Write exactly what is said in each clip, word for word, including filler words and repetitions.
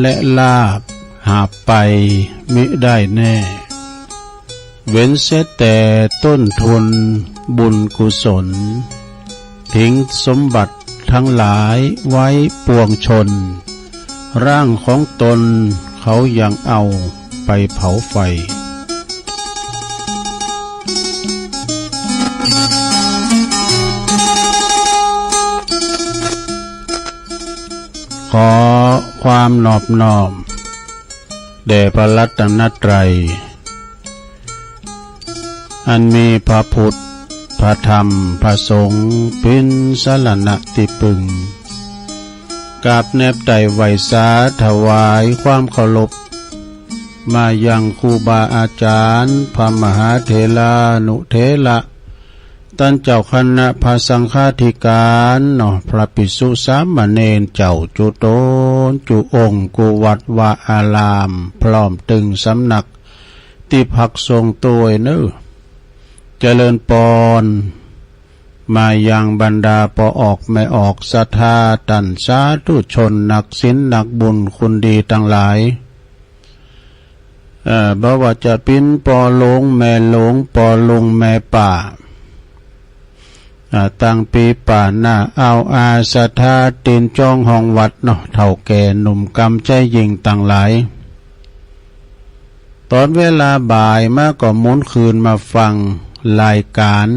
และลาภหาบไปมิได้แน่ เว้นเสียแต่ต้นทุนบุญกุศล ทิ้งสมบัติทั้งหลายไว้ปวงชน ร่างของตนเขายังเอาไปเผาไฟ ขอความนอบน้อมแด่พระรัตนตรัย อันมีพระพุทธ พระธรรม พระสงฆ์ เป๋นสรณะตี้ปึง กราบแนบไต่ไหว้สาถวายความเคารพ มายังครูบาอาจารย์ พระมหาเถรานุเถระ ต้านเจ้าคณะพระสังฆาธิการเนาะ พระภิกษุสามเณรเจ้าจุ๊ต๋นจุ๊องค์ กู้วัดวาอาราม พร้อมตึงสำนักตี้พักสงฆ์ตวยเนาะ เจริญปอน มายังบรรดาป้อออกแม่ออกศรัทธา ต้านสาธุชนนักศีลนักบุญคุณดีตังหลาย เอ่อ บ่ว่าจะเป๋นป้อหลวงแม่หลวง ป้อลุงแม่ป้า อ่า ตังปี๋ป้าน้า อ่าวอา ศรัทธาตี๋นจ้องห้องวัดเนาะ เฒ่าแก่หนุ่มกำใจ๊ญิงตังหลาย ต๋อนเวลาบ่ายมาก็หมุนคืนมาฟังรายก๋าน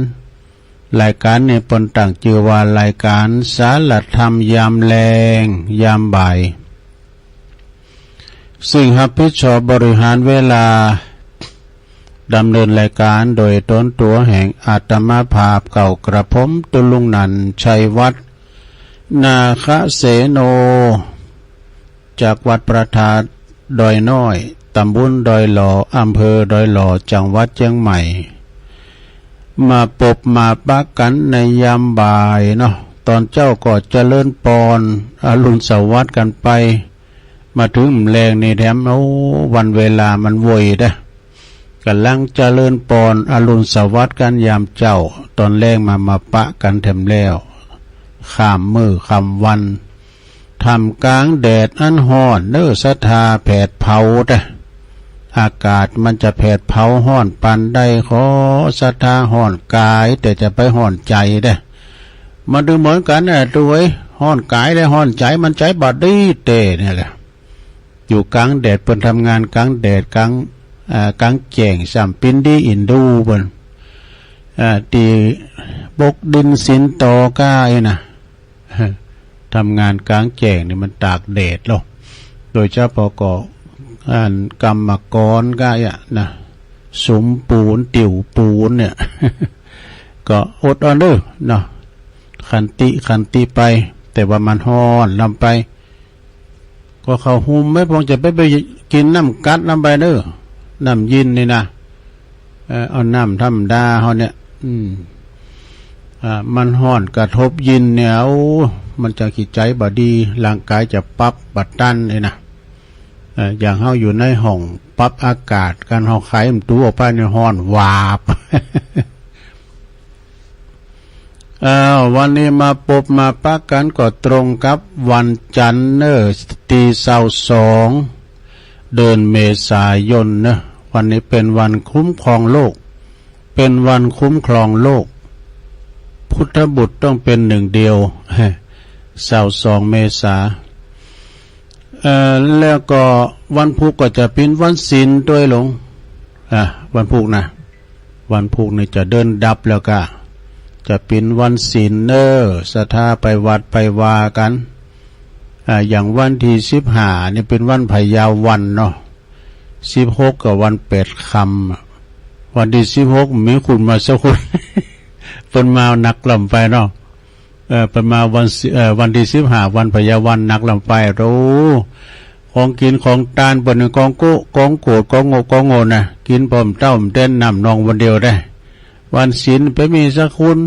รายก๋านนี้เปิ้นตั้งจื้อว่ารายก๋านสารธรรมยามแลงยามบ่าย ซึ่งฮับผิดชอบบริหารเวลาดำเนินรายก๋านโดยต๋นตั๋วแห่งอาตมาภาพเก่ากระผม ตุ๊ลุงนันท์ ชัยวัฒน์ นาคเสโน จากวัดพระธาตุดอยน้อย ตำบลดอยหล่อ อำเภอดอยหล่อ จังหวัดเจียงใหม่ มาปบมาปะกั๋นในยามบ่ายเนาะ ต๋อนเจ๊าก็เจริญปอนอรุณสวัสดิ์กั๋นไป มาเถิงแลงนี่แถม โอ้ วันเวลามันไวเต๊อะ ก่ำลังเจริญปอนอรุณสวัสดิ์กั๋นยามเจ๊า ต๋อนแลงมา มาปะกั๋นแถมแล้ว ข้ามมื้อข้ามวัน ท่ามกลางแดดอันฮ้อนเน้อ ศรัทธา แผดเผาเต๊อะ อากาศมันจะแผดเผาฮ้อนปานใด ขอศรัทธาฮ้อนก๋าย แต่จะไปฮ้อนใจ๋เต๊อะ มันเถิงเหมือนกั๋นน่ะ ตุ๊เอ้ย ฮ้อนก๋ายและฮ้อนใจ๋ มันใจ๋บ่ดีเต๊อะ เนี่ยแหละ อยู่กลางแดด เปิ้นทำงานกลางแดด กลาง อ่า กลางแจ้ง ซ้ำปินดีอินดูเปิ้น อ่า ตี้ปกดินสินตอก้าอี้นะ ทำงานกลางแจ้งนี่มันตากแดดเนาะ โดยเฉพาะก็ อัน กรรมกรก้าอี้นะ สุมปูน ติวปูนเนี่ย ก็อดเอาเน้อเนาะ ขันติ ขันติไป แต่ว่ามันฮ้อนล้ำไป ก็เข้าฮ่มไว้ พวกจะไป ไปกิ๋นน้ำก๊าดล้ำไปเน้อ น้ำเย็นนี่นะ เอ่อ เอาน้ำธรรมดาเฮาเนี่ย อืม อ่า มันฮ้อนกระทบเย็นเนี่ย โอ้ มันจะจิตใจ๋บ่ดี ร่างก๋ายจะปรับบ่ตันเลยนะ เอ่อ อย่างเฮาอยู่ในห้องปรับอากาศ การเฮาไขมันตูออกไปเนี่ยฮ้อนวาบ อ้าว วันนี้มาปบมาปะกั๋นก็ตรงกับวันจันทร์เน้อ ตี้ซาวสอง เดือนเมษายนเน้อ วันนี้เป๋นวันคุ้มครองโลก เป๋นวันคุ้มครองโลก พุทธบุตรต้องเป๋นหนึ่งเดียว ซาวสองเมษา เอ่อ แล้วก็วันพูกก็จะเป๋นวันศีลตวยหลง อ่ะ วันพูกนะ วันพูกนี่จะเดินดับแล้วก้า จะเป๋นวันศีลเน้อ ศรัทธาไปวัดไปวากั๋น อ่า อย่างวันตี้สิบห้านี่เป๋นวันพญาวันเนาะ สิบหกก็วันแปดค่ำ วันตี้สิบหกมีคนมาสักคน เปิ้นมาหนักล้ำไปเนาะ เอ่อ เปิ้นมาวันสิ เอ่อ วันตี้สิบห้า วันพญาวันหนักล้ำไป โอ้ ของกิ๋นของตานเปิ้นนี่กองโก้ กองโกด กองโง่ กองโง่นะ กิ๋นป้อมเต้าเต้นน้ำนองวันเดียวได้ วันศีลไปมีสักคน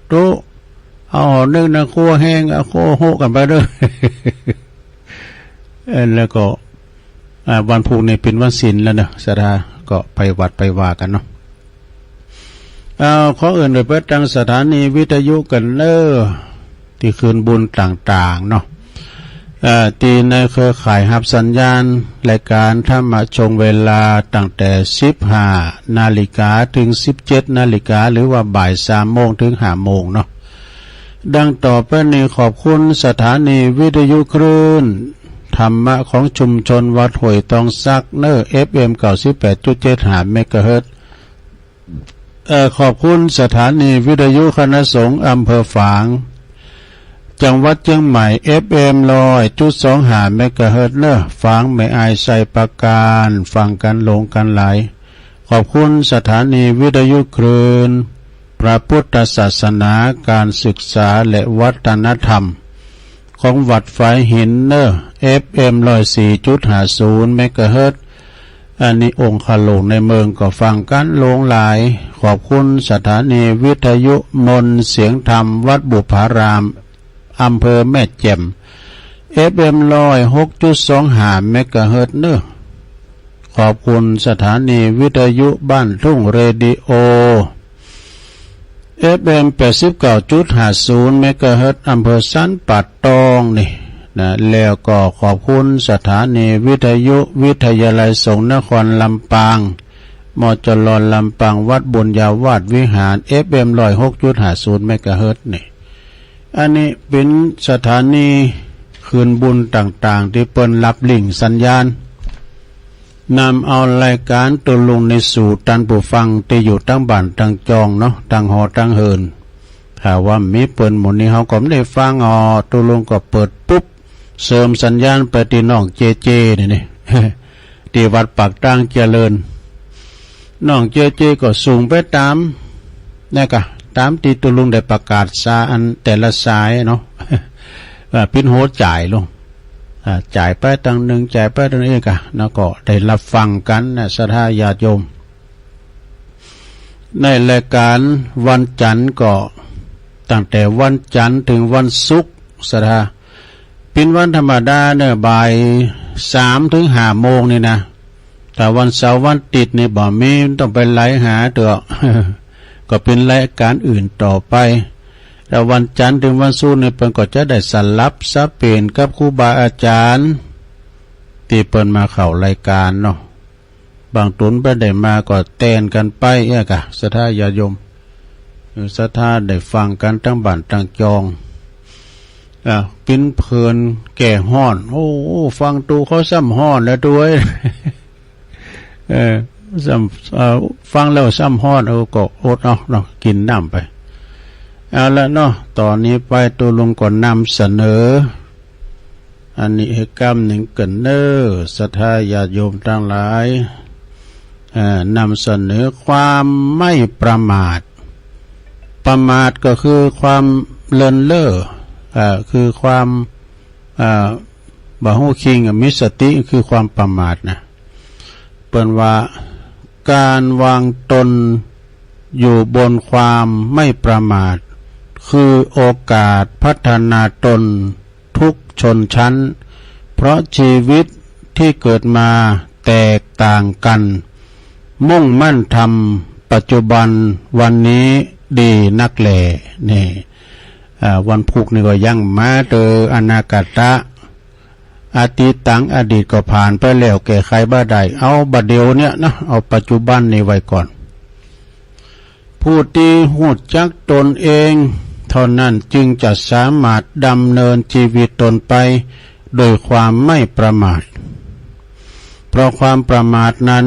โต๊ะ เอาหนึ่งนะ ครัวแห้ง เอาครัวโฮะกั๋นไปเน้อ เออ แล้วก็ อ่า วันพูกนี่เป๋นวันศีลแล้วเนาะ ศรัทธาก็ไปวัดไปวากั๋นเนาะ เอา ขอเอิ้นไปเปิดตางสถานีวิทยุกั๋นเน้อ ตี้คืนบุญต่างๆ เนาะ เอ่อ ตี้ในเครือข่ายฮับสัญญาณรายก๋านธรรมะช่วงเวลาตั้งแต่สิบห้านาฬิกาเถิงสิบเจ็ดนาฬิกา หรือว่าบ่ายสามโมงเถิงห้าโมงเนาะ ดังต่อไปนี้ ขอบคุณสถานีวิทยุคลื่นธรรมะของชุมชนวัดห้วยตองสักเน่อ เอฟเอ็ม เก้าสิบแปดจุดเจ็ดห้า เมกะเฮิรตซ์ เอ่อ ขอบคุณสถานีวิทยุคณะสงฆ์อำเภอฝาง จังหวัดเจียงใหม่ เอฟเอ็ม ร้อยจุดสองห้า เมกะเฮิรตซ์เน่อ ฝางแม่อาย ไชยปราการ ฟังกั๋นหลงกั๋นหลาย ขอบคุณสถานีวิทยุคลื่นพระพุทธศาสนา การศึกษาและวัฒนธรรม ของวัดฝายหินเน่อ เอฟเอ็ม ร้อยสี่จุดห้าศูนย์ เมกะเฮิรตซ์ อันนี้องค์ข้าหลวงในเมืองก็ฟังกั๋นหลงหลาย ขอบคุณสถานีวิทยุมนต์เสียงธรรมวัดบุพพาราม อำเภอแม่แจ่ม เอฟเอ็ม ร้อยหกจุดสองห้า เมกะเฮิรตซ์เน่อ ขอบคุณสถานีวิทยุบ้านทุ่งเรดิโอ เอฟเอ็ม แปดสิบเก้าจุดห้าศูนย์ เมกะเฮิรตซ์ อำเภอสันป่าตองนี่นะ แล้วก็ขอบคุณสถานีวิทยุวิทยาลัยสงฆ์นครลำปาง มจล ลำปาง วัดบุญญาวาสวิหาร เอฟเอ็ม ร้อยหกจุดห้าศูนย์ เมกะเฮิรตซ์นี่ อันนี้เป๋นสถานีคลื่นบุญต่างๆ ตี้เปิ้นฮับลิงก์สัญญาณ นำเอารายก๋านตุ๊ลุงนี่สู่ต้านผู้ฟังตี้อยู่ตังบ้านตังจองเนาะ ตังหอตังเหิน ถ้าว่าบ่มีเปิ้นหมู่นี้เฮาก็บ่ได้ฟัง อ้อ ตุ๊ลุงก็เปิดปุ๊บ เสริมสัญญาณไปตี้น้องเจเจนี่นี่ ตี้วัดปากตางเจริญ น้องเจเจก็ส่งไปต๋าม นะกะ ต๋ามตี้ตุ๊ลุงได้ประกาศสาอันแต่ละสายเนาะ ว่าเป๋นหัวจ่ายลง อ่า จ่ายไปตังนึ่ง จ่ายไปตังนึ่งกะ แล้วก็ได้ฮับฟังกั๋นนะ ศรัทธาญาติโยม ในรายก๋านวันจันทร์ก็ ตั้งแต่วันจันทร์เถิงวันศุกร์ ศรัทธา เป๋นวันธรรมดาเน่อ บ่ายสามเถิงห้าโมงนี่นะ ถ้าวันเสาร์วันอาทิตย์นี่บ่มี ต้องไปไล่หาตั๋ว ก็เป๋นรายก๋านอื่นต่อไป แต่วันจันทร์เถิงวันศุกร์นี่เปิ้นก็จะได้สลับสับเปลี่ยนกับครูบาอาจ๋ารย์ ตี้เปิ้นมาเข้ารายก๋านเนาะ บางต๋นบ่ได้มาก็แตนกั๋นไปเอี้ยกะ ศรัทธาญาติโยม เออ ศรัทธาได้ฟังกั๋นตังบ้านตังจอง อ่า ปิ้นเพลินแก้ฮ้อน โอ้ ฟังตุ๊เขาซ้ำฮ้อนแล้วตุ๊เอ้ย เออ ซ้ำ เอ่อ ฟังแล้วซ้ำฮ้อน เออ ก็อดเอาเนาะ กิ๋นน้ำไป เอาละเนาะ ต๋อนนี้ไปตุ๊ลุงก็นำเสนอ อันนี้หื้อก้ำนึ่งเกิ่นเน่อ ศรัทธาญาติโยมตังหลาย เอ่อ นำเสนอความไม่ประมาท ประมาทก็คือความเลินเล่อ เอ่อ คือความ เอ่อ บ่ฮู้คิง อะ มิสติ คือความประมาทนะ เปิ้นว่า ก๋านวางตนอยู่บนความไม่ประมาท คือโอกาสพัฒนาตนทุกชนชั้น เพราะชีวิตที่เกิดมาแตกต่างกั๋น มุ่งมั่นทำปัจจุบันวันนี้ดีนักแล นี่ อ่า วันพุธนี่ก็ยังมาเต๊อะ อนาคตะ อตีตัง อดีตก็ผ่านไปแล้ว แก้ไขบ่ได้ เอาบ่าเดี่ยวเนี่ยนะ เอาปัจจุบันนี่ไว้ก่อน ผู้ตี้ฮู้จักตนเองเท่านั้นจึงจะสามารถดำเนินชีวิตตนไปโดยความไม่ประมาท เพราะความประมาทนั้น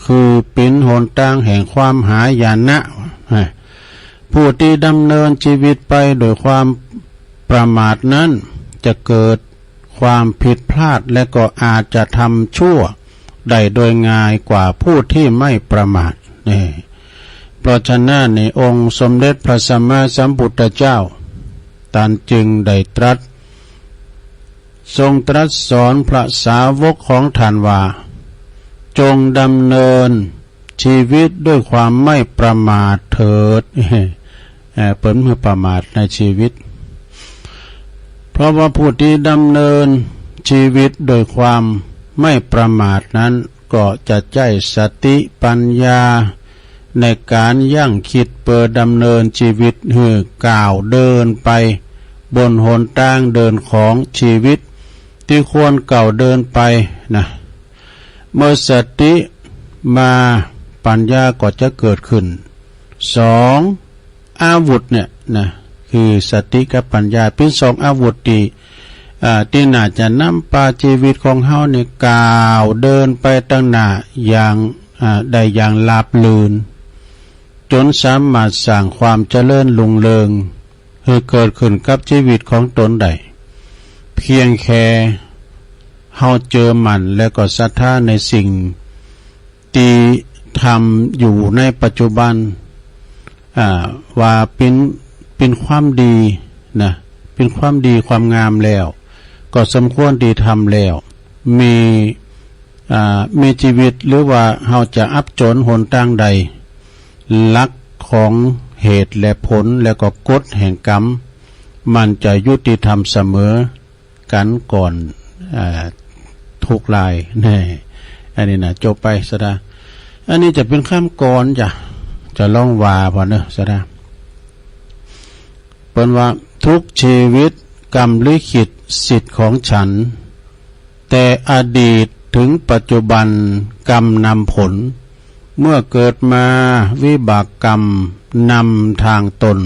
คือเป๋นหนตางแห่งความหายนะ ผู้ตี้ดำเนินชีวิตไปโดยความประมาทนั้น จะเกิดความผิดพลาดและก็อาจจะทำชั่วได้โดยง่ายกว่าผู้ที่ไม่ประมาท นี่ เพราะฉะนั้นในองค์สมเด็จพระสัมมาสัมพุทธเจ้า ต้านจึงได้ตรัส ทรงตรัสสอนพระสาวกของต้านว่า จงดำเนินชีวิตด้วยความไม่ประมาทเถิด เอ่อ เปิ้นบ่ประมาทในชีวิต เพราะว่าผู้ตี้ดำเนินชีวิตโดยความไม่ประมาทนั้น ก็จะใจ๊สติปัญญาในก๋านยั้งคิดเปื้อดำเนินชีวิตหื้อก้าวเดินไปบนหนตางเดินของชีวิต ตี้ควรก้าวเดินไปนะ เมื่อสติมา ปัญญาก็จะเกิดขึ้น สอง อาวุธเนี่ยนะ คือสติกับปัญญา เป๋นสองอาวุธตี้ อ่า ตี้น่าจะนำปาจีวิตของเฮาเนี่ยก้าวเดินไปตังหน้าอย่าง อ่า ได้อย่างราบรื่น จ๋นสามารถสร้างความเจริญรุ่งเรืองหื้อเกิดขึ้นกับจีวิตของตนได้ เพียงแค่เฮาเจื้อมั่นและก็ศรัทธาในสิ่งตี้ทำอยู่ในปัจจุบัน อ่า ว่าเป๋น เป๋นความดีนะ เป๋นความดีความงามแล้ว ก็สมควรตี้ทำแล้ว มี อ่า มีจีวิต หรือว่าเฮาจะอับจ๋นหนตางใด หลักของเหตุและผล และก็กฎแห่งกรรม มันจะยุติธรรมเสมอกั๋นก่อน อ่า ทุกราย แน่ อันนี้นะ จบไป ศรัทธา อันนี้จะเป๋นกำกลอนจ้ะ จะลองว่าผ่อเนอะ ศรัทธา เปิ้นว่า ทุกชีวิตกรรมลิขิตสิทธิ์ของฉัน แต่อดีตถึงปัจจุบันกรรมนำผล เมื่อเกิดมาวิบากกรรมนำทางตน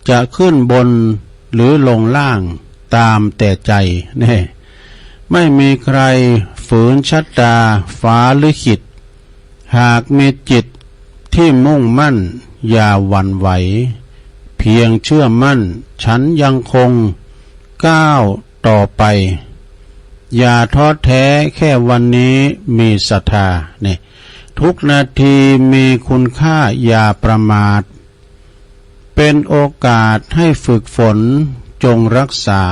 จะขึ้นบนหรือลงล่างตามแต่ใจ แน่ ไม่มีใครฝืนชะตาฟ้าลิขิต หากมีจิตที่มุ่งมั่นอย่าหวั่นไหว เพียงเชื่อมั่นฉันยังคงก้าวต่อไป อย่าท้อแท้แค่วันนี้มีศรัทธา นี่ ทุกนาทีมีคุณค่าอย่าประมาท เป๋นโอกาสให้ฝึกฝนจงรักษา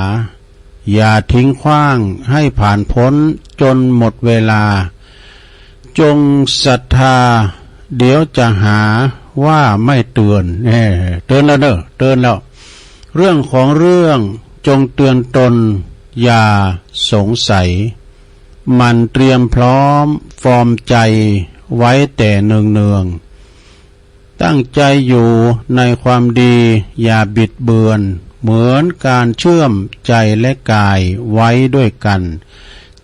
อย่าทิ้งขว้างให้ผ่านพ้นจนหมดเวลา จงศรัทธาเดี๋ยวจะหาว่าไม่เตือน แน่ เตือนแล้วเนอะ เตือนแล้ว เรื่องของเรื่องจงเตือนตนอย่าสงสัย หมั่นเตรียมพร้อมฟอร์มใจไว้แต่เนืองๆ ตั้งใจอยู่ในความดีอย่าบิดเบือน เหมือนการเชื่อมใจและกายไว้ด้วยกัน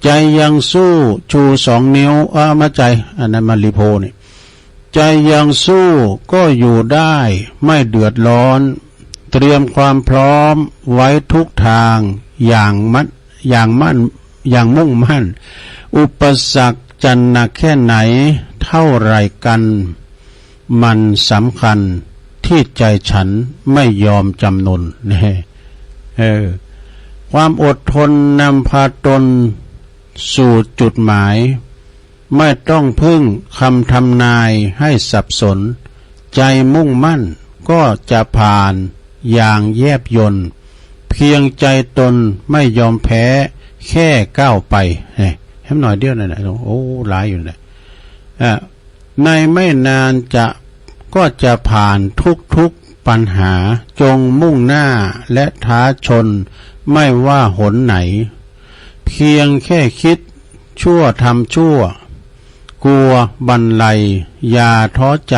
ใจยังสู้ชูสองนิ้ว เออ มาใจ อันนั้นมาลีโพนี่ ใจยังสู้ก็อยู่ได้ไม่เดือดร้อน เตรียมความพร้อมไว้ทุกทางอย่างมั่น อย่างมั่น อย่างมุ่งมั่น อุปสรรคจะหนักแค่ไหนเท่าไหร่กัน มันสำคัญที่ใจฉันไม่ยอมจำนน แน่ เออ ความอดทนนำพาตนสู่จุดหมาย ไม่ต้องพึ่งคำทำนายให้สับสน ใจมุ่งมั่นก็จะผ่านอย่างแยบยล เพียงใจตนไม่ยอมแพ้แค่ก้าวไป แน่ แหมหน่อยเดียวนั่นแหละ โอ้ หลายอยู่นะ อ่ะ ในไม่นานจะ ก็จะผ่านทุกๆปัญหา จงมุ่งหน้าและท้าชน ไม่ว่าหนไหน เพียงแค่คิดชั่วทำชั่ว กลัวบันไล อย่าท้อใจ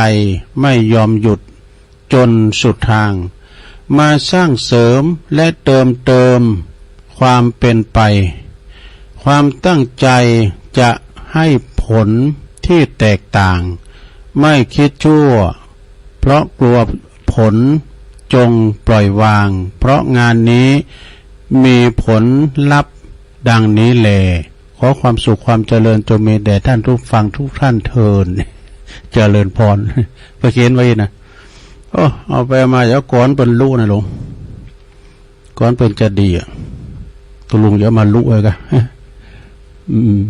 ไม่ยอมหยุด จนสุดทาง มาสร้างเสริมและเติมเติมความเป็นไป ความตั้งใจจะให้ผลที่แตกต่าง ไม่คิดชั่ว เพราะกลัวผล จงปล่อยวาง เพราะงานนี้มีผลลัพธ์ดังนี้แล ขอความสุขความเจริญจงมีแด่ท่านผู้ฟังทุกท่านเทอญ เจริญพร เปิ้นเขียนไว้นะ โอ้ เอาไปมาเดี๋ยวก่อนเปิ้นลุนะลุง ก่อนเปิ้นจะดีอะ ตกลงจะมาลุไว้กะ อืม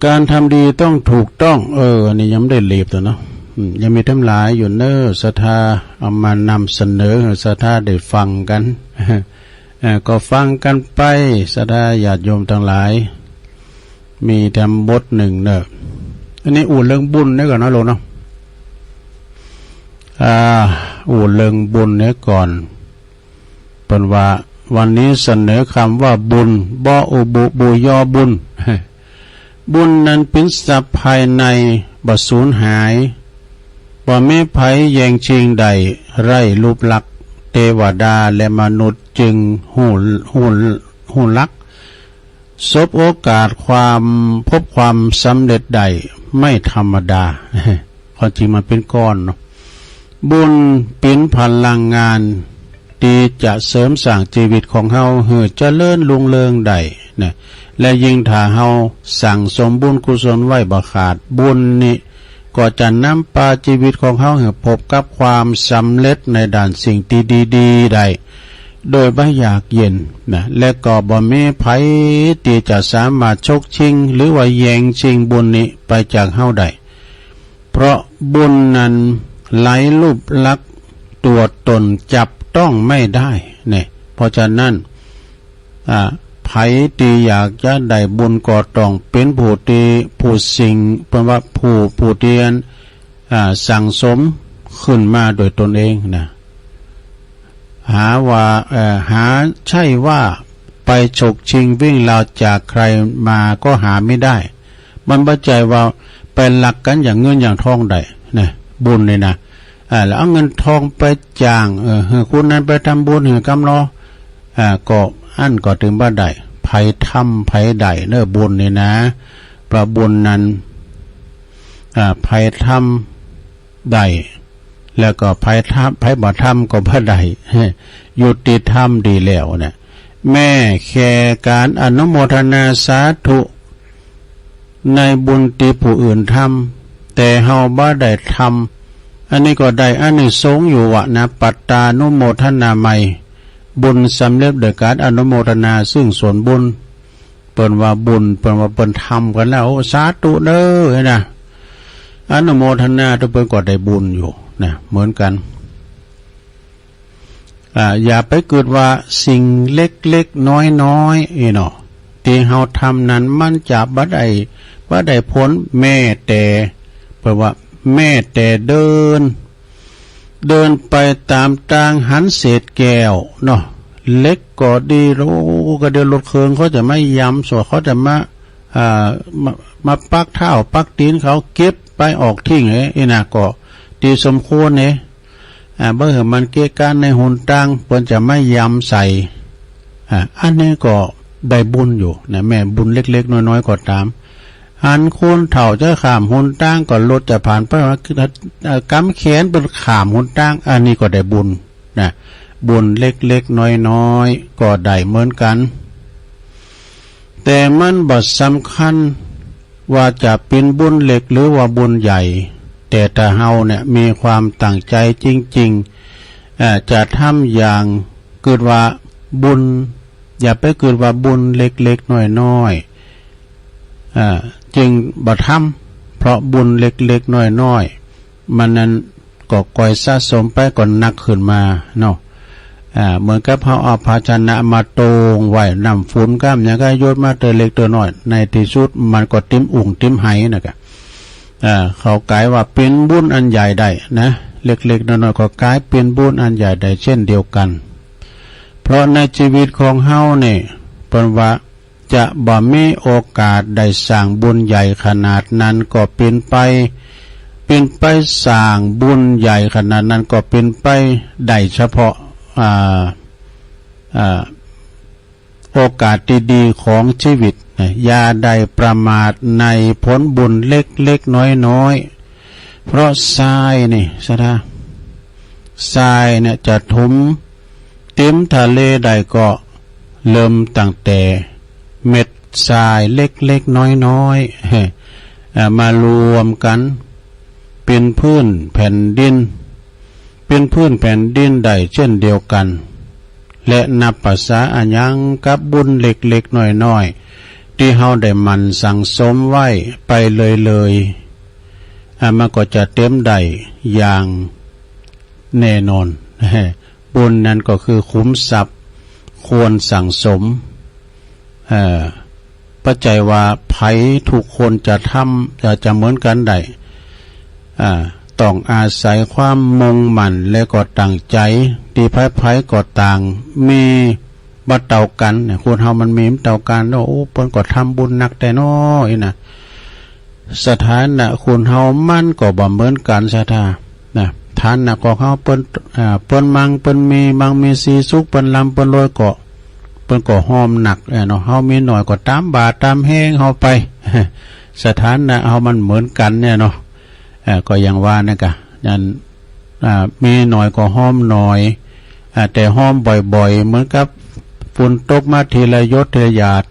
การทำดีต้องถูกต้อง เออ อันนี้ยังบ่ได้เลียบตัวเนาะ อืม ยังมีแถมหลายอยู่เน้อ ศรัทธาเอามานำเสนอ ศรัทธาได้ฟังกั๋น เอ่อ ก็ฟังกั๋นไป ศรัทธาญาติโยมตังหลาย มีแถมบทนึ่งเน้อ อันนี้อู้เรื่องบุญเน้อก่อนเนาะลุงเนาะ อ่า อู้เรื่องบุญเน้อก่อน เปิ้นว่า วันนี้เสนอคำว่าบุญ บออุบุ บุ ยอ บุญ บุญนั้นเป๋นทรัพย์ภายในบ่สูญหาย บ่มีใผแย่งชิงได้ไร้รูปลักษณ์ เตวดาและมนุษย์จึงฮู้ ฮู้ ฮู้หลัก สบโอกาสความ พบความสำเร็จได้ไม่ธรรมดา ความจริงมันเป๋นก้อนเนาะ บุญเป๋นพลังงานตี้จะเสริมสร้างจีวิตของเฮาหื้อเจริญรุ่งเรืองได้นะ และยิ่งถ้าเฮาสั่งสมบุญกุศลไว้บ่ขาด บุญนี้ก็จะนำปาจีวิตของเฮาหื้อพบกับความสำเร็จในด้านสิ่งตี้ดีๆ ได้ โดยบ่ยากเย็นนะ และก็บ่มีใผตี้จะสามารถฉกชิง หรือว่าแย่งชิงบุญนี้ไปจากเฮาได้ เพราะบุญนั้นไร้รูปลักษณ์ตั๋วตน จับต้องไม่ได้เนี่ย เพราะฉะนั้น อ่า ใผตี้อยากจะได้บุญก็ต้องเป๋นผู้ตี้ ผู้สิ่ง เปิ้นว่าผู้ ผู้ตี้อัน อ่า สั่งสมขึ้นมาโดยตนเองนะ หาว่า เอ่อ หาใช่ว่าไปฉกชิงวิ่งราวจากใครมาก็หาไม่ได้ มันบ่ใจ้ว่าไปลักกั๋นอย่างเงินอย่างทองได้นะ บุญนี่นะ อ่า แล้วเอาเงินทองไปจ้าง เออ หื้อคนนั้นไปทำบุญหื้อกำเนาะ อ่า ก็อั้นก็ตึงบ่ได้ ใผทำใผได้เนาะ บุญนี่นะ เพราะบุญนั้น อ่า ใผทำได้ แล้วก็ใผทำ ใผบ่ทำก็บ่ได้ ยุติธรรมดีแล้วนะ แม้แค่ก๋านอนุโมทนาสาธุในบุญตี้ผู้อื่นทำ แต่เฮาบ่ได้ทำ อันนี้ก็ได้อานิสงส์อยู่วะนะ ปัตตานุโมทนาไมย บุญสำเร็จโดยก๋านอนุโมทนาซึ่งส่วนบุญ เปิ้นว่าบุญ เปิ้นว่าเปิ้นทำกั๋นแล้ว โอ้ สาธุเน้อนะ อนุโมทนาตวยเปิ้นก็ได้บุญอยู่นะ เหมือนกั๋น อ่า อย่าไปกึ๊ดว่าสิ่งเล็กๆ น้อยๆ อี้เนาะ ตี้เฮาทำนั้นมันจะบ่ได้ บ่ได้ผล แม้แต่ เปิ้นว่าแม้แต่เดิน เดินไปต๋ามตางหันเศษแก้วเนาะ เหล็กก็ดี โอ้ ก็เดี๋ยวรถเคิงเขาจะมายำ ส่วนเขาจะมา อ่า มา มาปักเท้าปักตี๋นเขา เก็บไปออกทิ้งเอ้ย อี้นะ ก็ดีสมควรเอ้ย อ่า บ่หื้อมันเกะกะในหนตาง เปิ้นจะมายำใส่ อ่า อันนี้ก็ได้บุญอยู่นะ แม้บุญเล็กๆ น้อยๆ ก็ต๋าม หันคนเฒ่าจะข้ามหนตาง ก็รถจะผ่านไปว่า เอ่อ กำแขนเปิ้นข้ามหนตาง อันนี้ก็ได้บุญนะ บุญเล็กๆ น้อยๆ ก็ได้เหมือนกั๋น แต่มันบ่สำคัญว่าจะเป๋นบุญเล็กหรือว่าบุญใหญ่ แต่ถ้าเฮาเนี่ยมีความตั้งใจ๋จริงๆ เอ่อ จะทำอย่างกึ๊ดว่าบุญ อย่าไปกึ๊ดว่าบุญเล็กๆ น้อยๆ อ่า จึงบ่ทำ เพราะบุญเล็กๆ น้อยๆ มันนั้นก็ก่อยสะสมไปก็หนักขึ้นมาเนาะ อ่า เหมือนกับเฮาเอาภาชนะมาโต่งไว้ น้ำฝนก้ำหยังก็หยดมาเตื้อเล็กเตื้อน้อย ในตี้สุดมันก็เต็มอุ่งเต็มไหนะกะ อ่า เขาก๋ายว่าเป๋นบุญอันใหญ่ได้นะ เล็กๆ น้อยๆ ก็ก๋ายเป๋นบุญอันใหญ่ได้เช่นเดียวกั๋น เพราะในจีวิตของเฮาเนี่ย เปิ้นว่า จะบ่มีโอกาสได้สร้างบุญใหญ่ขนาดนั้นก็เป๋นไป เป๋นไป สร้างบุญใหญ่ขนาดนั้นก็เป๋นไปได้เฉพาะ อ่า อ่า โอกาสดีๆ ของจีวิตนะ อย่าได้ประมาทในผลบุญเล็กๆ น้อยๆ เพราะทรายนี่ ศรัทธา ทรายเนี่ยจะถมเต็มทะเลได้ก็เริ่มตั้งแต่เม็ดทรายเล็กๆ น้อยๆ เอ่อ มารวมกั๋นเป๋นพื้นแผ่นดิน เป๋นพื้นแผ่นดินได้เช่นเดียวกั๋น และนับประสาอะหยังกับบุญเล็กๆ น้อยๆ ตี้เฮาได้หมั่นสั่งสมไว้ไปเลยๆ อ่ะ มันก็จะเต็มได้อย่างแน่นอน บุญนั้นก็คือขุมทรัพย์ควรสั่งสม เอ่อ บ่ใจ้ว่าใผทุกคนจะทำ จะ จะเหมือนกั๋นได้ อ่า ต้องอาศัยความมุ่งมั่นและก็ตั้งใจ๋ ตี้ใผๆ ก็ต่างมีบ่เต้ากั๋นนะ คนเฮามันมีบ่เต้ากั๋นเนาะ โอ้ เปิ้นก็ทำบุญหนักแต๊เนาะ อี้นะ สถานะคนเฮามันก็บ่เหมือนกั๋น ศรัทธา นะ ฐานะของเฮาเปิ้น อ่า เปิ้นมั่งเปิ้นมี มั่งมีสีสุข เปิ้นร่ำเปิ้นรวยก็ เป ปิ้นก็ฮอมหนักเนี่ยเนาะ เฮามีหน่อยก็ต๋ามบ่าต๋ามแฮงเฮาไป สถานะเฮามันเหมือนกั๋นเนี่ยเนาะ เอ่อ ก็อย่างว่านั่นกะ นั้น อ่า มีหน่อยก็ฮอมหน่อย อ่า แต่ฮอมบ่อยๆ เหมือนกับฝนตกมาทีละหยดทีละหยาด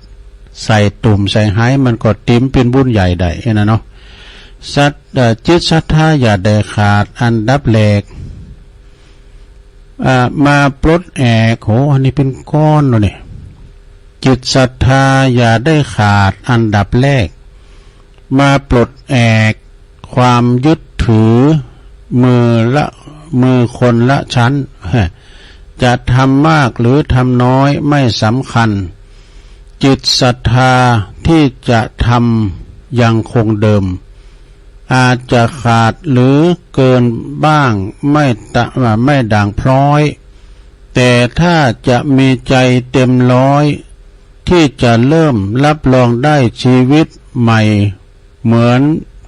ใส่ตุ่มใส่ไหมันก็ติ่มเป๋นบุญใหญ่ได้นะเนาะ สัต เอ่อ จิตศรัทธาอย่าได้ขาดอันดับแรก อ่า มาปลดแอก โห อันนี้เป๋นก้อนเนาะนี่ จิตศรัทธาอย่าได้ขาดอันดับแรก มาปลดแอกความยึดถือ มือละ มือคนละชั้น จะทำมากหรือทำน้อยไม่สำคัญ จิตศรัทธาที่จะทำยังคงเดิม อาจจะขาดหรือเกินบ้างไม่ตะ ไม่ด่างพร้อย แต่ถ้าจะมีใจเต็มร้อย ที่จะเริ่มรับรองได้ชีวิตใหม่เหมือน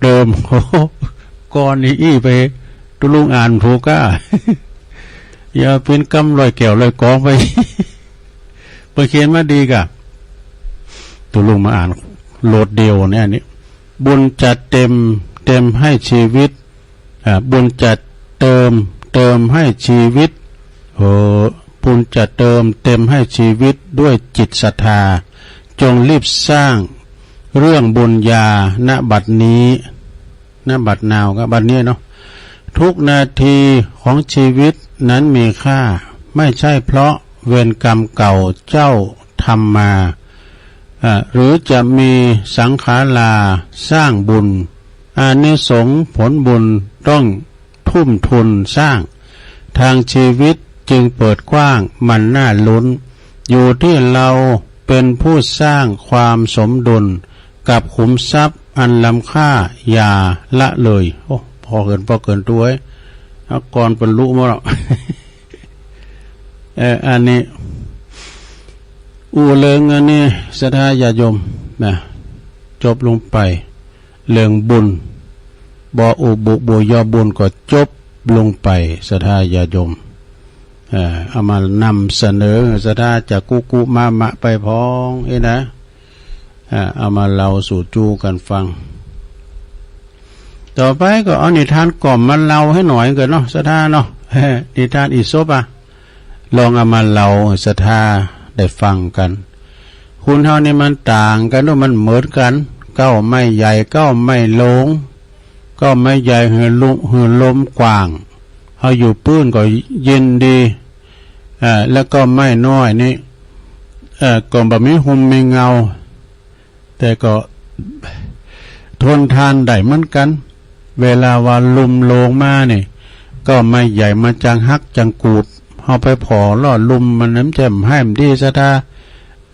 เดิม โอ้โห ก้อนอี้ไป ตุ๊ลุงอ่านถูกก้า อย่าเป๋นกำร้อยแก้วร้อยกองไป เปิ้นเขียนมาดีก้า ตุ๊ลุงมาอ่านโหลดเดียวเนี่ย อันนี้ บุญจะเต็ม เต็มให้ชีวิต อ่า บุญจะเติม เติมให้ชีวิต เออ บุญจะเติมเต็มให้ชีวิตด้วยจิตศรัทธา จงรีบสร้างเรื่องบุญญา ณ บัดนี้ ณ บัดนาว ก็บัดนี้เนาะ ทุกนาทีของชีวิตนั้นมีค่า ไม่ใช่เพราะเวรกรรมเก่าเจ้าทำมา อ่า หรือจะมีสังขาราสร้างบุญ อานิสงส์ผลบุญต้องทุ่มทุนสร้าง ทางชีวิตจึงเปิดกว้างมันน่าลุ้น อยู่ที่เราเป็นผู้สร้างความสมดุลกับขุมทรัพย์อันล้ำค่า อย่าละเลย โอ้ ผ่อเกิ๋น ผ่อเกิ๋นตวย เอาก่อนเปิ้นลุหมดแล้ว เอ่อ อันนี้ อู้เรื่องอันนี้ ศรัทธาญาติโยมนะ จบลงไป เรื่องบุญ บ่อุบุบุญยอบุญก็จบลงไป ศรัทธาญาติโยม เอ่อ เอามานำเสนอ ศรัทธาจะกุกุมะมะไปพองเอ้ยนะ อ่า เอามาเล่าสู่จู้กั๋นฟัง ต่อไปก็เอานิทานกล่อมมาเล่าหื้อหน่อยเถินเนาะ ศรัทธาเนาะ นิทานอีสปอะ ลองเอามาเล่าหื้อศรัททาได้ฟังกั๋น คนเฮานี่มันต่างกั๋นเนาะ มันเหมือนกั๋น เก๊าไม่ใหญ่ เก๊าไม่โหลง เก๊าไม่ใหญ่หื้อลุ หื้อลมกว้าง เฮาอยู่ปื้นก็เย็นดี อ่า แล้วเก๊าไม่น้อยนี่ เอ่อ ก็บ่มีฮ่มมีเงา แต่ก็ทนทานได้เหมือนกั๋น เวลาว่าลุ่มโหลงมานี่ เก๊าไม่ใหญ่มันจั้งหักจั้งกูด เฮาไปผ่อลอลุ่มมันนั้น มันจะบ่หื้อดี ศรัททา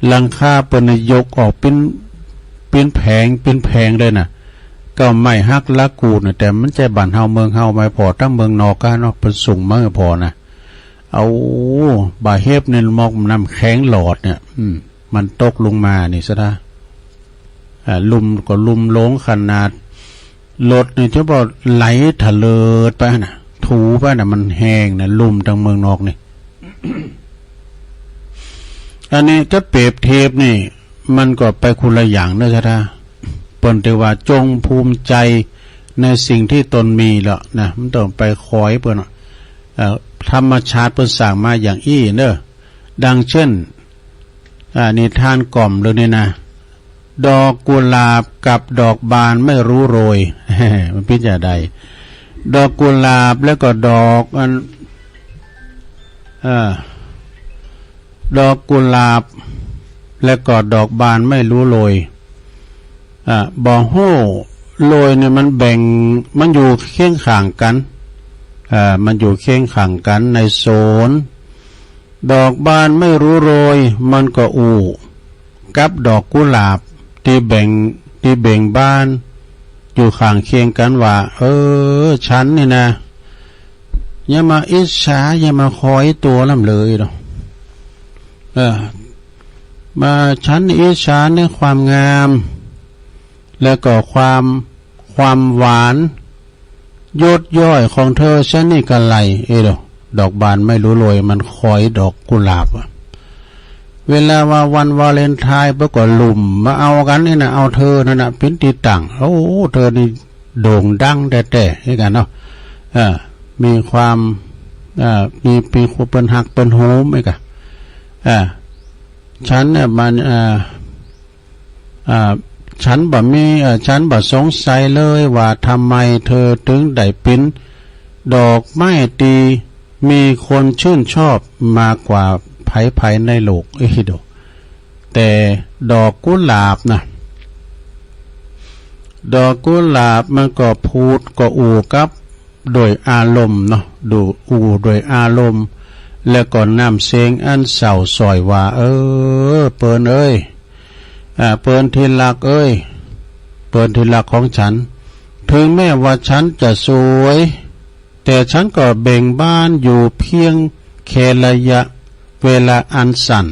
หลังคาเปิ้นน่ะยกออกเป๋น เป๋นแผง เป๋นแผงเลยน่ะ เก๊าไม่หักละกูดน่ะ แต่มันจะบ้านเฮาเมืองเฮา บ่ผ่อตังเมืองนอกก้าเนาะ เปิ้นส่งมาหื้อผ่อน่ะ เอา บ่าเห็บนี่หมอกน้ำแข็งหลอดเนี่ย อืม มันตกลงมานี่ ศรัททา อ่า ลุ่มก็ลุ่มโหลงขนาด รถนี่จะบ่ไหลถะเลิดไปน่ะ ถูไปน่ะ มันแฮงน่ะ ลุ่มตังเมืองนอกนี่ อันนี้ถ้าเปรียบเทียบนี่ มันก็ไปคนละอย่างเนาะ ศรัททา เปิ้นถือว่าจงภูมิใจในสิ่งที่ตนมีแล้วนะ บ่ต้องไปขอยเปิ้นเนาะ เอ่อ ธรรมชาติเปิ้นสร้างมาอย่างอี้เนาะ ดังเช่น อ่า นิทานกล่อมเลยนี่นะ ดอกกุหลาบกับดอกบานไม่รู้โรย มันเป๋นจาใด ดอกกุหลาบแล้วก็ดอกอัน เอ่อ ดอกกุหลาบ แล้วก็ดอกบานไม่รู้โรย อ่า บ่ฮู้โรยเนี่ยมันแบ่ง มันอยู่เคียงข้างกั๋น อ่า มันอยู่เคียงข้างกั๋นในสวน ดอกบานไม่รู้โรย มันก็อู้กับดอกกุหลาบตี้แบ่ง ตี้เบ่งบานอยู่ข้างเคียงกั๋นว่า เออ ฉันนี่นะ อย่ามาอิจฉา อย่ามาขอยตั๋วลำเลยเนาะ เออ มา ฉันอิจฉาในความงาม แล้วก็ความ ความหวาน ยศย่อยของเธอ ฉันนี่กะไร เอ้ยเด้อ ดอกบานไม่รู้โรย มันขอยดอกกุหลาบอะ เวลาว่าวันวาเลนไทน์เปิ้นก็ลุ่มมาเอากั๋นนี่นะ เอาเธอนั่นน่ะเป๋นตี้ตั้ง โอ้ เธอนี่โด่งดังแต๊ๆ นี่กั๋นเนาะ เออ มีความ เอ่อ มี มีความเปิ้นฮักเปิ้นโหมนี่ก่ะ เออ ฉันเนี่ยมัน เอ่อ อ่า ฉันบ่มี เอ่อ ฉันบ่สงสัยเลยว่าทำไมเธอถึงได้เป๋นดอกไม้ตี้มีคนชื่นชอบมากกว่าใผๆ ในโลก เอ้ย ดู แต่ดอกกุหลาบนะ ดอกกุหลาบมันก็พูดก็อู้กับ โดยอารมณ์เนาะ ดู อู้โดยอารมณ์ แล้วก็น้ำเสียงอันเศร้าสร้อยว่า เออ เปิ้นเอ้ย อ่า เปิ้นตี้ฮักเอ้ย เปิ้นตี้ฮักของฉัน ถึงแม้ว่าฉันจะสวย แต่ฉันก็เบ่งบานอยู่เพียงแค่ระยะเวลาอันสั้น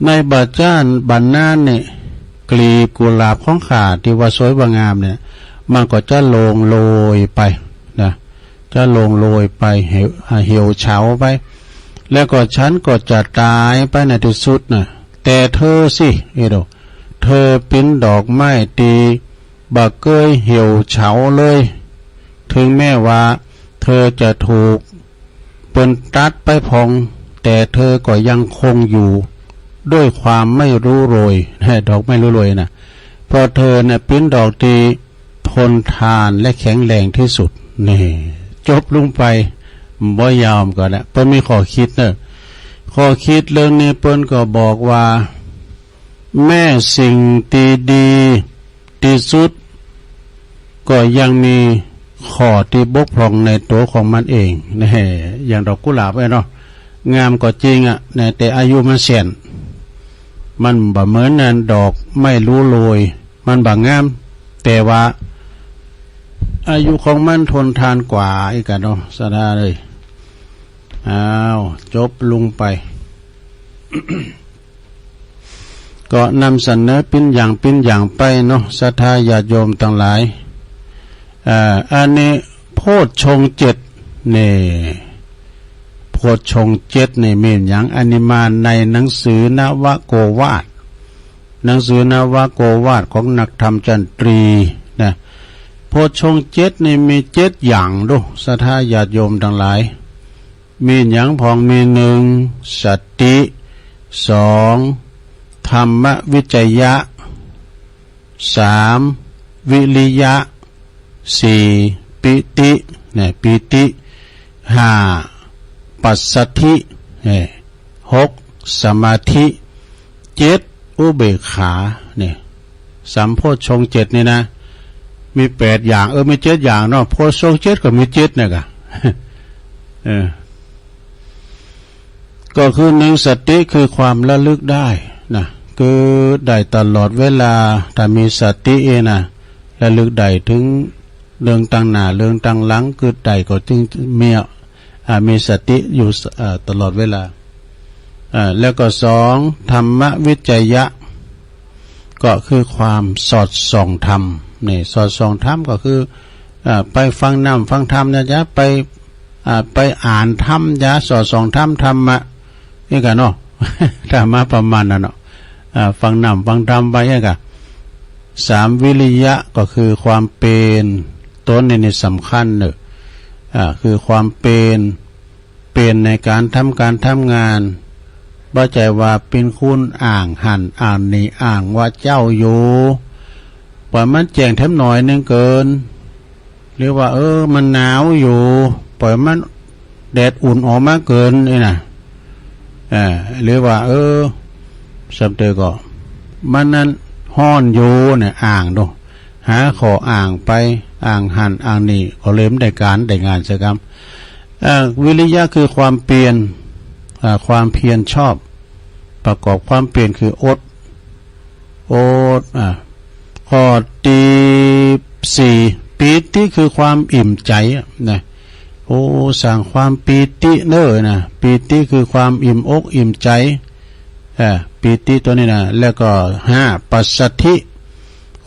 ในบ่จ๊านบ่นานนี่ กลีบกุหลาบของข้าตี้ว่าสวยว่างามเนี่ย มันก็จะร่วงโรยไปนะ จะร่วงโรยไป เหี่ยว อ่า เหี่ยวเฉาไป แล้วก็ฉันก็จะต๋ายไปในตี้สุดนะ แต่เธอสิ เอ้ย ดู เธอเป๋นดอกไม้ตี้บ่เกยเหี่ยวเฉาเลย ถึงแม้ว่าเธอจะถูกเปิ้นตัดไปพ่อง แต่เธอก็ยังคงอยู่ด้วยความไม่รู้โรย ดอกไม่รู้โรยนะ เพราะเธอเนี่ยเป๋นดอกตี้ทนทานและแข็งแรงตี้สุด นี่ จบลงไป บ่ยาวก่อละ เปิ้นมีข้อคิดเนาะ ข้อคิดเรื่องนี้เปิ้นก็บอกว่า แม้สิ่งตี้ดีตี้สุด ก็ยังมีข้อตี้บกพร่องในตั๋วของมันเอง นี่ อย่างดอกกุหลาบเนี่ยเนาะ งามก็จริงอะนะ แต่อายุมันสั้น มันบ่เหมือนอันดอกไม้รู้โรย มันบ่งาม แต่ว่าอายุของมันทนทานกว่า อี้ก่ะเนาะ ศรัทธาเอ้ย อ้าว จบลงไป ก็นำเสนอเป๋นอย่างเป๋นอย่างไปเนาะ ศรัทธาญาติโยมตังหลาย อ่า อันนี้โพชฌงค์เจ็ด นี่ โพชฌงค์เจ็ดนี่มีหยัง อันนี้มาในหนังสือนวโกวาท หนังสือนวโกวาทของนักธรรมจันตรีนะ โพชฌงค์เจ็ดนี่มีเจ็ดอย่างเด้อ ศรัทธาญาติโยมตังหลาย มีหยังพ่อง มี หนึ่ง สติ สอง ธัมมวิจยะ สาม วิริยะ สี่ ปีติ เนี่ย ปีติ ห้า ปัสสัทธิ เนี่ย หก สมาธิ เจ็ด อุเบกขา เนี่ย สัมโพชฌงค์เจ็ดนี่นะ มีแปดอย่าง เออ มีเจ็ดอย่างเนาะ โพชฌงค์เจ็ดก็มีเจ็ดเนี่ยก่ะ เออ ก็คือหนึ่ง สติคือความระลึกได้นะ คือได้ตลอดเวลา ถ้ามีสติเองนะ ระลึกได้เถิงเรื่องตังหน้า เรื่องตังหลัง คือได้ก็จึงมี อ่า มีสติอยู่ อ่า ตลอดเวลา อ่า แล้วก็สอง ธัมมวิจยะ ก็คือความสอดส่องธรรม นี่ สอดส่องธรรมก็คือ อ่า ไปฟังน้ำฟังธรรมนะจ๊ะ ไป อ่า ไปอ่านธรรมจ๊ะ สอดส่องธรรม ธรรมะ นี่ก่ะเนาะ ธรรมะประมาณนั้นเนาะ อ่า ฟังน้ำฟังธรรมไปนี่ก่ะ สาม วิริยะ ก็คือความเป๋น ตั๋วนี้นี่สำคัญเนาะ อ่า คือความเป๋น เป๋นในก๋านทำก๋านทำงาน บ่ใจ้ว่าเป๋นคนอ้างหั้นอ้างนี่ อ้างว่าเจ๊าอยู่ ปล่อยมันแจ้งแถมหน้อยนึ่งเกิน หรือว่า เออ มันหนาวอยู่ ปล่อยมันแดดอุ่นออกมาเกินนี่นะ เออ หรือว่า เออ สำเตอก็ มันนั้นฮ้อนอยู่เนี่ย อ้างดู หาข้ออ้างไป อ้างหั้นอ้างนี่ ก็เลยบ่ได้ก๋านได้งานสักกำ เอ่อ วิริยะคือความเปียร อ่า ความเพียรชอบ ประกอบความเปียรคืออด อด อ่า ข้อตี้สี่ ปีติคือความอิ่มใจ๋อะนะ โอ้ สร้างความปีติเน้อนะ ปีติคือความอิ่มอกอิ่มใจ๋ เอ่อ ปีติตั๋วนี้นะ แล้วก็ห้า ปัสสัทธิ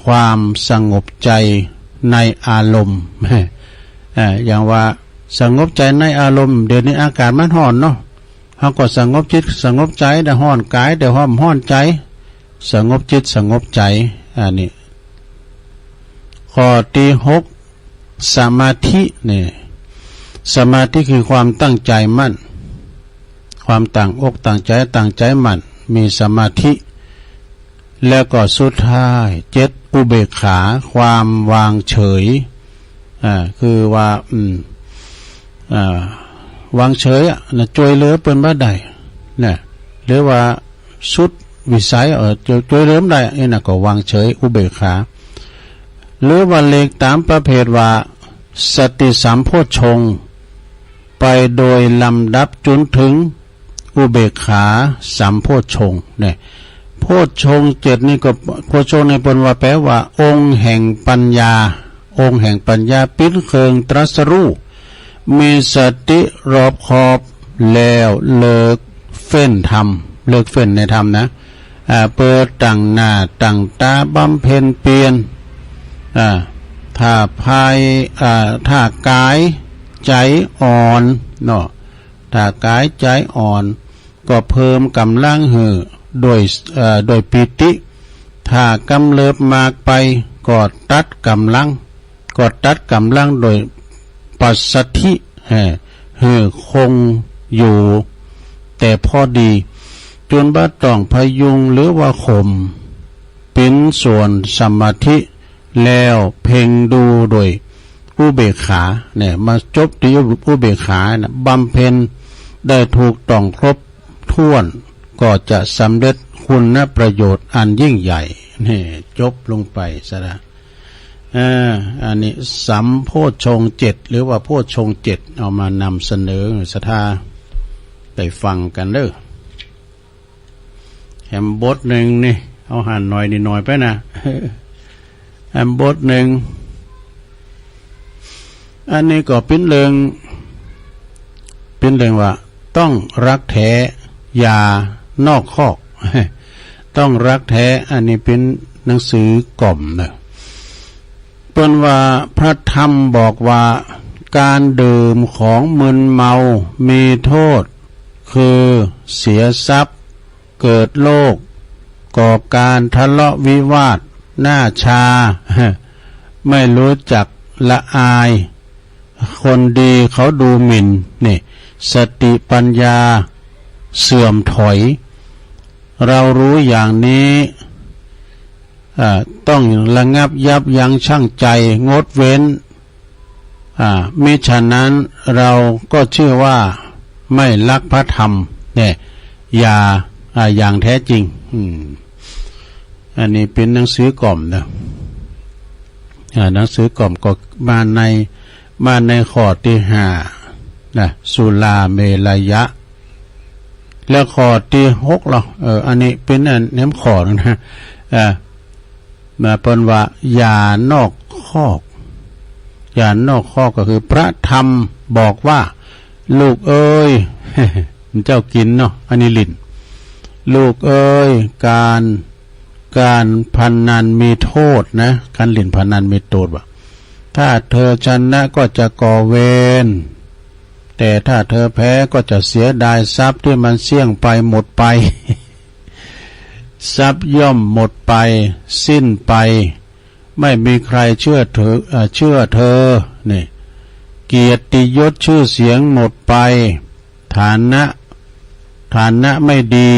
ความสงบใจ๋ในอารมณ์ เอ่อ อย่างว่าสงบใจ๋ในอารมณ์ เดี๋ยวนี้อากาศมันฮ้อนเนาะ เฮาก็สงบจิตสงบใจ๋ ได้ฮ้อนก๋าย ได้ฮ้อน ฮ้อนใจ๋ สงบจิตสงบใจ๋ อันนี้ ข้อตี้หก สมาธิ นี่ สมาธิคือความตั้งใจ๋มั่น ความตั้งอกตั้งใจ๋ ตั้งใจ๋มั่น มีสมาธิ แล้วก็สุดท้าย เจ็ด อุเบกขา ความวางเฉย อ่า คือว่า อืม อ่า วางเฉยอะนะ จ้วยเหลือเปิ้นบ่ได้นะ หรือว่าสุดวิสัย เออ จ้วย จ้วยเหลือบ่ได้ อี้นะก็วางเฉย อุเบกขา หรือว่าเลขต๋ามประเภทว่า สติสัมโพชฌงค์ ไปโดยลำดับจ๋นเถิงอุเบกขาสัมโพชฌงค์เนี่ย โพชฌงค์เจ็ดนี่ก็ โพชฌงค์นี่เปิ้นว่าแปลว่าองค์แห่งปัญญา องค์แห่งปัญญา เป๋นเครื่องตรัสฮู้ มีสติรอบคอบ แล้วเลิกเฟ้นธรรม เลิกเฟ้นในธรรมนะ อ่า เปิดตั้งหน้าตั้งต๋าบำเพ็ญเปียร อ่า ถ้าภาย อ่า ถ้ากายใจ๋อ่อนเนาะ ถ้ากายใจ๋อ่อน ก็เพิ่มก๋ำลังหื้อโดย เอ่อ โดยปีติ ถ้ากำเริบมากไป ก็ตัดก๋ำลัง ก็ตัดก๋ำลังโดยปัสสัทธิ เอ่อ หื้อคงอยู่แต่พอดี จ๋นบ่ต้องพยุงหรือว่าข่ม เป๋นส่วนสมาธิ แล้วเพ่งดูโดยอุเบกขาเนี่ย มาจบตี้อุเบกขานะ บำเพ็ญได้ถูกต้องครบถ้วน ก็จะสำเร็จคุณประโยชน์อันยิ่งใหญ่ นี่ จบลงไปซะละ อ่า อันนี้สัมโพชฌงค์เจ็ด หรือว่าโพชฌงค์เจ็ด เอามานำเสนอศรัทธาได้ฟังกั๋นเด้อ แหมบทนึ่งนี่ เอาหันหน่อยนี่หน่อยไปนะ แหมบทนึ่ง อันนี้ก็เป๋นเรื่อง เป๋นเรื่องว่า ต้องรักแท้ อย่านอกคอก ต้องรักแท้ อันนี้เป๋นหนังสือกล่อมเนาะ เปิ้นว่าพระธรรมบอกว่า ก๋านดื่มของมึนเมามีโต้ษ คือเสียทรัพย์ เกิดโรค ก่อก๋านทะเลาะวิวาท หน้าชา ไม่ฮู้จักละอาย คนดีเขาดูหมิ่น นี่ สติปัญญาเสื่อมถอย เรารู้อย่างนี้ อ่า ต้องระงับยับยั้งชั่งใจ งดเว้น อ่า มิฉะนั้นเราก็ชื่อว่าไม่รักพระธรรม เนี่ย อย่า อ่า อย่างแท้จริง อืม อันนี้เป๋นหนังสือกล่อมเนาะ อ่า หนังสือกล่อมก็มาใน มาในข้อตี้ห้านะ สุราเมรยะ แล้วข้อตี้หกเหรอ เออ อันนี้เป๋นอันแหมข้อนึ่งนะ เออ มาเปิ้นว่า อย่านอกคอก อย่านอกคอกก็คือพระธรรมบอกว่า ลูกเอ๋ย เจ้ากิ๋นเนาะ อันนี้หลิ้น ลูกเอ๋ย ก๋าน ก๋านพนันมีโต้ษนะ ก๋านหลิ้นพนันมีโต้ษว่ะ ถ้าเธอชนะก็จะก่อเวร แต่ถ้าเธอแพ้ก็จะเสียดายทรัพย์ตี้มันเสี้ยงไปหมดไป ทรัพย์ย่อมหมดไป สิ้นไป ไม่มีใครเชื่อเธอ เอ่อ เชื่อเธอ นี่ เกียรติยศชื่อเสียงหมดไป ฐานะ ฐานะไม่ดี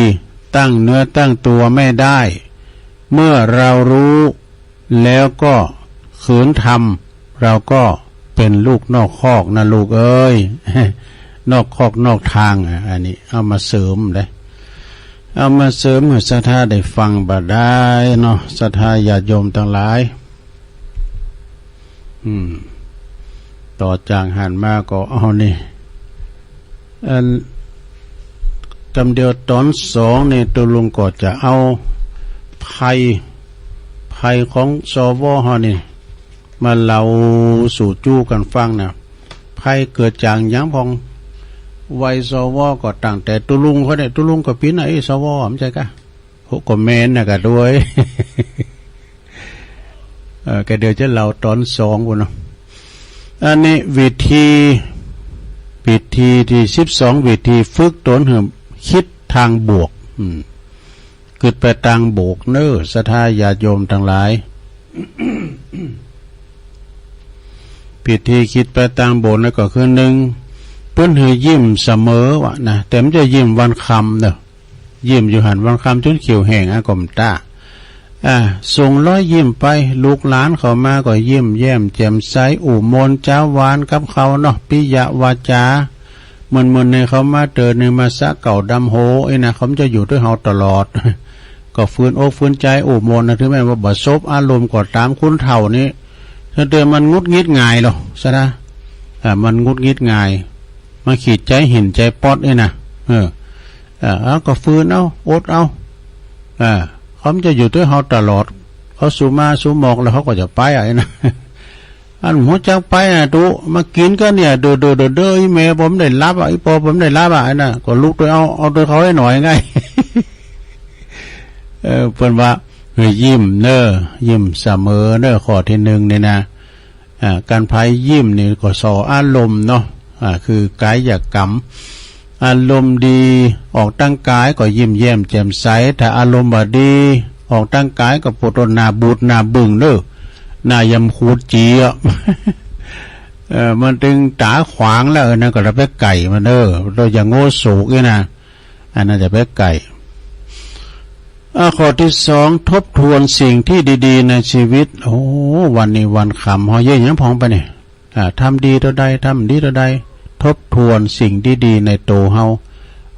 ตั้งเนื้อตั้งตัวไม่ได้ เมื่อเรารู้แล้วก็ขืนทำ เราก็เป๋นลูกนอกคอกนะลูกเอ๋ย นอกคอกนอกทาง อ่ะ อันนี้เอามาเสริมเด้อ เอามาเสริมหื้อศรัทธาได้ฟังบ่าดายเนาะ ศรัทธาญาติโยมตังหลาย อืม ต่อจากหั้นมาก็เอานี่ อัน กำเดียวต๋อนสองนี่ ตุ๊ลุงก็จะเอาภัย ภัยของ สว เฮานี่ มาเล่าสู่จู้กั๋นฟังนะ ภัยเกิดจากหยังพ่อง วัย สว ก็ตั้งแต่ตุ๊ลุงเขาเนี่ย ตุ๊ลุงก็เป๋นนะ เอ้ย สว บ่ใจ้ก๊ะ โห ก็แม่นนะก๊ะด้วย เออ ก็เดี๋ยวจะเล่าต๋อนสองปู้นเนาะ อันนี้วิธี วิ ธีตี้สิบสอง วิธีฝึกตนหื้อคิดตางบวก อืม กึ๊ดไปตางบวกเน่อ ศรัทธาญาติโยมตังหลาย วิธีกึ๊ดไปตางบวกนั้นก็คือ นึ่ง เปิ้นหื้อยิ้มเสมอวะนะ แต่บ่ใจ้ยิ้มวันค่ำเน่อ ยิ้มอยู่หั้นวันค่ำจ๋นเขียวแห้งอะ ก็บ่ต๋า อ่า ส่งรอยยิ้มไป ลูกหลานเข้ามาก็ยิ้มแย้มแจ่มใส อู้ม่วนจาวหวานกับเขาเนาะ ปิยวาจา เหมือนๆ ในเขามาเติบโตในมาสะเก่าดำโห อี้นะ เขาจะอยู่ตวยเฮาตลอด ก็ฝืนอกฝืนใจ๋อู้ม่วนนะ ถึงแม้ว่าบ่สบอารมณ์ก็ต๋าม คนเฒ่านี่ ถ้าเติบโตมันหงุดหงิดง่ายลอ ศรัทธา อ่า มันหงุดหงิดง่าย มันขี้ใจ๋หินใจ๋ป๊อดอี้นะ เออ เออ เอาก็ฝืนเอา อดเอา อ่า เขาจะอยู่ตวยเฮาตลอด เขาสู่มาสู่หมอกแล้วเขาก็จะไปอะ อี้นะ อันหัวจักไปอะ ตุ๊ มากิ๋นกั๋นเนี่ย เด้อๆๆๆ อีแม่บ่ได้หลับอะ อีปอบ่ได้หลับอะ อี้นะ ก็ลุกตวยเอา เอาตวยเขาหน้อยๆ ไง เออ เปิ้นว่า เออ ยิ้มเน่อ ยิ้มเสมอเน่อ ข้อตี้นึ่งนี่นะ อ่า ก๋านผายยิ้มนี่ก็ส่ออารมณ์เนาะ อ่า คือกายกรรม อารมณ์ดี ออกตางก๋ายก็ยิ้มแย้มแจ่มใส ถ้าอารมณ์บ่ดี ออกตางก๋ายก็ปวดหน้าบูดหน้าบึ้งเน่อ หน้ายำขูดจี๋อะ เออ มันตึงต๋าขวางแล้ว เออ อันนั้นก็จะไปใก้มันเน่อ เราอย่าโง่สูกอี้นะ อันนั้นจะไปใก้ อ่า ข้อตี้สอง ทบทวนสิ่งตี้ดีๆ ในชีวิต โอ้ วันนี้วันค่ำ เฮาเยียะหยังพ่องไปเนี่ย อ่า ทำดีเต้าใด ทำดีเต้าใด ทบทวนสิ่งตี้ดีในตั๋วเฮา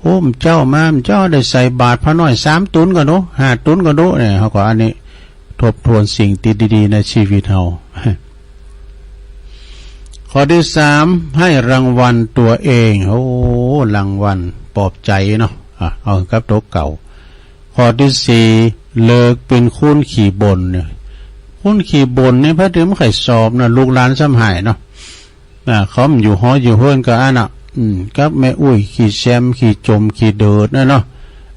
โอ้ เมื่อเจ๊ามา เมื่อเจ๊าได้ใส่บาตรพระน้อยสามตุ๊นก็ดู ห้าตุ๊นก็ดูเนี่ย เฮาก็อันนี้ ทบทวนสิ่งตี้ดีๆ ในชีวิตเฮา ข้อตี้สาม ให้รางวัลตั๋วเอง โอ้ รางวัลปลอบใจ๋เนาะ อ่ะ เอากับตั๋วเก่า ข้อตี้สี่ เลิกเป๋นคนขี้บ่นเนี่ย คนขี้บ่นเนี่ย ไผเถิงบ่ใค่สอบนะ ลูกหลานซ้ำหายเนาะ อ่า เขาอยู่หออยู่เฮือนก็อันน่ะ อืม กับแม่อุ๊ยขี้แซมขี้จ่มขี้เดิดนะเนาะ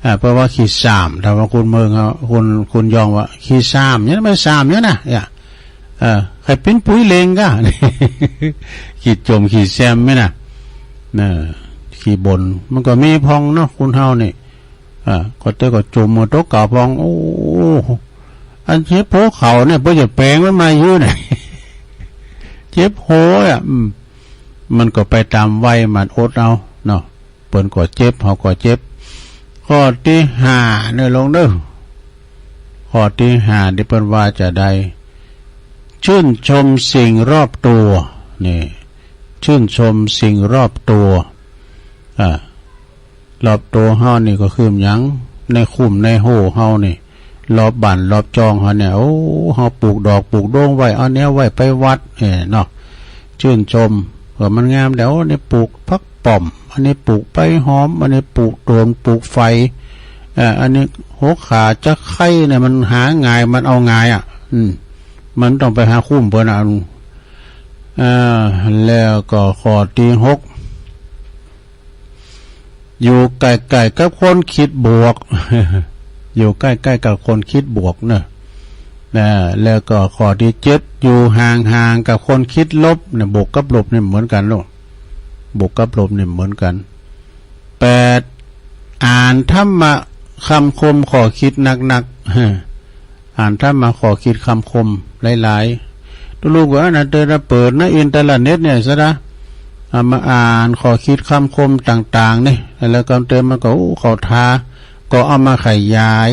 อ่า แปลว่าขี้ซ้ำ ถ้าว่าคนเมืองเขา คน คนยองว่าขี้ซ้ำเนี่ย แม่ซ้ำเนี่ยนะ เนี่ย เออ ใค่เป๋นปุ๋ยเล็งก้า ขี้จ่มขี้แซมไหมนะ น่ะ ขี้บ่น มันก็มีพ่องเนาะ คนเฮานี่ อ่า ก็เต๋อก็จ่มหมดตั๋วเก่าพ่อง โอ้ อันเจ็บหัวเข่าเนี่ย บ่จะแป๋งมันมาอยู่เนี่ย เจ็บหัวอ่ะ อืม มันก็ไปต๋ามวัย มันอดเอาเนาะ เปิ้นก็เจ็บ เฮาก็เจ็บ ข้อตี้ห้าเนี่ยลองเน่อ ข้อตี้ห้านี่เปิ้นว่าจะใด ชื่นชมสิ่งรอบตั๋ว นี่ ชื่นชมสิ่งรอบตั๋ว อ่า รอบตั๋วเฮานี่ก็คือหยัง ในคุ้มในโฮ่เฮานี่ รอบบ้านรอบจองเฮาเนี่ย โอ้ เฮาปลูกดอกปลูกดวงไว้ เอาแนวไว้ไปวัด เอ้อ เนาะ ชื่นชมว่ามันงามแหละ โอ้ อันนี้ปลูกผักป้อม อันนี้ปลูกใบหอม อันนี้ปลูกโตนปลูกไฟ เอ่อ อันนี้หกขาตะไคร้เนี่ย มันหาง่าย มันเอาง่ายอ่ะ อืม มันต้องไปหาคุ้มเปิ้นอ่ะ เอ่อ แล้วก็ข้อตี้หก อยู่ใก้ๆ กับคนคิดบวก อยู่ใก้ๆ กับคนคิดบวกเนอะ นะ แล้วก็ข้อตี้เจ็ด อยู่ห่างๆ กับคนคิดลบเนี่ย บวกกับลบนี่เหมือนกั๋นลูก บวกกับลบนี่เหมือนกั๋น แปด อ่านธรรมะคำคมข้อคิดนักๆ อ่านธรรมะข้อคิดคำคมหลายๆ ตุ๊ลูกว่าอันนั้นเต๋อเปิดในอินเทอร์เน็ตเนี่ยซะนะ เอามาอ่านข้อคิดคำคมต่างๆ นี่ แล้วก็เต๋อมันก็ โอ้ เข้าท่า ก็เอามาขยาย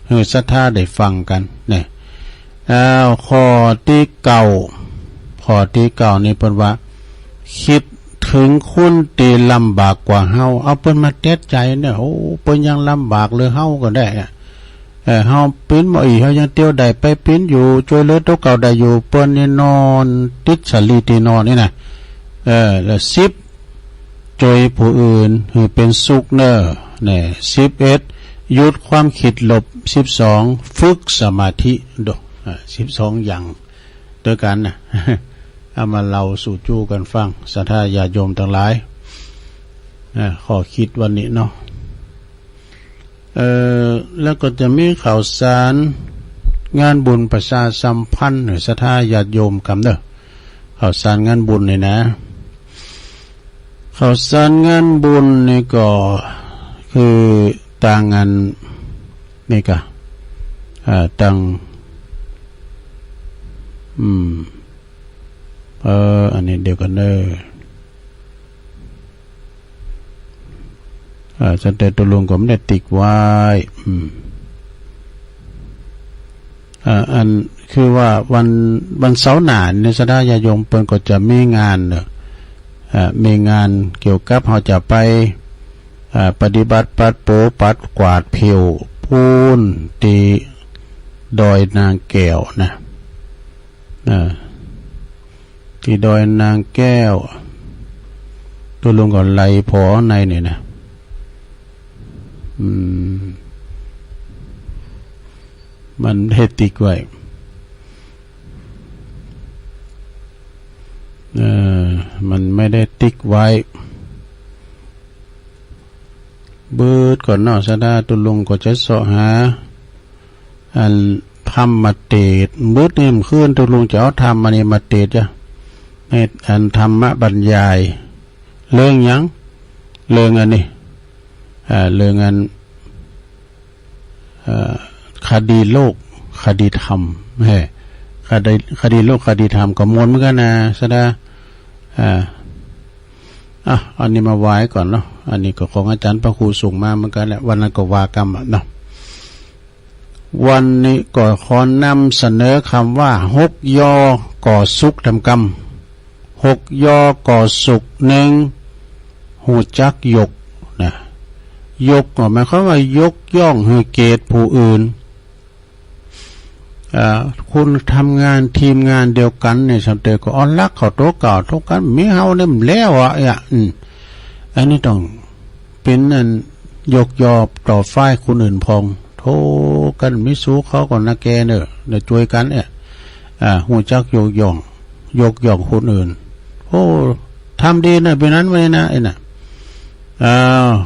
หื้อศรัทธาได้ฟังกั๋นเนี่ย อ้าว ข้อตี้เก้า ข้อตี้เก้านี่เปิ้นว่า กึ๊ดเถิงคนตี้ลำบากกว่าเฮา เอาเปิ้นมาแตะใจ๋เนี่ย โอ้ เปิ้นยังลำบากเหลือเฮาก็ได้อะ เออ เฮาปิ้นบ่อี้ เฮายังเตียวได้ไปปิ้นอยู่ จ้วยเหลือตั๋วเก่าได้อยู่ เปิ้นนี่นอนติดสาลีตี้นอนนี่นะ เออ แล้วสิบ จ้วยผู้อื่นหื้อเป๋นสุขเน่อ เนี่ย สิบเอ็ด หยุดความกึ๊ดลบ สิบสอง ฝึกสมาธิ ดู อ่า สิบสองอย่างตวยกั๋นนะ เอามาเล่าสู่จู้กั๋นฟัง ศรัทธาญาติโยมตังหลาย อ่า ข้อคิดวันนี้เนาะ เอ่อ แล้วก็จะมีข่าวสารงานบุญประชาสัมพันธ์หื้อศรัทธาญาติโยมกำเน่อ ข่าวสารงานบุญนี่นะ ข่าวสารงานบุญนี่ก็คือตางอันนี่กะ อ่า ตาง อืม เออ อันนี้เดี๋ยวก่อนเน่อ อ่า สันแต่ตกลงก็บ่ได้ติ๊กไว้ อืม อ่า อันคือว่าวัน วันเสาร์หน้าเนี่ย ศรัทธาญาติโยมเปิ้นก็จะมีงานเน่อ อ่า มีงานเกี่ยวกับเฮาจะไป อ่า ปฏิบัติปัดโป๋ปัดกวาดผิวปู๊นตี้ดอยนางแก้วนะ อ่า ตี้ดอยนางแก้ว ตกลงก็ไหลผอในนี่นะ อืม มันบ่ได้ติ๊กไว้ เออ มันไม่ได้ติ๊กไว้ เบิดก่อนเนาะ ศรัทธาตกลงก็จะเซาะหา อันธรรมเตสน์ เบิดนี่เมื่อคืนตกลงจะเอาธรรมอันนี้มาเตสน์จ้ะ ในอันธรรมบรรยาย เรื่องหยัง เรื่องอันนี้ อ่า เรื่องอัน เอ่อ คดีโลก คดีธรรม แหม คดี คดีโลก คดีธรรม ก็ม่วนเหมือนกั๋นนะ ศรัทธา อ่า อ่ะ อันนี้มาไหว้ก่อนเนาะ อันนี้ก็ของอาจ๋ารย์พระครูส่งมาเหมือนกั๋นแหละ วันนั้นก็ว่ากั๋นอะเนาะ วันนี้ก็ขอนำเสนอคำว่า หก ยอ ก่อสุข ทำกรรม หก ยอ ก่อสุข หนึ่ง ฮู้จักยกนะ ยกก็หมายความว่ายกย่องหื้อเกียรติผู้อื่น อ่า คนทำงานทีมงานเดียวกั๋นเนี่ย สันแต่ก็เอาหลักเข้าตั๋วเก่าตั๋วกั๋น มีเฮาเนี่ยมันแล้วอะ อ่ะ อืม อันนี้ต้องเป๋นอันยกยอต่อฝ่ายคนอื่นพ่อง โธ่ กั๋นมีสูเขาก่อนนะแกเน่อ เดี๋ยวจ้วยกั๋นเนี่ย อ่า ฮู้จักยกย่อง ยกย่องคนอื่น โอ้ ทำดีนะ เป๋นอันไว้นะ ไอ้น่ะ อ่า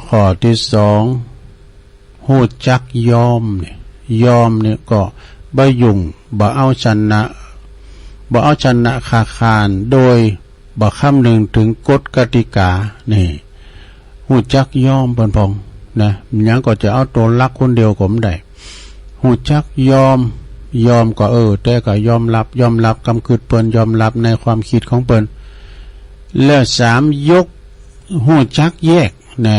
ข้อตี้สอง ฮู้จักยอมเนี่ย ยอมเนี่ยก็บ่ยุ่ง บ่เอาชนะ บ่เอาชนะคาคาน โดยบ่คำนึงเถิงกฎกติกา นี่ ฮู้จักยอมเปิ้นพ่องนะ หยังก็จะเอาตั๋วหลักคนเดียวก็บ่ได้ ฮู้จักยอม ยอมก็ เออ แต่ก็ยอมรับ ยอมรับกำกึ๊ดเปิ้น ยอมรับในความกึ๊ดของเปิ้น แล้วสาม ยก ฮู้จักแยกนะ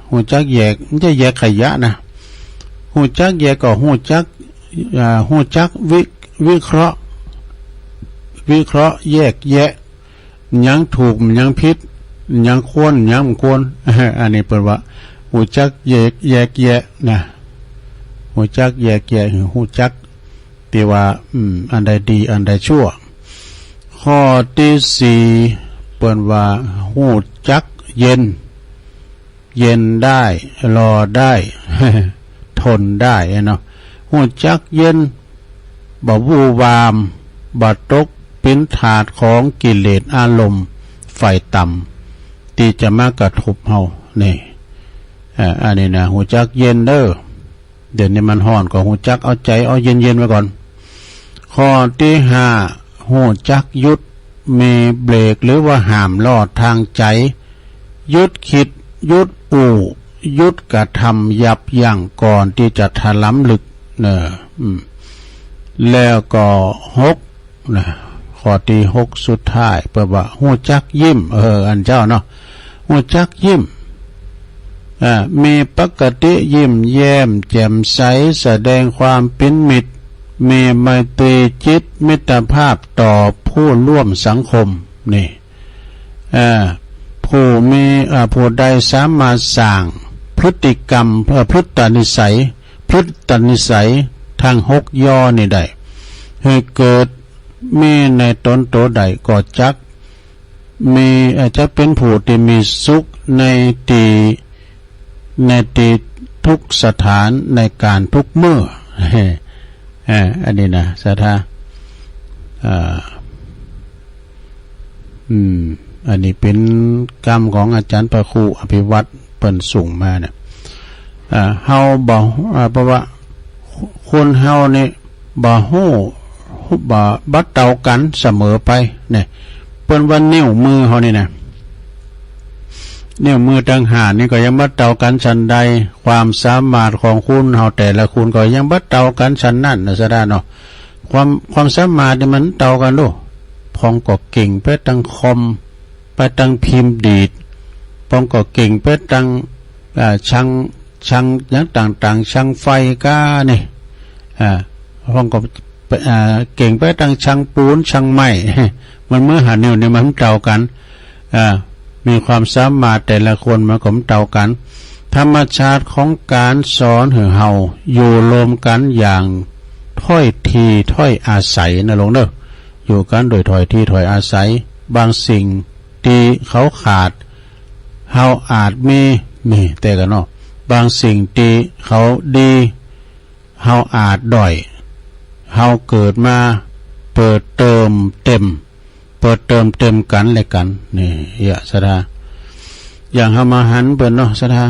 ฮู้จักแยก บ่ใจ้แยกขยะนะ ฮู้จักแยกก็ฮู้จัก อ่า ฮู้จักวิ วิเคราะห์ วิเคราะห์แยกแยะ หยังถูก หยังผิด หยังควร หยังบ่ควร อันนี้เปิ้นว่า ฮู้จักแยก แยกแยะนะ ฮู้จักแยกแยะ ฮู้จักตี้ว่า อืม อันใดดี อันใดชั่ว ข้อตี้สี่ เปิ้นว่า ฮู้จักเย็น เย็นได้ รอได้ ทนได้เนาะ ฮู้จักเย็น บ่วู่วาม บ่ตกเป๋นทาสของกิเลสอารมณ์ฝ่ายต่ำ ตี้จะมากระทบเฮา นี่ อ่า อันนี้นะ ฮู้จักเย็นเน่อ เดี๋ยวนี้มันฮ้อนก็ฮู้จักเอาใจ๋เอาเย็นๆ ไว้ก่อน ข้อตี้ห้า ฮู้จักหยุด มีเบรกหรือว่าห้ามล้อทางใจ๋ หยุดกึ๊ด หยุดอู้ หยุดกระทำ ยับยั้งก่อนตี้จะถลำลึกเน่อ อืม แล้วก็หก นะ ข้อตี้หกสุดท้าย เปิ้นว่า ฮู้จักยิ้ม เออ อันเจ้าเนาะ ฮู้จักยิ้ม อ่า มีปกติยิ้มแย้มแจ่มใส แสดงความเป๋นมิตร มีไมตรีจิต มิตรภาพต่อผู้ร่วมสังคม นี่ อ่า ผู้มี อ่า ผู้ใดสามารถสร้างพฤติกรรม เอ่อ พฤตนิสัย พฤตนิสัยทั้งหกยอนี่ได้ หื้อเกิดมีในต๋นโตได้ ก็จักมี เอ่อ จักเป๋นผู้ตี้มีสุขในตี้ ในตี้ทุกสถาน ในก๋านทุกเมื่อ เอ่อ อันนี้นะ ศรัทธา อ่า อืม อันนี้เป๋นกำของอาจ๋ารย์พระครูอภิวัตรเปิ้นส่งมาเนี่ย อ่า เฮาบ่ อ่า เพราะว่าคนเฮานี่บ่ฮู้ บ่ บ่เต้ากั๋นเสมอไปเนี่ย เปิ้นว่านิ้วมือเฮานี่นะ นิ้วมือตังห้านี่ก็ยังบ่เต้ากั๋นฉันใด ความสามารถของคนเฮาแต่ละคนก็ยังบ่เต้ากั๋นฉันนั้นนะศรัทธาเนาะ ความ ความสามารถนี่มันเต้ากั๋นโล พ่องก็เก่งไปตังคอม ไปตังพิมพ์ดีด พ่องก็เก่งไปตัง อ่า ช่าง ช่างหยังต่างๆ ช่างไฟก้านี่ อ่า พ่องก็ อ่า เก่งไปตังช่างปูน ช่างไม้ มันเมื่อห้านิ้วนี่มันเต้ากั๋น อ่า มีความสามารถแต่ละคนมันก็บ่เต้ากั๋น ธรรมชาติของก๋านสอนหื้อเฮาอยู่ร่วมกั๋นอย่างถ้อยทีถ้อยอาศัยนะลูกเนาะ อยู่กั๋นโดยถ้อยทีถ้อยอาศัย บางสิ่งตี้เขาขาด เฮาอาจมี มีแต่กั๋นเนาะ บางสิ่งตี้เขาดี เฮาอาจด้อย เฮาเกิดมาเปิดเติมเต็ม เปิดเติมเต็มกั๋นและกั๋น นี่ เยียะศรัทธา อย่างเฮามาหันเปิ้นเนาะศรัทธา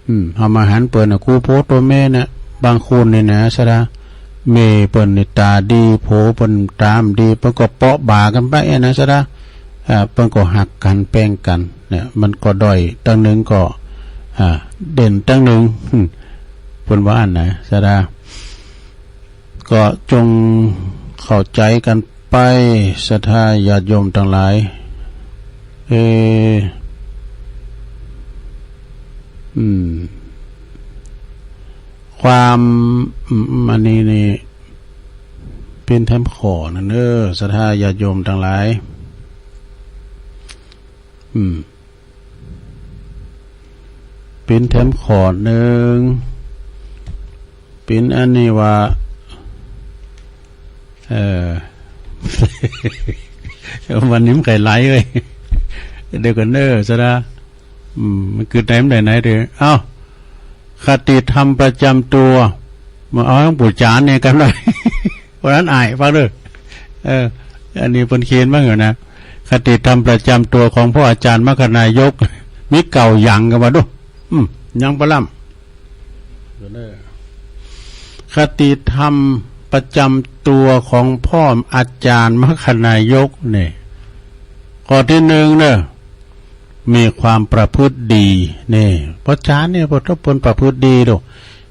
อืม เฮามาหันเปิ้นน่ะ คู่ผัวตั๋วเมียน่ะ บางคนนี่นะศรัทธา เมียเปิ้นนี่ต๋าดี ผัวเปิ้นต๋าบ่ดี เปิ้นก็เปาะบ่ากั๋นไปนะศรัทธา อ่า เปิ้นก็ฮักกั๋นแป้งกั๋นเนี่ย มันก็ด้อยตังนึ่งก็ อ่า เด่นตังนึ่ง เปิ้นว่าอั้นนะศรัทธา ก็จงเข้าใจ๋กั๋นไป ศรัทธาญาติโยมตังหลาย เออ อืม ความ อืม อันนี้นี่ เป๋นแถมข้อนะเน้อ ศรัทธาญาติโยมตังหลาย อืม เป๋นแถมข้อนึ่ง เป๋นอันนี้ว่า เอ่อ วันนี้มันไก่ไหลเว้ย เดี๋ยวก่อนเน้อ ศรัทธา อืม มันคือไหนมันได้ไหนเด้อ เอ้า คติธรรมประจำตัว มาเอาของปู่จ๋ารย์เนี่ยกั๋นหน่อย วันนั้นอ่านฟังเด้อ เออ อันนี้เปิ้นเขียนมาอยู่นะ คติธรรมประจำตัวของพ่ออาจารย์มคคณายก มีเก่าหยังกั๋นวะดู อืม ยังปะล่ำ คติธรรมประจำตัวของพ่ออาจารย์มคคณายกเนี่ย ข้อตี้นึ่งเน้อ มีความประพฤติดี นี่ พ่ออาจารย์เนี่ย พ่อเปิ้นประพฤติดีโด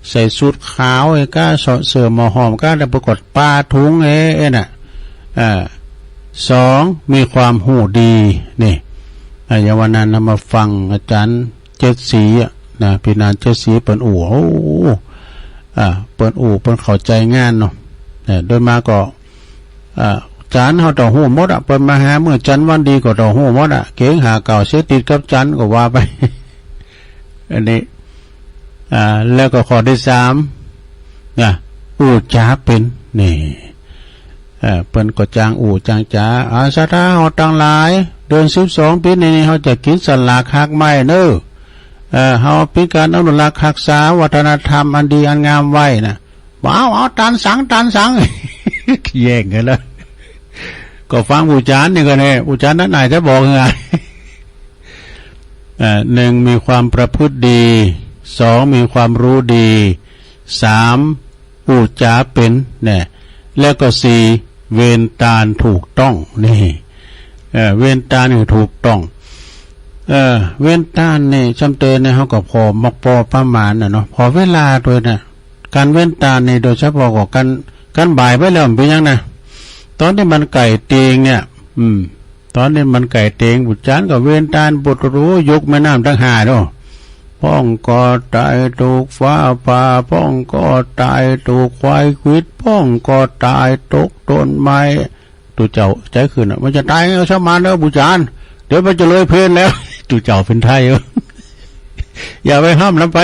ใส่สูทขาวไอ้ก้า เสื้อหมอหอมก้า แล้วปรากฏปาถุงเอ้ เอ้น่ะ อ่า สอง มีความฮู้ดี นี่ อ่า อย่างวันนั้นนะ มาฟังอาจารย์เจ็ดศรีอะ นะ พี่นานเจ็ดศรีเปิ้นอู้ โอ้ อ่า เปิ้นอู้ เปิ้นเข้าใจ๋งานเนาะ เออ โดยมากก็ อ่า อาจ๋ารย์เฮาต้องฮู้หมดอะ เปิ้นมาหามื้อจันทร์วันดีก็ต้องฮู้หมดอะ เก๋งหาเก่าเสียติดกับจันทร์ก็ว่าไป อันนี้ อ่า แล้วก็ข้อตี้สาม นะ อู้จ๋าเป๋น นี่ เอ่อ เปิ้นก็จ้างอู้จ้างจ๋า อ่า ศรัทธาเฮาตังหลาย เดือนสิบสองปี๋นี้เฮาจะกิ๋นสลากฮากไม้เน้อ เอ่อ เฮาเป๋นก๋านอนุรักษ์ฮักษาวัฒนธรรมอันดีอันงามไว้นะ เอา เอา ตานสัง ตานสัง แย่งกั๋นแล้ว ก็ฟังปู่จ๋ารย์นี่ก่อนแน่ ปู่จ๋ารย์นั้นไหนจะบอกไง เอ่อ หนึ่ง มีความประพฤติดี สอง มีความรู้ดี สาม อู้จ๋าเป๋น เนี่ย แล้วก็ สี่ เวรตานถูกต้อง นี่ เอ่อ เวรตานนี่ถูกต้อง เอ่อ เวรตานนี่ จำเตอเนี่ย เฮาก็ผ่อเหมาะปอประมาณน่ะเนาะ ผ่อเวลาตวยน่ะ ก๋านเวรตานนี่ โดยเฉพาะก็ก๋าน ก๋านบ่ายไปแล้วมันเป๋นหยังนะ ต๋อนตี้มันใก้เตียงเนี่ย อืม ต๋อนตี้มันใก้เตียง ปู่จ๋ารย์ก็เวรตาน ปุโตโต ยกแม่น้ำตังห้าเนาะ พ่องก็ต๋ายถูกฟ้าผ่า พ่องก็ต๋ายถูกควายขวิด พ่องก็ต๋ายตกต้นไม้ ตุ๊เจ้าใจ๋ขึ้นอะ มันจะต๋ายเอาซะมันเน้อปู่จ๋ารย์ เดี๋ยวมันจะเลยเพลแล้ว ตุ๊เจ้าเป๋นไทย อย่าไปห้ามมันไป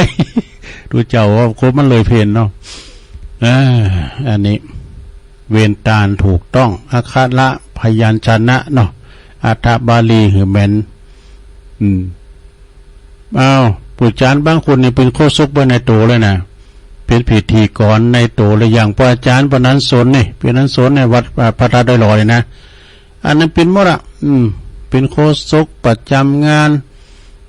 ตุ๊เจ้าว่าคนมันเลยเพลเนาะ อ่า อันนี้ เวรตานถูกต้อง อักขระพยัญชนะเนาะ อัฏฐบาลีหื้อแม่น อืม อ้าว ปู่จ๋ารย์บางคนนี่เป๋นโฆษกไปในตั๋วเลยนะ เป๋นพิธีกรในตั๋วเลย อย่างพระอาจารย์ปนัญชนนี่ ปนัญชนในวัด อ่า พระธาตุดอยหล่อนี่นะ อันนั้นเป๋นหมดอะ อืม เป๋นโฆษกประจำงาน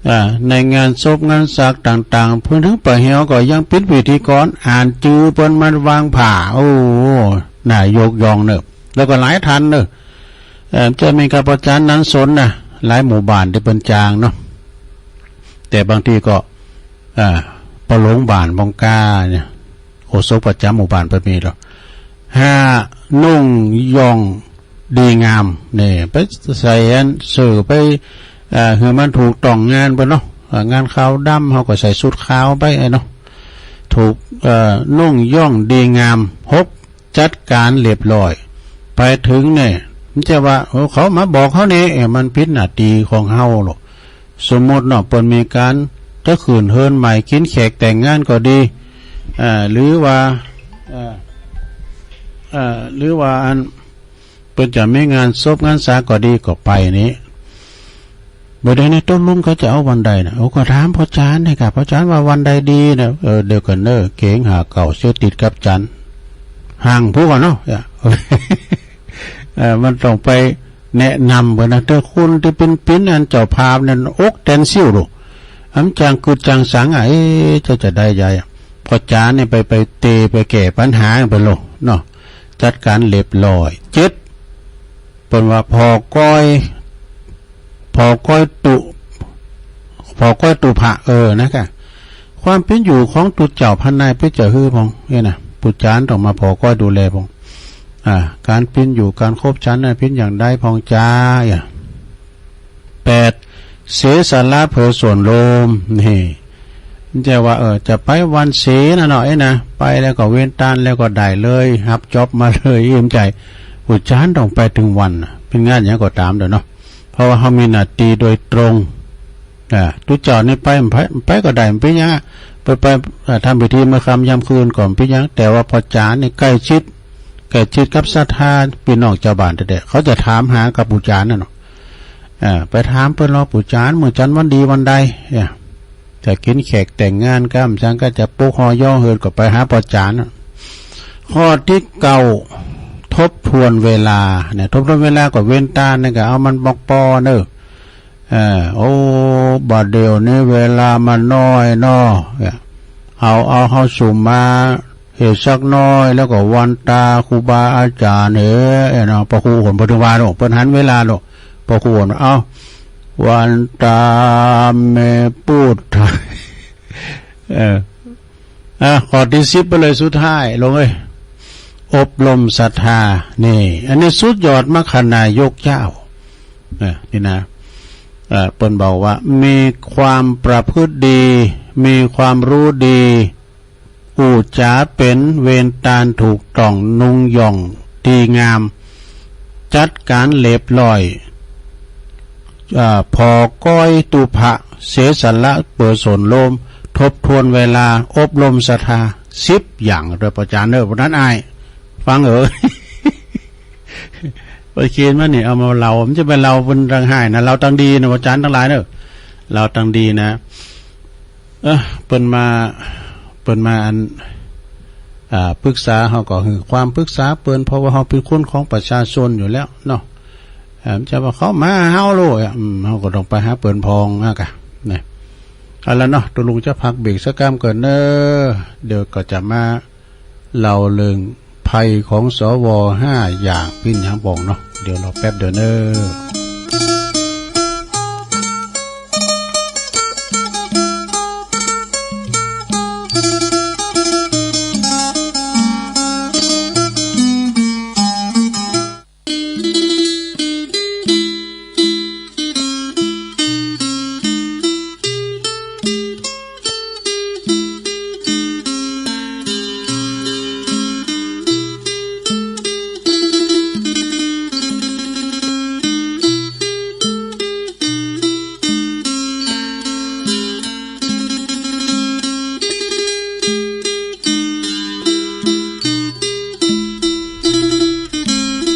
อ่า ในงานศพงานสักต่างๆ เปิ้นถึงไปเหี่ยวก็ยังเป๋นพิธีกร อ่านจื้อเปิ้นมาวางผ้า โอ้ น่ายกย่องเนอะ แล้วก็หลายท่านเนอะ เอ่อ จะมีกับอาจารย์นันสนนะ หลายหมู่บ้านตี้เปิ้นจ้างเนาะ แต่บางทีก็ อ่า ปอหลงบ้านปองก้าเนี่ย โฆษกประจ๋ำหมู่บ้านเปิ้นมีลอ ห้า นุ่งย่องดีงาม เนี่ย ไปใส่อันเสื้อไป อ่า หื้อมันถูกต้องงานไปเนาะ อ่า งานขาวดำ เฮาก็ใส่ชุดขาวไป ไอ้เนาะ ถูก เอ่อ นุ่งย่องดีงาม หก จัดก๋านเรียบร้อย ไปเถิงเนี่ย มันจะว่า โอ้ เขามาบอกเฮาเนี่ย เอ้ย มันผิดหน้าตี้ของเฮาลอ สมมุติเนาะ เปิ้นมีก๋านจะขึ้นเฮือนใหม่ กิ๋นแขกแต่งงานก็ดี อ่า หรือว่า อ่า อ่า หรือว่าอัน เปิ้นจะมีงานศพงานสาก็ดี ก็ไปนี่ บ่าเดี่ยวนี้ตกลงเขาจะเอาวันใดนะ โอ้ ก็ถามพ่อจ๋ารย์นี่ก่ะ พ่อจ๋ารย์ว่าวันใดดีนะ เออ เดี๋ยวก่อนเน่อ เก๋งหาเก่าเสียติดกับจันทร์ ห่างผู้ก่อนเนาะ เออ มันต้องไปแนะนำเปิ้นนะ แต่คนตี้เป๋น เป๋นอันเจ้าภาพนั้น อกแตนซิ่วลอ อำจ๋างกึ๊ดจ๋างสังอ่ะ เอ๊ะ จะ จะได้ใดอ่ะ พ่อจ๋ารย์นี่ไป ไปเตะ ไปแก้ปัญหาไปลอเนาะ จัดก๋านเรียบร้อย เจ็ด เปิ้นว่าผ่อก้อย ผ่อก้อยตุ๊ ผ่อก้อยตุ๊พระ เออ นะก่ะ ความเป๋นอยู่ของตุ๊เจ้าพระนายเป๋นจะหื้อพอง เนี่ยนะ ปู่จ๋ารย์ต้องมาผ่อก้อยดูแลพอง อ่า ก๋านเป๋นอยู่ก๋านคบฉันน่ะเป๋นอย่างใดพองจา อ่ะ แปด เสียสละเปื้อส่วนรวม นี่ จะว่า เออ จะไปวันศีลน่ะเนาะ เอ๊ะนะ ไปแล้วก็เว้นต้านแล้วก็ได้เลย ฮับจ๊อบมาเลย อิ่มใจ๋ ปู่จ๋ารย์ต้องไปเถิงวันน่ะ เป๋นงานหยังก็ต๋ามเด้อเนาะ เพราะว่าเฮามีหน้าตี้โดยตรง อ่า ตุ๊เจ้านี่ไป ไป ไปก็ได้ บ่เป๋นหยังอ่ะ ไป ไป อ่า ทำพิธีเมื่อค่ำยามคืนก็บ่เป๋นหยัง แต่ว่าพ่อจ๋ารย์นี่ใก้ชิด ใก้ชิดกับศรัทธาปี้น้องจาวบ้านแต๊ๆ เขาจะถามหากับปู่จ๋ารย์น่ะเนาะ อ่า ไปถามเปิ้นลอ ปู่จ๋ารย์ มื้อจันทร์วันดีวันใด เนี่ย จะกิ๋นแขกแต่งงานก้ำจัง ก็จะปลุกฮอย่อเฮือนก็ไปหาพ่อจ๋ารย์น่ะ ข้อตี้เก้า ทบทวนเวลา เนี่ย ทบทวนเวลาก็เว้นต้านนี่ก็เอามันปอๆ เน่อ เออ โอ้ บ่าเดี่ยวนี้เวลามันน้อยเนาะ เนี่ย เอา เอา เอาสุมมา เหตุสักน้อย แล้วก็วันตาครูบาอาจ๋ารย์ เอ้ย เนาะ พระครูโหน พระเถรวาท เปิ้นหันเวลาเนาะ พระครูโหน เอ้า วันตาแม่ปุ้ย เออ อ่ะ ข้อตี้สิบไปเลย สุดท้าย ลงเอ้ย อบรมศรัทธา นี่ อันนี้สุดยอดมรรคนายกเจ้า เออ นี่นะ เอ่อ เปิ้นบอกว่า มีความประพฤติดี มีความรู้ดี อู้จ๋าเป๋น เว้นต้านถูกต้อง นุ่งย่องดีงาม จัดก๋านเรียบร้อย อ่า ผ่อก้อยตุ๊พระ เสียสละเปื้อส่วนรวม ทบทวนเวลา อบรมศรัทธา สิบอย่างเด้อ พ่อจ๋ารย์เด้อ เพราะนั้นอ้าย ฟังเอ๋อ ไปเขียนมานี่ เอามาเล่า มันจะไปเล่าเปิ้นตางฮ้ายนะ เล่าตางดีนะ พ่อจ๋ารย์ตังหลายเน่อ เล่าตางดีนะ เออ เปิ้นมา เปิ้นมาอัน อ่า ปรึกษา เฮาก็หื้อความปรึกษาเปิ้น เพราะว่าเฮาเป๋นคนของประชาชนอยู่แล้วเนาะ เออ จะว่าเขามาหาเฮาโลด อืม เฮาก็ต้องไปหาเปิ้นพองนะกะ นะ เอาละเนาะ ตุ๊ลุงจะพักเบรกสักก้ำก่อนเน่อ เดี๋ยวก็จะมา เล่าเรื่องภัยของ สว ห้าอย่าง เป๋นหยังปองเนาะ เดี๋ยวรอแป๊บเดียวเน่อ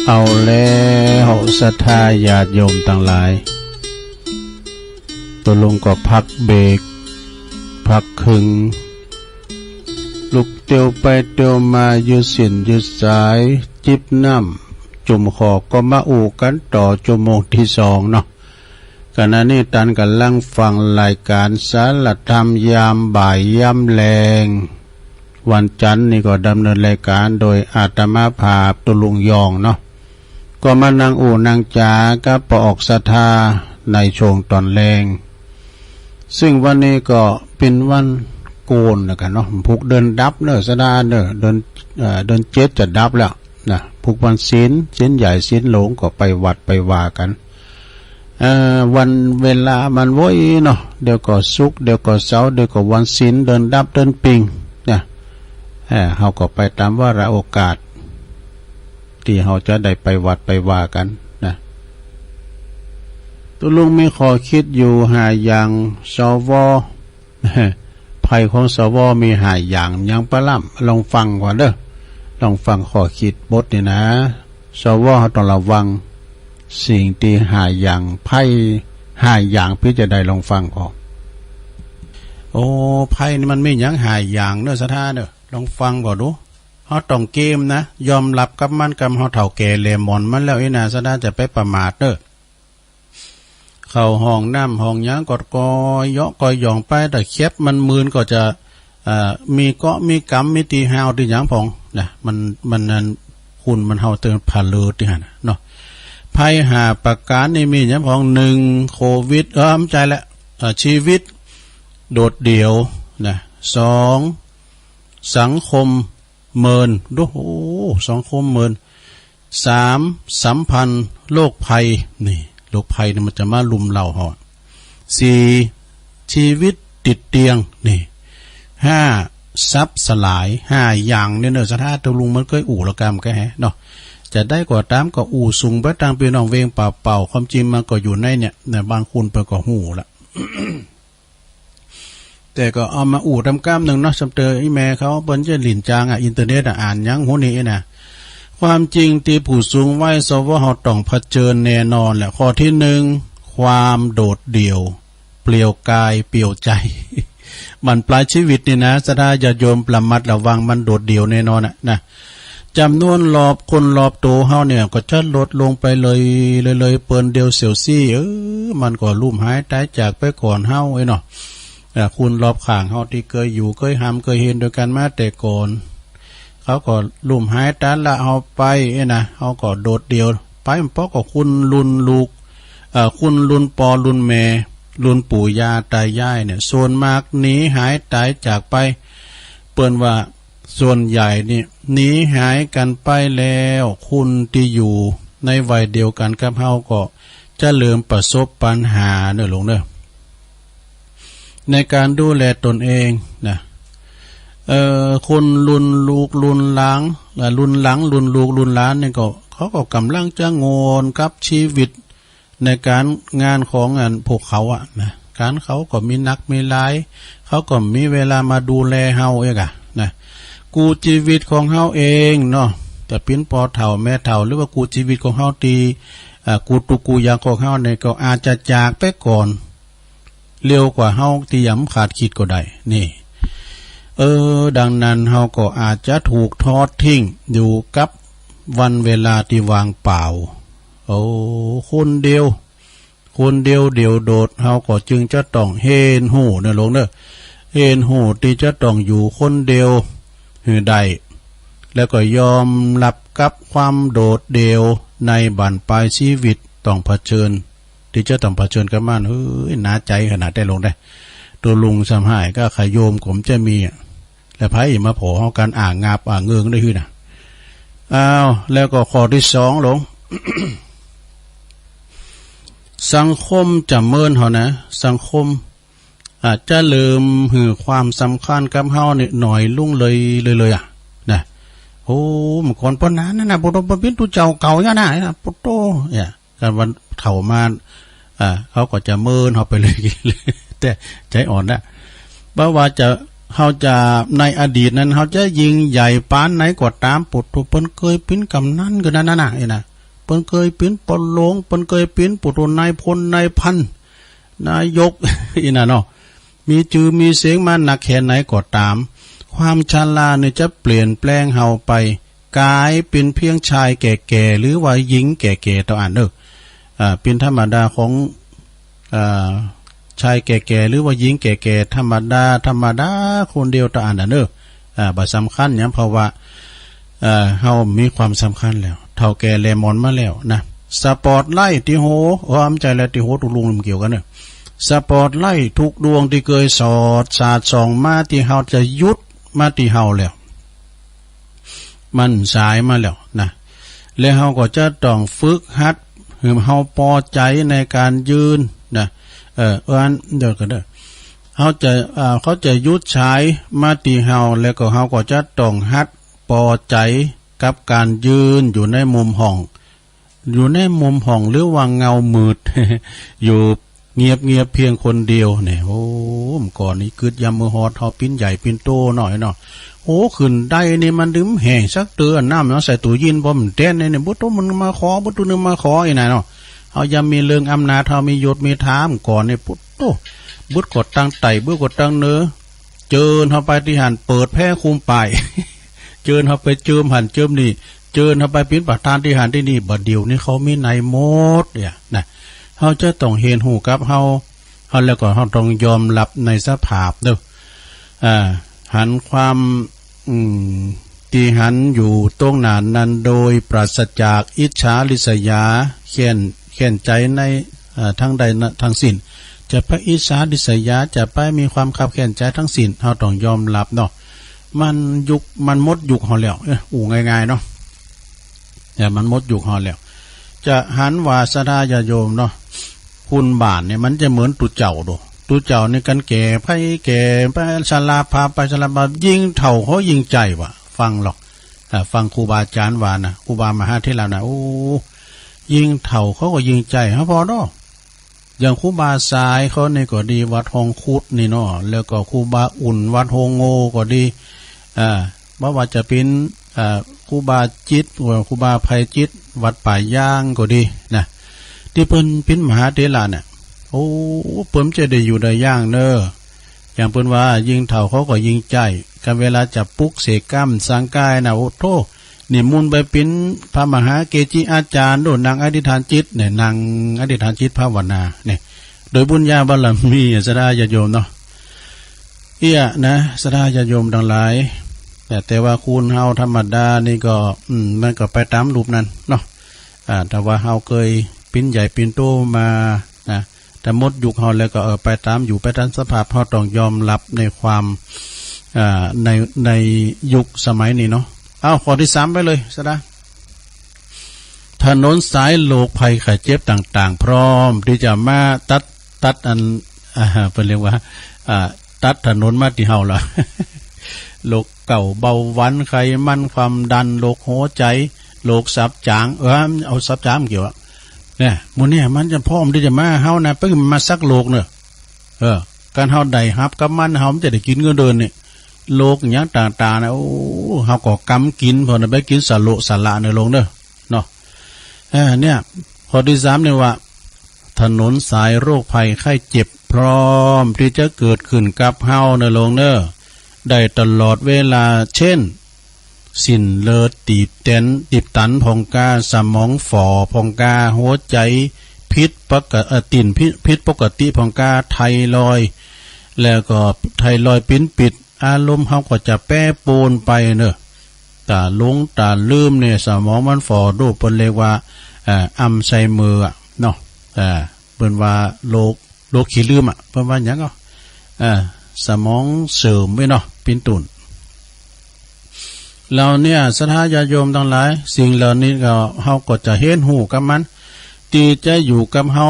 เอาแล้ว ศรัทธาญาติโยมตังหลาย ตุ๊ลุงก็พักเบรก พักเคิง ลุกเตียวไปเตียวมา ยืดเส้นยืดสาย จิบน้ำจุ่มคอ ก็มาอู้กั๋นต่อชั่วโมงตี้สองเนาะ ขณะนี้ต้านก่ำลังฟังรายก๋านสารธรรมยามบ่ายยามแลง วันจันทร์นี่ก็ดำเนินรายก๋านโดยอาตมาภาพตุ๊ลุงยองเนาะ ก็มานั่งอู้นั่งจ๋ากับป้อออกศรัทธาในช่วงต๋อนแลง ซึ่งวันนี้ก็เป๋นวันโก๋นนะกั๋นเนาะ ผูกเดือนดับเน่อ สะดาเน่อ เดือน เอ่อ เดือนเจ็ดจะดับแล้วนะ ผูกวันศีล ศีลใหญ่ศีลหลวง ก็ไปวัดไปวากั๋น เอ่อ วันเวลามันโว้ยเนาะ เดี๋ยวก็ศุกร์ เดี๋ยวก็เสาร์ เดี๋ยวก็วันศีล เดือนดับ เดือนปิงนะ เอ่อ เฮาก็ไปต๋ามวาระโอกาส ตี้เฮาจะได้ไปวัดไปวากั๋นนะ ตุ๊ลุงมีข้อคิดอยู่ห้าอย่าง สว ภัยของ สว มีห้าอย่าง หยังปะล่ำ ลองฟังก่อนเน่อ ลองฟังข้อคิดบทนี้นะ สว เฮาต้องระวังสิ่งตี้ห้าอย่าง ภัยห้าอย่าง ปี้จะได้ลองฟังก่อน โอ้ ภัยนี่มันมีหยังห้าอย่างเน่อ ศรัทธาเน่อ ลองฟังก่อนดู เฮาต้องเกมนะ ยอมฮับกับมัน กำเฮาเฒ่าแก่แหล่หมอนมันแล้วอี้นะ ศรัทธาจะไปประมาทเน่อ เข้าห้องน้ำห้องหยังก็ ก็เยาะก็หย่องไป แต่แข็บมันมืนก็จะ เอ่อ มีเกาะมีกำ มีตี้ห้าวตี้หยังพ่องนะ มัน มันนั่น คุณมันเฮาเติมผะเลิดตี้หั้นน่ะเนาะ ภัยห้าประก๋านนี่มีหยังพ่อง หนึ่ง โควิด เออ บ่ใจ้ละ เอ่อ ชีวิตโดดเดี่ยวนะ สอง สังคมเมิน ดู โอ้ สังคมเมิน สาม สัมพันธ์โรคภัย นี่ โรคภัยนี่มันจะมารุมเร้าเฮา สี่ ชีวิตติดเตียง นี่ ห้า ทรัพย์สลาย ห้าอย่างนี่เน่อ ศรัทธาตุ๊ลุงมันเกยอู้ละกำก็แฮะเนาะ จะใดก็ต๋ามก็อู้สูงไปตางปี้น้องเวียงป่าเป่า ความจริงมันก็อยู่ในเนี่ยนะ บางคนเปิ้นก็ฮู้ละ แต่ก็เอามาอู้ตำก้ามนึ่งเนาะ สำเตออี้แม่เขาเปิ้นจะหลิ้นจางอะ อินเทอร์เน็ตอะ อ่านหยังฮู้นี่นะ ความจริงตี้ผู้สูงวัย สว เฮาต้องเผชิญแน่นอนแหละ ข้อตี้หนึ่ง ความโดดเดี่ยว เปลี่ยวกายเปลี่ยวใจ๋ บั้นปลายชีวิตนี่นะ ศรัทธาญาติโยมระมัดระวัง มันโดดเดี่ยวแน่นอนอะนะ จ๋ำนวนรอบคนรอบตั๋วเฮาเนี่ยก็จะลดลงไปเลย เลย เลยเปิ้นเดียวเสี้ยวซี้ เออ มันก็ลุ่มหายต๋ายจากไปก่อนเฮาเอ้ยเนาะ อ่า คนรอบข้างเฮาตี้เกยอยู่เกยฮ่ำเกยเฮนตวยกั๋นมาแต่ก่อน เขาก็ลุ่มหายต๋ายละเฮาไปเอ้ยนะ เฮาก็โดดเดี่ยวไป มันปอก็คนรุ่นลูก เอ่อ คนรุ่นป้อรุ่นแม่ รุ่นปู่ย่าต๋ายายเนี่ย ส่วนมากหนีหายต๋ายจากไป เปิ้นว่า ส่วนใหญ่นี่หนีหายกั๋นไปแล้ว คนตี้อยู่ในวัยเดียวกั๋นกับเฮาก็จะเริ่มประสบปัญหาเน่อหลวงเน่อ ในก๋านดูแลตนเองนะ เอ่อ คนรุ่นลูกรุ่นหลาน เอ่อ รุ่นหลังรุ่นลูกรุ่นหลานนี่ก็ เขาก็ก่ำลังจะโง่นกับชีวิต ในก๋านงานของอันพวกเขาอะนะ ก๋านเขาก็มีหนักมีหลาย เขาก็มีเวลามาดูแลเฮาเองอะนะ กู้จีวิตของเฮาเองเนาะ แต่เปิ้นป้อเฒ่าแม่เฒ่า หรือว่ากู้จีวิตของเฮาตี้ อ่า กู้ตุ๊กกู้ยากของเฮาเนี่ยก็อาจจะจากไปก่อน เร็วกว่าเฮาตี้ยังบ่คาดคิดก็ได้ นี่ เออ ดังนั้นเฮาก็อาจจะถูกทอดทิ้งอยู่กับวันเวลาตี้ว่างเปล่า โอ้ คนเดียว คนเดียวเดี่ยวโดด เฮาก็จึงจะต้องเฮียนฮู้เน่อหลวงเน่อ เฮียนฮู้ตี้จะต้องอยู่คนเดียวหื้อได้ แล้วก็ยอมฮับกับความโดดเดี่ยวในบั้นปลายจีวิตต้องเผชิญ ตี้จะต้องเผชิญกับมัน เฮ้ย หนาใจ๋ขนาดใดหลวงเน่อ ตุ๊ลุงซ้ำฮ้ายก็ขะโยมก็บ่จะมีอะ แล้วใผมาผ่อเฮากั๋นอ่างงาบอ่างเงิงได้หื้อนะ อ้าว แล้วก็ข้อตี้สองหลวง สังคมจะเมินเฮานะ สังคม อาจจะเริ่มหื้อความสำคัญกับเฮานี่น้อยลงเลย เลย เลยอะนะ โอ้ เมื่อก่อนปอนั้นน่ะ ปอโต ปอเป๋นตุ๊เจ้าเก่าอย่างนั้นน่ะ ปอโต เนี่ย กั๋นวันเฒ่ามา อ่า เขาก็จะเมินเฮาไปเลย แต่ใจ๋อ่อนนะ บ่ว่าจะ เฮาจะ ในอดีตนั้น เฮาจะยิ่งใหญ่ปานไหนก็ต๋าม ปอโต เปิ้นเกยเป๋นก๋ำนันกั๋นนั้นน่ะ เอ้ยนะ เปิ้นเกยเป๋นป้อหลวง เปิ้นเกยเป๋น ปอโต นายพล นายพัน นายก อี้น่ะเนาะ มีจื้อมีเสียงมานักแค่ไหนก็ต๋าม ความชรานี่จะเปลี่ยนแปลงเฮาไป ก๋ายเป๋นเพียงชายแก่ๆ หรือว่าหญิงแก่ๆ เต้าอั้นเน่อ อ่า เป๋นธรรมดาของ อ่า ชายแก่ๆ หรือว่าหญิงแก่ๆ ธรรมดา ธรรมดาคนเดียวเต้าอั้นน่ะเน่อ อ่า บ่สำคัญหยัง เพราะว่า เอ่อ เฮามีความสำคัญแล้ว เฒ่าแก่แหล่หมอนมาแล้วนะ สปอตไลต์ตี้หัว โอ้ บ่ใจ้แล้ว ตี้หัวตุ๊ลุงมันเกี่ยวกั๋นเน่อ สปอตไลต์ทุกดวงตี้เกยสอดสาดส่องมาตี้เฮาจะหยุดมาตี้เฮาแล้ว มันสายมาแล้วนะ และเฮาก็จะต้องฝึกหัดหื้อเฮาปอใจ๋ในก๋านยืนนะ เออ อันเดียวกั๋นเด้อ เฮาจะ อ่า เขาจะหยุดสายมาตี้เฮา แล้วก็เฮาก็จะต้องหัดปอใจ๋กับก๋านยืนอยู่ในมุมห้อง อยู่ในมุมห้องหรือว่าเงามืด อยู่เงียบๆ เพียงคนเดียวเนี่ย โอ้ เมื่อก่อนนี้กึ๊ดยามมื้อฮอดเฮาปิ้นใหญ่ปิ้นโตหน่อยเนาะ โอ้ ขึ้นไดนี่มันบ่แห้งสักเตื้อ น้ำเนาะ ใส่ตู้เย็นบ่มันแต๊นเนี่ย บ่ตู้หนึ่งมาขอ บ่ตู้หนึ่งมาขอ อี้น่ะเนาะ เฮายังมีเรื่องอำนาจ เฮามียศมีฐานก่อนเนี่ย ปุ๊ดโต้ บึดก็ตังไต่ บึดก็ตังเนอ เจิญเฮาไปตี้หั้น เปิดแผ่คุมป้าย เจิญเฮาไปเจิมหั้นเจิมนี่ เจิญเฮาไปเป๋นประธานตี้หั้นตี้นี่ บ่าเดี่ยวนี้เขามีในหมดเนี่ยนะ เฮาจะต้องเหียนฮู้กับเฮา เฮาแล้วก็เฮาต้องยอมฮับในสภาพเด้อ อ่า หันความ อืม ตี้หันอยู่ตรงหน้านั้นโดยปราศจากอิจฉาริษยา แค้น แค้นใจ๋ใน อ่า ทางใดนะ ทั้งสิ้น จะไปอิจฉาริษยา จะไปมีความคับแค้นใจ๋ทั้งสิ้น เฮาต้องยอมฮับเนาะ มันยุค มันหมดยุคเฮาแล้ว เอ้อ อู้ง่ายๆ เนาะ เนี่ย มันหมดยุคเฮาแล้ว จะหันว่าศรัทธาญาติโยมเนาะ คนบ้านเนี่ยมันจะเหมือนตุ๊เจ้าโด ตุ๊เจ้านี่กั๋นแก่ไปแก่ไป สราภาพไปสราภาพ ยิ่งเฒ่าเขายิ่งใจ๋ว่ะ ฟังหรอก อ่า ฟังครูบาอาจ๋ารย์ว่านะ ครูบามหาเถระนะ โอ้ ยิ่งเฒ่าเขาก็ยิ่งใจ๋ ฮะ ผ่อเนาะ อย่างครูบาสายเขานี่ก็ดี วัดฮ่องคุดนี่เนาะ แล้วก็ครูบาอุ่น วัดโฮงโง่ก็ดี อ่า บ่ว่าจะเป๋น อ่า ครูบาจิต หรือครูบาไพจิตร วัดป่ายางก็ดีนะ ตี้เปิ้นเป๋นมหาเถระเนี่ย โอ้ เปิ้นจะได้อยู่ได้อย่างเน่อ อย่างเปิ้นว่า ยิ่งเฒ่าเขาก็ยิ่งใจ๋ กันเวลาจะปลุกเสกกล้ามสังกายนะ โอ้โธ่ นิมนต์ไปเป๋นพระมหาเกจิอาจ๋ารย์โด นั่งอธิษฐานจิตเนี่ย นั่งอธิษฐานจิตภาวนาเนี่ย โดยบุญญาบารมี ศรัทธาญาติโยมเนาะ เอี้ยนะ ศรัทธาญาติโยมตังหลาย แต่ แต่ว่าคนเฮาธรรมดานี่ก็ อืม มันก็ไปต๋ามรูปนั้นเนาะ อ่า ถ้าว่าเฮาเกยปิ้นใหญ่ปิ้นโตมานะ ถ้าหมดยุคเฮาแล้วก็ เออ ไปต๋ามยุค ไปต๋ามสภาพ เฮาต้องยอมฮับในความ อ่า ใน ในยุคสมัยนี้เนาะ เอ้า ข้อตี้สามไปเลย ศรัทธา ถนนสายโรคภัยไข้เจ็บต่างๆ พร้อมตี้จะมาตัด ตัดอัน อ่า เปิ้นเรียกว่า อ่า ตัดถนนมาตี้เฮาละ โรคเก๋า เบาหวาน ไขมัน ความดัน โรคหัวใจ๋ โรคตับจ๋าง เออ เอาตับจ๋างเกี่ยวอะ เนี่ย หมู่เนี่ยมันจะพร้อมตี้จะมาเฮานะ เปิ้นมาสักโรคเน่อ เออ การเฮาได้ฮับกับมัน เฮามันจะได้กิ๋นเงินเดือนนี่ โรคหยังต่างๆ นะ โอ้ เฮาก็กำกิ๋น ผ่อนะ ไปกิ๋นสะโละสะหละในโลกเน่อ เนาะ เออ เนี่ย ข้อตี้สามเนี่ยว่า ถนนสายโรคภัยไข้เจ็บพร้อมตี้จะเกิดขึ้นกับเฮาในโลกเน่อ ได้ตลอดเวลา เช่น เส้นเลือดตีบแตน ตีบตันพ่องกา สมองฝ่อพ่องกา หัวใจ๋ผิดปก เอ่อ เต้นผิด ผิดปกติพ่องกา ไทรอยด์ แล้วก็ไทรอยด์เป๋นปิด อารมณ์เฮาก็จะแปรปรวนไปเน่อ ต๋าหลงต๋าลืมเนี่ย สมองมันฝ่อโด เปิ้นเรียกว่า เอ่อ อัลไซเมอร์อะเนาะ เอ่อ เปิ้นว่าโรค โรคขี้ลืมอะ เปิ้นว่าหยังก็ เอ่อ สมองเสื่อมไว้เนาะ เป๋นต้น แล้วเนี่ย ศรัทธาญาติโยมตังหลาย สิ่งเหล่านี้ก็ เฮาก็จะเหียนฮู้กับมัน ตี้จะอยู่กับเฮา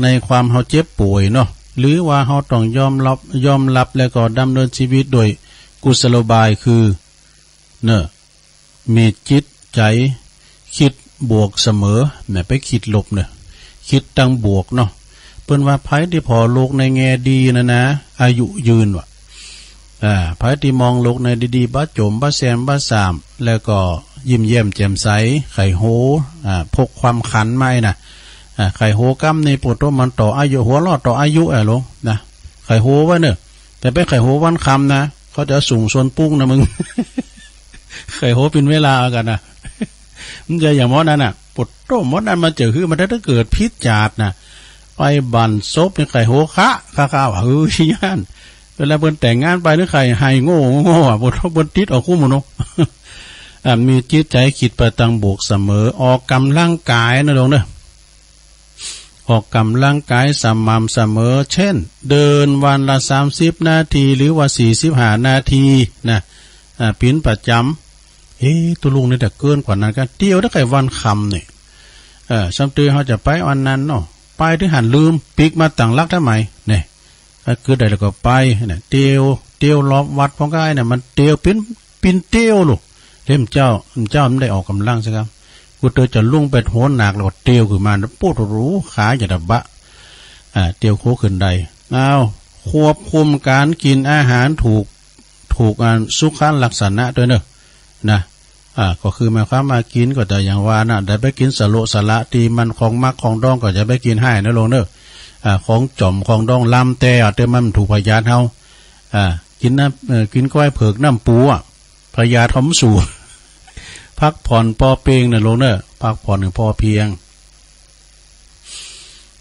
ในความเฮาเจ็บป่วยเนาะ หรือว่าเฮาต้องยอมฮับ ยอมฮับแล้วก็ดำเนินชีวิตโดยกุศโลบาย คือ เน่อ มีจิตใจ๋ กึ๊ดบวกเสมอ อย่าไปกึ๊ดลบเน่อ กึ๊ดตังบวกเนาะ เปิ้นว่าใผตี้ผ่อโลกในแง่ดีนะนะ อายุยืนว่ะ อ่า ใผตี้มองโลกในดีๆ บ่จ๋ม บ่แซม บ่ส่าม แล้วก็ยิ้มแย้มแจ่มใส ใค่ฮู้ อ่า พกความขำมานะ อ่า ใค่ฮู้กำนี่ ปูโต มันต่ออายุ หัวเราะต่ออายุ อ่ะ ลงนะ ใค่ฮู้ไว้เน่อ แต่ไปใค่ฮู้วันคำนะ เขาจะเอาสูงส่วนปุ้งนะมึง ใค่ฮู้เป๋นเวลากั๋นนะ มันจะอย่างหมอนั่นน่ะ ปูโต หมอนั่นมาเจอคือมันได้เกิดผิดจาดนะ ไปบั้นศพนี่ใค่ฮู้คะ คะๆ ว่า เฮ้ย ย้าน เวลาเปิ้นแต่งงานไปนี่ใค่ไห้โง่ๆ อ่ะ ปูโต เปิ้นติดเอาคู่หมู่เนาะ อ่ะ มีจิตใจ๋กึ๊ดไปตังบวกเสมอ ออกก๋ำลังกายนะลงเน่อ ออกก๋ำลังกายสม่ำเสมอ เช่น เดินวันละสามสิบนาที หรือว่าสี่สิบห้านาทีนะ อ่า เป๋นประจ๋ำ เอ๊ะ ตุ๊ลุงนี่ถ้าเกินกว่านั้นก็เตียวได้ไก่วันคำนี่ เออ ซ้ำเตียวเฮาจะไปอันนั้นเนาะ ไปถึงหั้นลืม ปิ๊กมาตั้งหลักทำไมเนี่ย ก็คือได้แล้วก็ไปนะ เตียว เตียวรอบวัดพ่องก็ไอ้เนี่ย มันเตียวปิ๊น ปิ๊นเตียวลูก เล่มเจ้า เจ้ามันได้ออกก๋ำลังซะครับ กูเตอจะลุงไปโหนหนักแล้วก็เตียวขึ้นมา ปู๊ด โอ้โห ขาจะตะบะ อ่า เตียวโค้งขึ้นได้ อ้าว ควบคุมก๋านกิ๋นอาหารถูก ถูกอันสุขลักษณะตวยเนอะ นะ อ่า ก็คือหมายความว่ากิ๋นก็จะอย่างว่านะ อย่าไปกิ๋นสะโละสะหละ ตี้มันของหมักของดองก็อย่าไปกิ๋นไห้นะลุงเนอะ อ่า ของจ๋อมของดองลำแต๊อะ เตื้อมันถูกพยาธิเฮา อ่า กิ๋นน้ำ เอ่อ กิ๋นก้อยเผิกน้ำปูอะ พยาธิเฮามันสู้ พักผ่อนปอเปียงนะลุงเนอะ พักผ่อนอย่างพอเพียง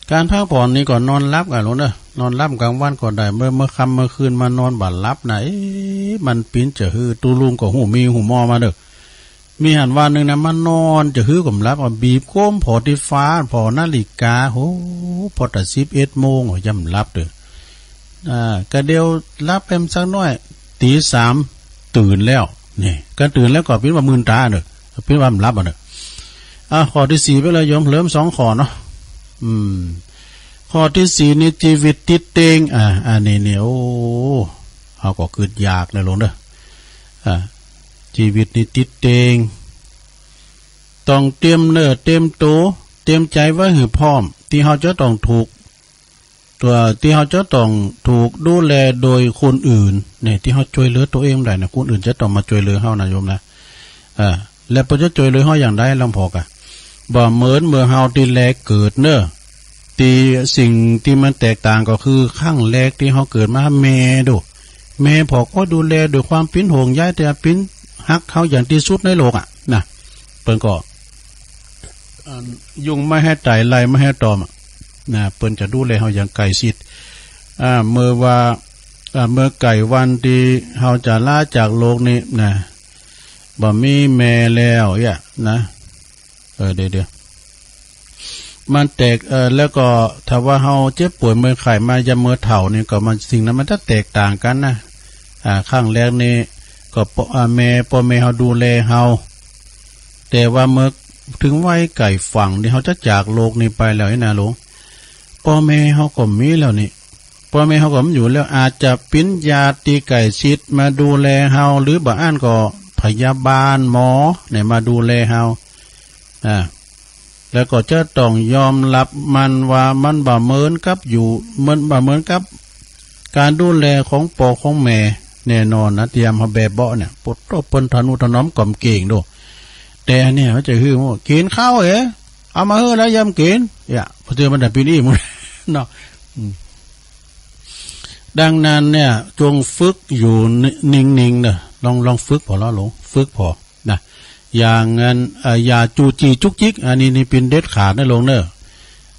ก๋านพักผ่อนนี่ก็นอนหลับก่ะลุงเนอะ นอนหลับก๋างวันก็ได้ เมื่อ เมื่อค่ำเมื่อคืนมานอนบ่หลับนะ เอ๊ะ มันปิ๊นจะหื้อ ตุ๊ลุงก็ฮู้มีฮู้หมอมาเนอะ มีหั้นวันนึ่งนะ มานอนจะหื้อก็บ่หลับ เอาบีบก้มผ่อตี้ฟ้า ผ่อนาฬิกา โห ผ่อแต่สิบเอ็ดโมง โอ้ ยังบ่หลับเด้อ อ่า กะเดี๋ยวหลับไปสักหน้อย ตี๋สาม ตื่นแล้ว นี่ กะตื่นแล้วก็ปิ๊นว่ามื่นต๋าเนอะ ปิ๊นว่าบ่หลับอะเนอะ อ่ะ ข้อตี้สี่ไปเลยโยม เหลือสองข้อเนาะ อืม ข้อตี้สี่นี่ จีวิตติดเตง อ่า อันนี้นี่ โอ้ เฮาก็กึ๊ดอยากนะลุงเนอะ อ่า จีวิตนี่ติดเตง ต้องเตรียมเนื้อเตรียมตั๋ว เตรียมใจ๋ไว้หื้อพร้อม ตี้เฮาจะต้องถูก ตั๋ว ตี้เฮาจะต้องถูกดูแลโดยคนอื่น เนี่ย ตี้เฮาจ้วยเหลือตั๋วเองบ่ได้นะ คนอื่นจะต้องมาจ้วยเหลือเฮานะโยมนะ อ่า แล้วเปิ้นจะจ้วยเหลือเฮาอย่างใดลำพอกะ บ่เหมือนเมื่อเฮาตี้แลกเกิดเนอะ ตี้สิ่งตี้มันแตกต่างก็คือ ครั้งแรกตี้เฮาเกิดมา แม่ดู แม่ผ่อก็ดูแลด้วยความปิ๊นห่วงใย แต่ปิ๊นฮักเฮาอย่างตี้สุดในโลกอะนะ เปิ้นก็ อ่า ยุงบ่หื้อไต่ ไล่บ่หื้อตอมอะ นะ เปิ้นจะดูแลเฮาอย่างใก้ชิด อ่า เมื่อว่า อ่า เมื่อใก้วันตี้เฮาจะลาจากโลกนี้นะ บ่มีแม่แล้วเอี้ยนะ เออ เดี๋ยว เดี๋ยว มันแตก เอ่อ แล้วก็ถ้าว่าเฮาเจ็บป่วยเมื่อยไข้มายามเมื่อเฒ่านี่ก็มัน สิ่งนั้นมันจะแตกต่างกั๋นนะ อ่า ครั้งแรกนี่ก็ป้อ อ่า แม่ ป้อแม่เฮาดูแลเฮา แต่ว่าเมื่อเถิงวัยใก้ฝั่งนี่เฮาจะจากโลกนี้ไปแล้วนี่นะลุง ป้อแม่เฮาก็บ่มีแล้วนี่ ป้อแม่เฮาก็บ่อยู่แล้ว อาจจะเป๋นญาติตี้ใก้ชิดมาดูแลเฮา หรือบ่อั้นก็พยาบาลหมอเนี่ยมาดูแลเฮา อ่า แล้วก็จะต้องยอมรับมันว่ามันบ่เหมือนกับอยู่ มันบ่เหมือนกับก๋านดูแลของป้อของแม่แน่นอนนะ ตี้ยามเฮาแบเบาะเนี่ย โผโธ่ เปิ้นทะนุถนอมก๋อมเก๋งโด แต่อันเนี่ยมันจะหื้อว่า กิ๋นข้าวเอ๋ เอามาหื้อแล้วยามกิ๋น เอี้ย พอเจอมันได้ปิ๊นอี้หมดเนาะ อืม ดังนั้นเนี่ย จงฝึกอยู่นิ่งๆ เนอะ ลอง ลองฝึกผ่อละลุง ฝึกผ่อนะ อย่างนั้น เอ่อ อย่าจู้จี้จุกจิก อันนี้นี่ปิ๊นเด็ดขาดนะลุงเนอะ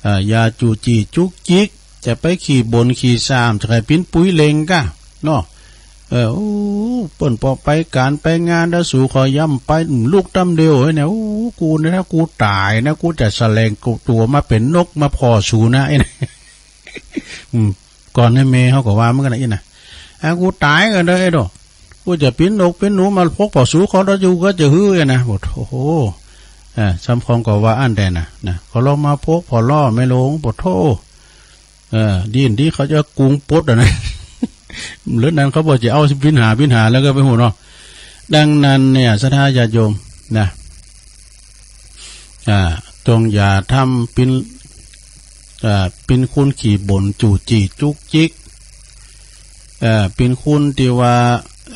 เอ่อ อย่าจู้จี้จุกจิก จะไปขี้บ่นขี้ซ้ำ จะใค่ปิ๊นปุ๋ยเหล็งก้าเนาะ เออ โอ้ เปิ้นปอไปก๋านไปงานแล้วสูขอย่ำไป ลุกตำเดียวเฮ้ยเนี่ย โอ้ กูเนี่ย ถ้ากูต๋ายนะ กูจะแสลงตั๋วมาเป๋นนกมาผ่อสูนะ ไอ้เนี่ย อืม ก่อนเนี่ยแม่เฮาก็ว่าเหมือนกั๋นนะ อี้นะ อ่ะ กูต๋ายก่อนเด้อไอ้ดอก กูจะเป๋นนกเป๋นหนูมาพกผ่อสู ขอรออยู่ก็จะหื้อนะ โผโธ่ อ่า ซ้ำคองก็ว่าอั้นแต๊นะ นะ ขอลองมาพกผ่อล่อแม่ลุง โผโธ่ เออ ดีนดีเขาจะกุงปดอะนะ เรื่องนั้นเขาบอกจะเอาปิ๊นหา ปิ๊นหาแล้วก็ไปฮู้เนาะ ดังนั้นเนี่ย ศรัทธาญาติโยมนะ อ่า จงอย่าทำปิ๊น อ่า ปิ๊นคนขี้บ่นจู้จี้จุกจิก อ่า ปิ๊นคนตี้ว่า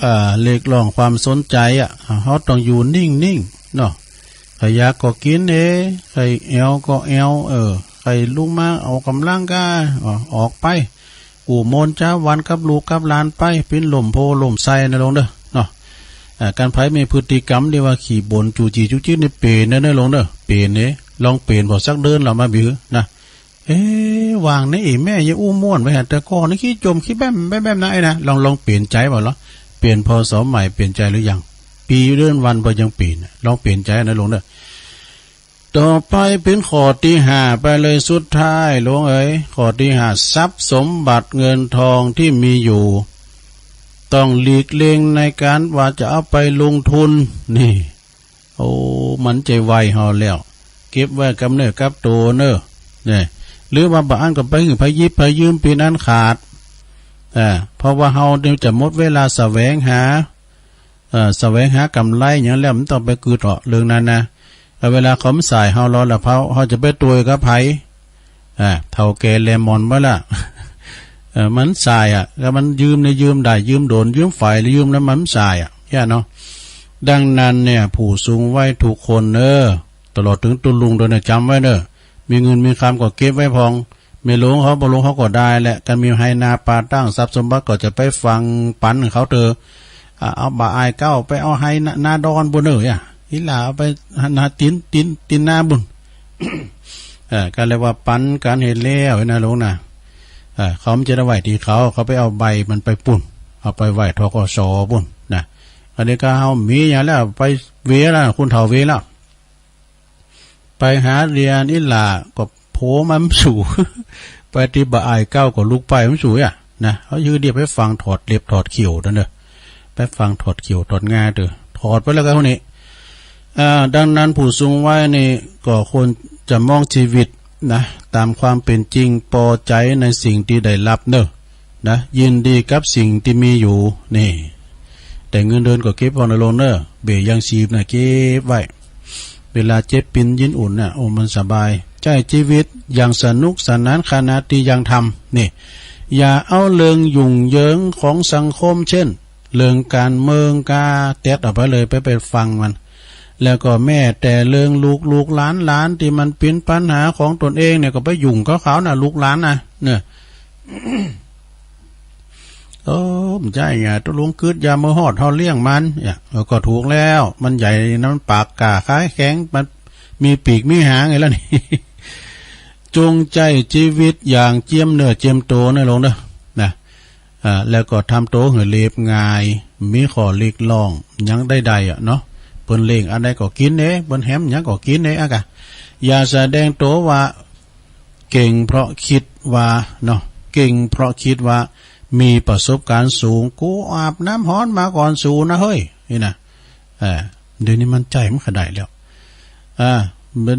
อ่า เรียกร้องความสนใจ๋อะ เฮาต้องอยู่นิ่งๆ เนาะ ใค่อยากก็กิ๋นเอง ใค่แอวก็แอว เออ ใค่ลุกมาออกก๋ำลังกาย ออก ออกไป กู้ม่วนจาวันกับลูกกับหลานไป ปิ๊นล่มโพธิ์ล่มไทรนะลุงเด้อ เนาะ อ่า ก๋านใผมีพฤติกรรมตี้ว่าขี้บ่นจู้จี้จุกจิกนี่เป๋นนะ นะลุงเด้อ เป๋นเด้ ลองเป๋นผ่อสักเดือนละมาบือนะ เอ๊ะ ว่าไง ไอ้แม่ยายอู้ม่วนไปฮะ แต่ก่อนนี่ขี้จ่มขี้แบ้มแบ้มแบ้มนะ ไอ้นะ ลอง ลองเป๋นใจ๋บ่ละ เป๋น พ.ศ. ใหม่ เป๋นใจ๋หรือยัง ปี๋เดือนวันบ่ยังเป๋น ลองเป๋นใจ๋นะลุงเด้อ ต่อไปเป๋นข้อตี้ห้าไปเลย สุดท้าย โลงเอ๋ย ข้อตี้ห้า ทรัพย์สมบัติเงินทองตี้มีอยู่ ต้องหลีกเลี่ยงในก๋านว่าจะเอาไปลงทุน นี่ โอ้ มันใจ้ไหว้เฮาแล้ว เก็บไว้กับเนื้อกับตั๋วเน่อ เนี่ย หรือว่าบ่อั้นก็ไปหื้อใผหยิบใผยืมเป๋นอันขาด อ่า เพราะว่าเฮาเนี่ยจะหมดเวลาแสวงหา เอ่อ แสวงหาก๋ำไรหยังแล้ว บ่ต้องไปกึ๊ดเถาะเรื่องนั้นนะ เอาเวลาเขาบ่ส่ายเฮาแล้ว แล้วเฮา เฮาจะไปตั๋วกับใผ อ่า เฒ่าแก่แหลมหมอนบ่ละ เออ มันส่ายอะ ถ้ามันยืมเนี่ยยืมได้ ยืมโดน ยืมฝ่าย ยืมแล้วมันส่ายอะ เยียะเนาะ ดังนั้นเนี่ย ผู้สูงวัยกู้คนเน่อ ตลอดเถิงตุ๊ลุงตวยเน่อ จ๋ำไว้เน่อ มีเงินมีคำก็เก็บไว้พ่อง แม่หลวงเขา ป้อหลวงเขาก็ได้แหละ กั๋นมีไฮ่นาป่าตั้ง ทรัพย์สมบัติก็จะไปฝังปั๋นเขาเถอะ อ่า เอาบ่าอ่ายเก๊าไปเอาไฮ่นา นาดอนปู้นเน่อ อ่ะ อีหล่าเอาไปนาตี๋น ตี๋น ตี๋นนาปู้น เออ ก็เรียกว่าปั๋นกั๋นเหียแล้วนะหลวงนะ เออ เขาบ่จะได้ไหว้ตี้เขา เขาไปเอาใบมันไปปู้น เอาไปไหว้ ธ.ก.ส. ปู้นนะ อันนี้ก็เฮามีหยังแล้ว ไปเวียแล้ว คนเฒ่าเวียแล้ว ไปหาเรียนอีหล่าก็โผมันบ่สู่ ไปตี้บ่าอ่ายเก๊าก็ลุกไปมันบ่สู่อะนะ เขาหื้อเดี่ยวไปฝังถอดเล็บถอดเขี้ยวนั่นเน่อ ไปฝังถอดเขี้ยวถอดงาเถอะ ถอดไปแล้วก็คนนี้ อ่า ดังนั้นผู้สูงวัยนี่ก็ควรจะมองชีวิตนะ ต๋ามความเป๋นจริง ปอใจ๋ในสิ่งตี้ได้ฮับเน่อ นะ ยินดีกับสิ่งตี้มีอยู่ นี่ แต่เงินเดือนก็เก็บพ่องเน่อหลวงเน่อ เบี้ยยังชีพน่ะเก็บไว้ เวลาเจ็บเป๋นยินอุ่นน่ะ โอ้ มันสบาย ใจ๊จีวิตอย่างสนุกสนานขณะตี้ยังทำ นี่ อย่าเอาเรื่องยุ่งเหยิงของสังคม เจ้น เรื่องก๋านเมืองก็เตียดออกไปเลย ไป ไปฟังมัน แล้วก็แม้แต่เรื่องลูกๆหลานๆ ตี้มันเป๋นปัญหาของตนเองเนี่ย ก็ไปยุ่งกับเขาน่ะ ลูกหลานน่ะ เนี่ย เออ บ่ใจ้ไง ตุ๊ลุงกึ๊ดยามเมื่อฮอดเฮาเลี้ยงมัน เนี่ย เออ ก็ถูกแล้ว มันใหญ่นะ มันปากก้าขายแข็ง มันมีปีกมีหางไงแล้วนี่ จงใจ๊จีวิตอย่างเจียมเนื้อเจียมตั๋วเน่อหลวงเน่อ นะ อ่า แล้วก็ทำตั๋วหื้อเรียบง่าย มีข้อเรียกร้องหยังใดๆ อะเนาะ เปิ้นเลี้ยงอันใดก็กิ๋นเน่ เปิ้นแหมหยังก็กิ๋นเน่ อะกะ อย่าแสดงตั๋วว่า เก่งเพราะกึ๊ดว่าเนาะ เก่งเพราะกึ๊ดว่ามีประสบการณ์สูง กูอาบน้ำฮ้อนมาก่อนสูนะเฮ้ย นี่นะ เออ เดี๋ยวนี้มันใจ้มันขนาดแล้ว อ่า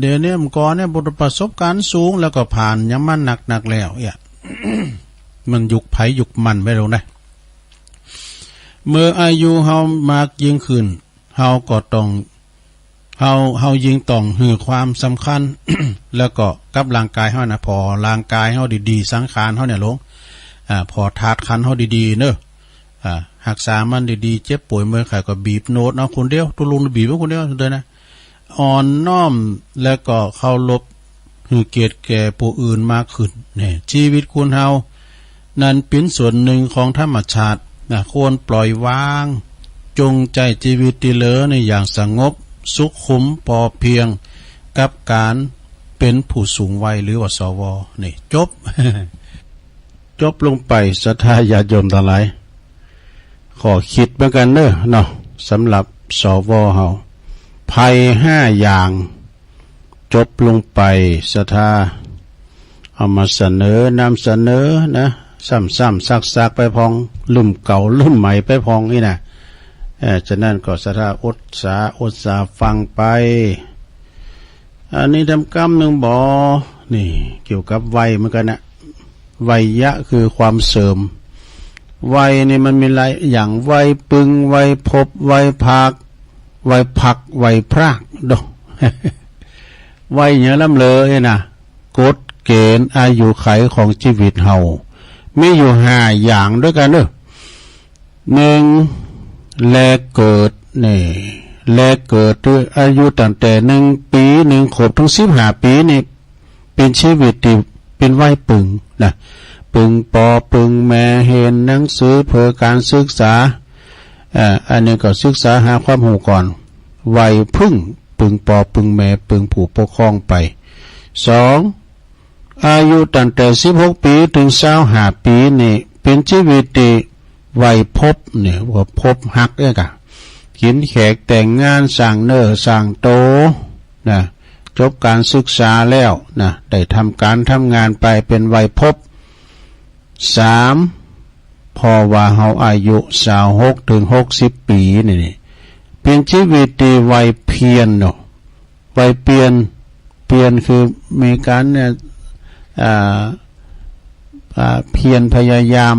เดี๋ยวนี้มันก่อนเนี่ยประสบการณ์สูง แล้วก็ผ่านหยังมานักๆ แล้วเนี่ย มันยุคใผยุคมันไปแล้วนะ เมื่ออายุเฮามากยิ่งขึ้น เฮาก็ต้อง เฮา เฮายิ่งต้องหื้อความสำคัญ แล้วก็กับร่างก๋ายเฮานะ ผ่อร่างก๋ายเฮาดีๆ สังขารเฮาเนี่ยหลวง อ่า ผ่อธาตุขันธ์เฮาดีๆ เนาะ อ่า ฮักษามันดีๆ เจ็บป่วยเมื่อยไข้ก็บีบนวดเอาคนเดียว ตุ๊ลุงบีบเอาคนเดียวเด้อนะ อ่อนน้อมและก็เคารพ หื้อเกียรติแก่ผู้อื่นมากขึ้น เนี่ย จีวิตคนเฮานั้นเป๋นส่วนหนึ่งของธรรมชาตินะ ควรปล่อยวาง จงใจ๊จีวิตตี้เหลือในอย่างสงบ สุขุม พอเพียง กับก๋านเป๋นผู้สูงวัย หรือว่า สว นี่ จบ จบลงไป ศรัทธาญาติโยมตังหลาย ข้อคิดเหมือนกั๋นเน่อเนาะ สำหรับ สว เฮา ภัยห้าอย่าง จบลงไป ศรัทธาเอามาเสนอ นำเสนอนะ ซ้ำๆ ซากๆ ไปพ่อง ลืมเก่าลืมใหม่ไปพ่องนี่นะ เอ่อ ฉะนั้นก็ศรัทธาอดสา อดสาฟังไป อันนี้ทำกำนึ่งบ่ นี่ เกี่ยวกับวัยเหมือนกั๋นนะ วัยยะคือความเสื่อม วัยนี่มันมีหลายอย่าง วัยปึง วัยพบ วัยพราก วัยพราก วัยพราก เนาะ วัยหยังลำเลินนี่นะ กฎเกณฑ์อายุขัยของจีวิตเฮา มีอยู่ห้าอย่างด้วยกั๋นเนาะ นึ่ง แลเกิด นี่ แลเกิดคืออายุตั้งแต่นึ่งปี๋นึ่งขวบเถิงสิบห้าปี๋นี่ เป๋นจีวิตตี้เป๋นวัยปึงนะ ปึงป้อปึงแม่ เฮียนหนังสือเปื้อก๋านศึกษา เอ่อ อันนี้ก็ศึกษาหาความฮู้ก่อน วัยผึ้ง ปึงป้อปึงแม่ ปึงผู้ปกครองไป สอง อายุตั้งแต่สิบหกปี๋เถิงซาวห้าปี๋นี่ เป๋นจีวิตตี้วัยพบ เนี่ย ว่าพบฮักเนี่ยกะ กิ๋นแขก แต่งงาน สร้างเนื้อสร้างตั๋ว นะ จบก๋านศึกษาแล้วนะ ได้ทำก๋านทำงานไป เป๋นวัยพบ สาม เพราะว่าเฮาอายุซาวหกเถิงหกสิบปี๋นี่ นี่เป๋นจีวิตตี้วัยเพียรเนาะ วัยเพียร เพียรคือมีก๋านเนี่ย อ่า อ่า เพียรพยายาม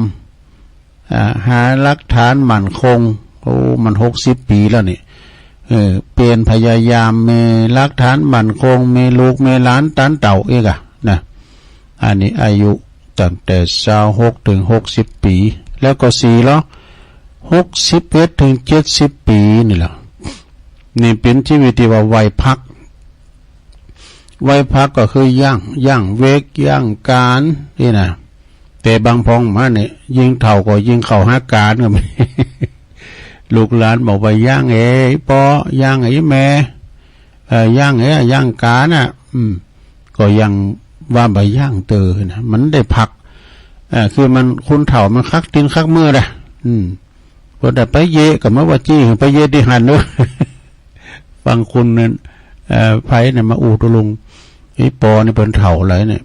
อ่า หาหลักฐานมั่นคง โอ้ มันหกสิบปี๋แล้วนี่ เออ เพียรพยายาม มีหลักฐานมั่นคง มีลูก มีหลานตันเต้าอีกอะนะ อันนี้อายุตั้งแต่ซาวหกเถิงหกสิบปี๋ แล้วก็สี่ลอ หกสิบเอ็ดเถิงเจ็ดสิบปี๋นี่แหละ นี่เป๋นจีวิตตี้ว่าวัยพัก วัยพักก็คือหยั้ง หยั้งเวก หยั้งก๋านนี่นะ แต่บางพ่องมาเนี่ย ยิ่งเฒ่าก็ยิ่งเข้าหาก๋านก็มี ลูกหลานบอกว่า หยั้งเอ้ยป้อ หยั้งเอ้ยแม่ เอ่อ หยั้งเอ้ย หยั้งก๋านน่ะ อืม ก็ยังว่าบ่หยั้งเตอนะ มันได้พัก เอ่อ คือมัน คนเฒ่ามันคักตี๋นคักมือนะ อืม เปิ้นได้ไปเยะ ก็มาว่าจี้ไปเยะตี้หั้นเนาะ ฟังคนนั้น เอ่อ ไผเนี่ยมาอู้ตกลง ไอ้ปอนี่เปิ้นเฒ่าหลายเนี่ย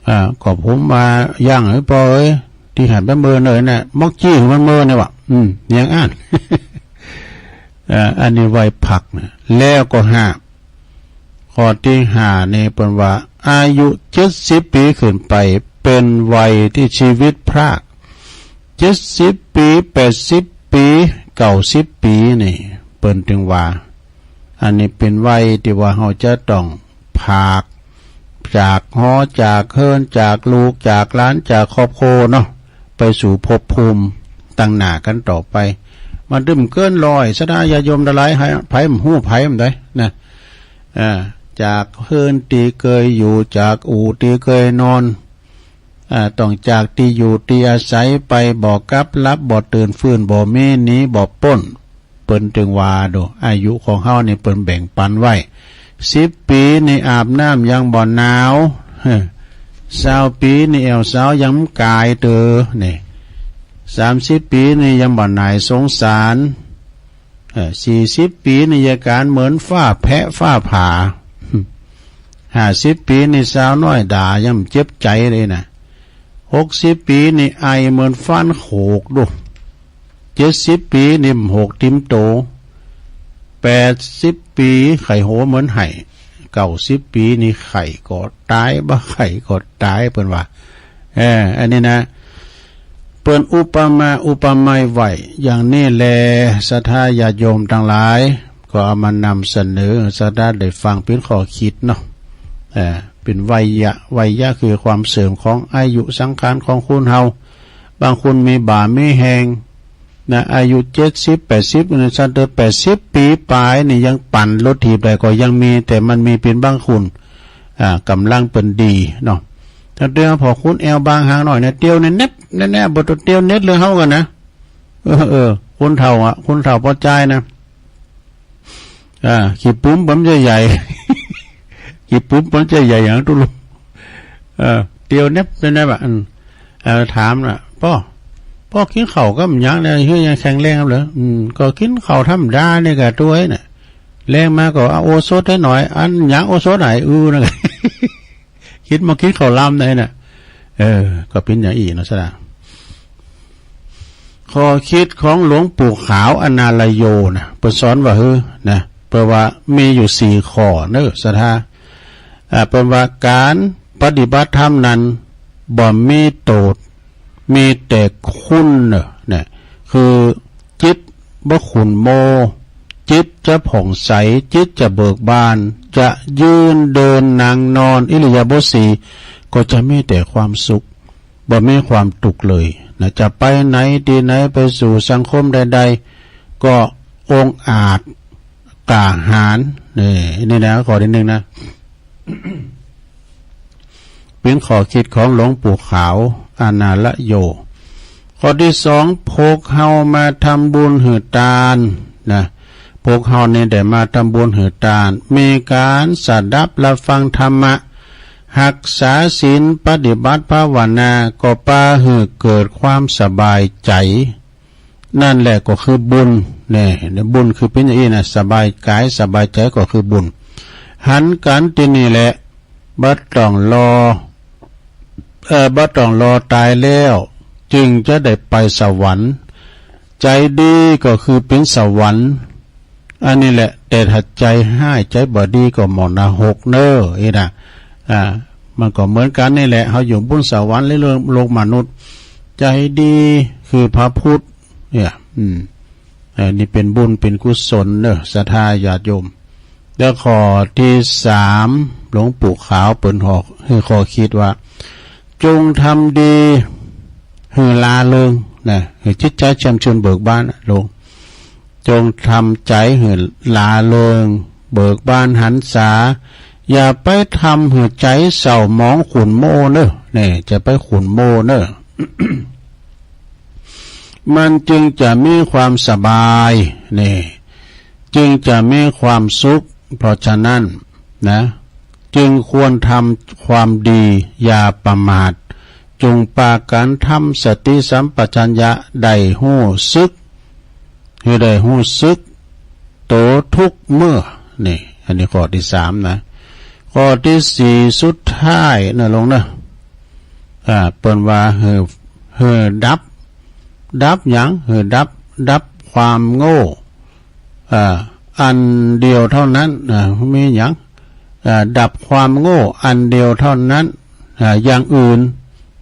อ่า ก็ผมว่าหยั้งไอ้ปอเอ้ย ตี้หั้นไปเมินเลยเนี่ย มอกจี้มันเมินเนี่ยว่ะ อืม อย่างอั้น เอ่อ อันนี้วัยพักนะ แล้วก็ห้า ข้อตี้ห้านี่เปิ้นว่า อายุเจ็ดสิบปี๋ขึ้นไป เป๋นวัยตี้จีวิตพราก เจ็ดสิบปี๋ แปดสิบปี๋ เก้าสิบปี๋นี่ เปิ้นตึงว่า อันนี้เป๋นวัยตี้ว่าเฮาจะต้องพราก จากหอ จากเฮือน จากลูก จากหลาน จากครอบครัวเนาะ ไปสู่ภพภูมิตังหน้ากั๋นต่อไป มันตึงเกินร้อย ศรัทธาญาติโยมตังหลาย ไผ ไผบ่ฮู้ ไผบ่ได้นะ อ่า จากเฮือนตี้เกยอยู่ จากอู่ตี้เกยนอน อ่า ต้องจากตี้อยู่ตี้อาศัยไป บ่กลับ หลับบ่ตื่น ฟื้นบ่มี หนีบ่ป๊น เปิ้นตึงว่าดู อายุของเฮานี่เปิ้นแบ่งปันไว้ สิบปี๋นี่อาบน้ำยังบ่หนาว เฮ้อ ซาวปี๋นี่แอ่วสาวยังบ่ก๋ายเตอ นี่ สามสิบปี๋นี่ยังบ่หน่ายสงสาร เออ สี่สิบปี๋นี่ยาก๋านเหมือนฟ้าแผะฟ้าผ่า ห้าสิบปี๋นี่สาวน้อยด่ายังบ่เจ็บใจ๋เลยนะ หกสิบปี๋นี่ไอเหมือนฟันโขกดู เจ็ดสิบปี๋นี่บ่โหกติ่มโต แปดสิบปี๋ไข้หัวเหมือนไห้ เก้าสิบปี๋นี่ไข้ก็ต๋าย บ่ไข้ก็ต๋าย เปิ้นว่า เออ อันนี้นะ เปิ้นอุปมาอุปไมยไว้อย่างนี้แล ศรัทธาญาติโยมตังหลาย ก็เอามานำเสนอ ศรัทธาได้ฟังเป๋นข้อคิดเนาะ เออ เป๋นวัยยะ วัยยะคือความเสื่อมของอายุสังขารของคนเฮา บางคนมีบ่ามีแฮงนะ อายุเจ็ดสิบ แปดสิบ นะ ซั่นเตอ แปดสิบปี๋ป๋ายนี่ยังปั่นรถถีบได้ก็ยังมี แต่มันมีเป๋นบางคน อ่า ก๋ำลังเปิ้นดีเนาะ ตั้งแต่พอคนแอ่วบางหางหน่อยเนี่ย เตียวแนบๆ แนบๆ บ่ต้องเตียวแนบเลยเฮากั๋นนะ เออ เออ คนเฒ่าอะ คนเฒ่าปอจายนะ อ่า ขี้ปุ๋มเปิ้นจะใหญ่ ขี้ปุ๋มเปิ้นจะใหญ่อย่างตุ๊ลุง เออ เตียวแนบเลยนะ บ่ะ อืม เออ ถามน่ะ ป้อ ป้อกิ๋นข้าวกับหยังเนี่ย หื้อยังแข็งแรงเหลือ อืม ก็กิ๋นข้าวธรรมดานี่กะ ตวยน่ะ แลงมาก็เอาโอสถหื้อหน่อย อันหยังโอสถไหน อือ นั่น กิ๋น บ่กิ๋นข้าวลำไหนน่ะ เออ ก็เป๋นอย่างอี้เนาะ ศรัทธา ข้อคิดของหลวงปู่ขาวอนาลโยนะ เปิ้นสอนว่าหื้อนะ เปิ้นว่ามีอยู่สี่ข้อเนาะ ศรัทธา อ่า เปิ้นว่าก๋านปฏิบัติธรรมนั้นบ่มีโต้ษ มีแต่คุณเนาะ เนี่ย คือจิตบ่ขุ่นมัว จิตจะผ่องใส จิตจะเบิกบาน จะยืนเดินนั่งนอน อิริยาบถสี่ ก็จะมีแต่ความสุข บ่มีความตุ๊กข์เลยนะ จะไปไหนตี้ไหน ไปสู่สังคมใดๆ ก็องอาจกล้าหาญ นี่ นี่นะ ข้อตี้หนึ่งนะ เป๋นข้อคิดของหลวงปู่ขาวอนาลโย ข้อตี้สอง พวกเฮามาทำบุญหื้อตานนะ พวกเฮานี่ได้มาทำบุญหื้อตาน มีก๋านสดับรับฟังธรรมะ ฮักษาศีล ปฏิบัติภาวนา ก็ปาหื้อเกิดความสบายใจ๋ นั่นแหละก็คือบุญ แน่ บุญคือเป๋นอย่างอี้นะ สบายก๋ายสบายใจ๋ก็คือบุญ หันกั๋นตี้นี่แหละ บ่ต้องรอ เอ่อ บ่ต้องรอต๋ายแล้ว จึงจะได้ไปสวรรค์ ใจ๋ดีก็คือเป๋นสวรรค์ อันนี้แหละ แต่ถ้าใจ๋ฮ้ายใจ๋บ่ดีก็หม่องนรกเน่อ อี้นะ อ่า มันก็เหมือนกั๋นนี่แหละ เฮาอยู่บุ้นสวรรค์หรือโลกมนุษย์ ใจ๋ดีคือพระพุทธ เนี่ย อืม เอ่อ นี่เป๋นบุญเป๋นกุศลเน่อ ศรัทธาญาติโยม แล้วข้อตี้สาม หลวงปู่ขาวเปิ้นหื้อข้อ หื้อข้อคิดว่า จงทำดีหื้อร่าเริงนะ หื้อจิตใจ๋แจ่มชื่นเบิกบานนะ ลง จงทำใจ๋หื้อร่าเริง เบิกบานหันษา อย่าไปทำหื้อใจ๋เศร้าหมองขุ่นมัวเน่อ เนี่ย จะไปขุ่นมัวเน่อ มันจึงจะมีความสบาย เนี่ย จึงจะมีความสุข เพราะฉะนั้นนะ จึงควรทำความดี อย่าประมาท จงปากั๋นทำสติสัมปชัญญะ ได้ฮู้สึก หื้อได้ฮู้สึกโตทุกเมื่อ นี่ อันนี้ข้อตี้สามนะ ข้อตี้สี่สุดท้ายนะลงนะ อ่า เปิ้นว่าหื้อ หื้อดับ ดับหยัง หื้อดับ ดับความโง่ อ่า อันเดียวเท่านั้น อ่า มีหยัง อ่า ดับความโง่อันเดียวเท่านั้น อ่า อย่างอื่น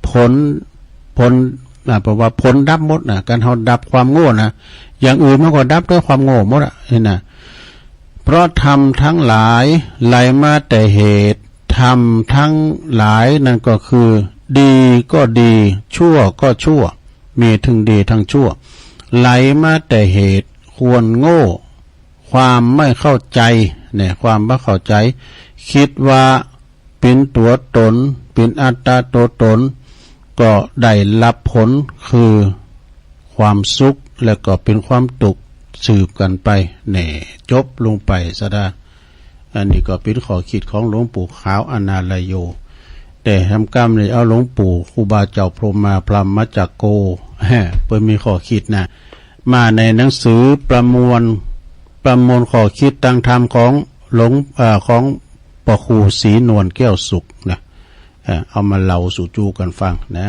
ผล ผล อ่า แปลว่าผลดับหมดนะ การเฮาดับความโง่นะ อย่างอื่นมันก็ดับด้วยความโง่หมดอะ นี่นะ เพราะธรรมทั้งหลายไหลมาแต่เหตุ ธรรมทั้งหลายนั้นก็คือ ดีก็ดี ชั่วก็ชั่ว มีทั้งดีทั้งชั่ว ไหลมาแต่เหตุ ความโง่ ความไม่เข้าใจ๋ เนี่ย ความบ่เข้าใจ๋ กึ๊ดว่าเป๋นตั๋วต๋น เป๋นอัตตาตั๋วต๋น ก็ได้ฮับผลคือความสุข และก็เป๋นความตุ๊กข์สืบกั๋นไป แน่ จบลงไปซะดา อันนี้ก็เป๋นข้อกึ๊ดของหลวงปู่ขาวอนาลโย แต่หำก้ำนี่เอาหลวงปู่ครูบาเจ้าพรหมมาพรหมจักโก เปิ้นมีข้อกึ๊ดนะ มาในหนังสือประมวล ประมวลข้อกึ๊ดตางธรรมของหลวง เอ่อ ของพระครูศรีนวลแก้วสุขนะ เอ่อ เอามาเล่าสู่จูกั๋นฟังนะ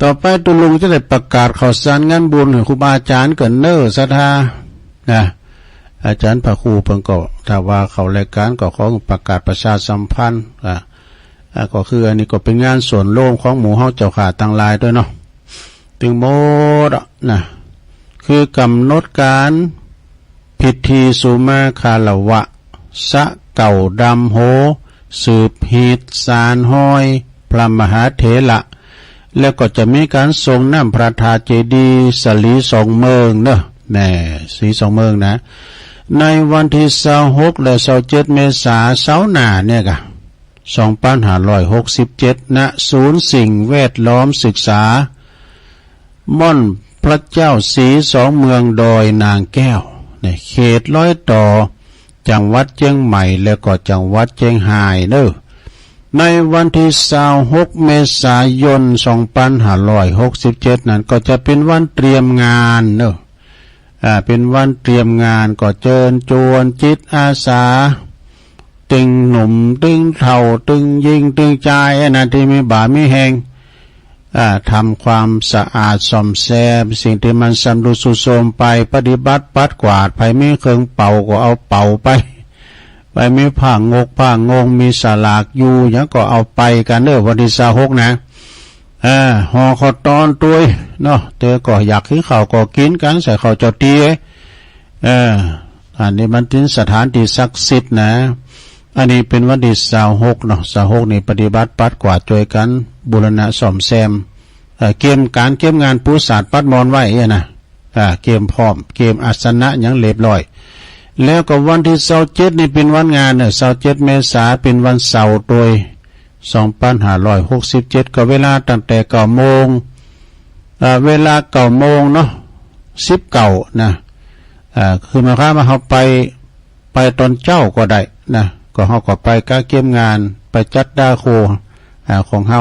ต่อไปตุ๊ลุงจะได้ประกาศข่าวสารงานบุญหื้อครูบาอาจ๋ารย์เกินเน่อศรัทธานะ อาจ๋ารย์พระครูเปิ้นก็ ถ้าว่าเข้ารายก๋านก็ขอประกาศประชาสัมพันธ์ อ่า อ่า ก็คืออันนี้ก็เป๋นงานส่วนรวมของหมู่เฮาเจ้าข้าตังหลายตวยเนาะ ตึงหมดอะนะ คือกำหนดก๋านพิธีสุมาคารวะ สะเก้าดำโฮ สืบฮีตสานฮอยพระมหาเถระ แล้วก็จะมีก๋านส่งน้ำพระธาตุเจดีย์สลีสองเมิงเนาะ แหม สลีสองเมิงนะ ในวันตี้ซาวหกและซาวเจ็ดเมษา เสาร์หน้าเนี่ยกะ สองปันห้าร้อยหกสิบเจ็ด ณ ศูนย์สิ่งแวดล้อมศึกษา ม่อนพระเจ้าศรีสองเมืองดอยนางแก้ว ในเขตรอยต่อจังหวัดเจียงใหม่และก็จังหวัดเจียงฮายเน่อ ในวันตี้ซาวหกเมษายน สองปันห้าร้อยหกสิบเจ็ด นั้นก็จะเป๋นวันเตรียมงานเน่อ อ่า เป๋นวันเตรียมงาน ก็เจิญจวนจิตอาสา ตึงหนุ่ม ตึงเฒ่า ตึงญิง ตึงจาย อันนั้นตี้มีบ่ามีแฮง อ่า ทำความสะอาดซ่อมแซมสิ่งตี้มันชำรุดทรุดโทรมไป ปฏิบัติปัดกวาด ใผมีเครื่องเป่าก็เอาเป่าไป ใผมีผ้างกผ้างง มีสลากอยู่หยังก็เอาไปกั๋นเน่อ วันตี้ซาวหกนะ เออ ห่อข้าวตอนตวยเนาะ แต่ก็อยากกิ๋นข้าวก็กิ๋นกั๋น ใส่ข้าวเจ้าเตีย เออ อันนี้มันเป๋นสถานตี้ศักดิ์สิทธิ์นะ อันนี้เป๋นวันตี้ซาวหกเนาะ ซาวหกนี่ปฏิบัติปัดกวาดจ้วยกั๋น บูรณะซ่อมแซม เอ่อ เกียมก๋านเกียมงานปู๋สาดปัดมอนไว้อะนะ อ่า เกียมพร้อม เกียมอาสนะหยังเรียบร้อย แล้วก็วันตี้ซาวเจ็ดนี่เป๋นวันงานเน่อ ซาวเจ็ดเมษา เป๋นวันเสาร์ตวย สองปันห้าร้อยหกสิบเจ็ด ก็เวลาตั้งแต่เก้าโมง อ่า เวลาเก้าโมงเนาะ สิบเก้านะ อ่า คือหมายความว่าเฮาไป ไปตอนเจ๊าก็ได้นะ ก็เฮาก็ไปกะเกียมงาน ไปจัดดาโค อ่า ของเฮา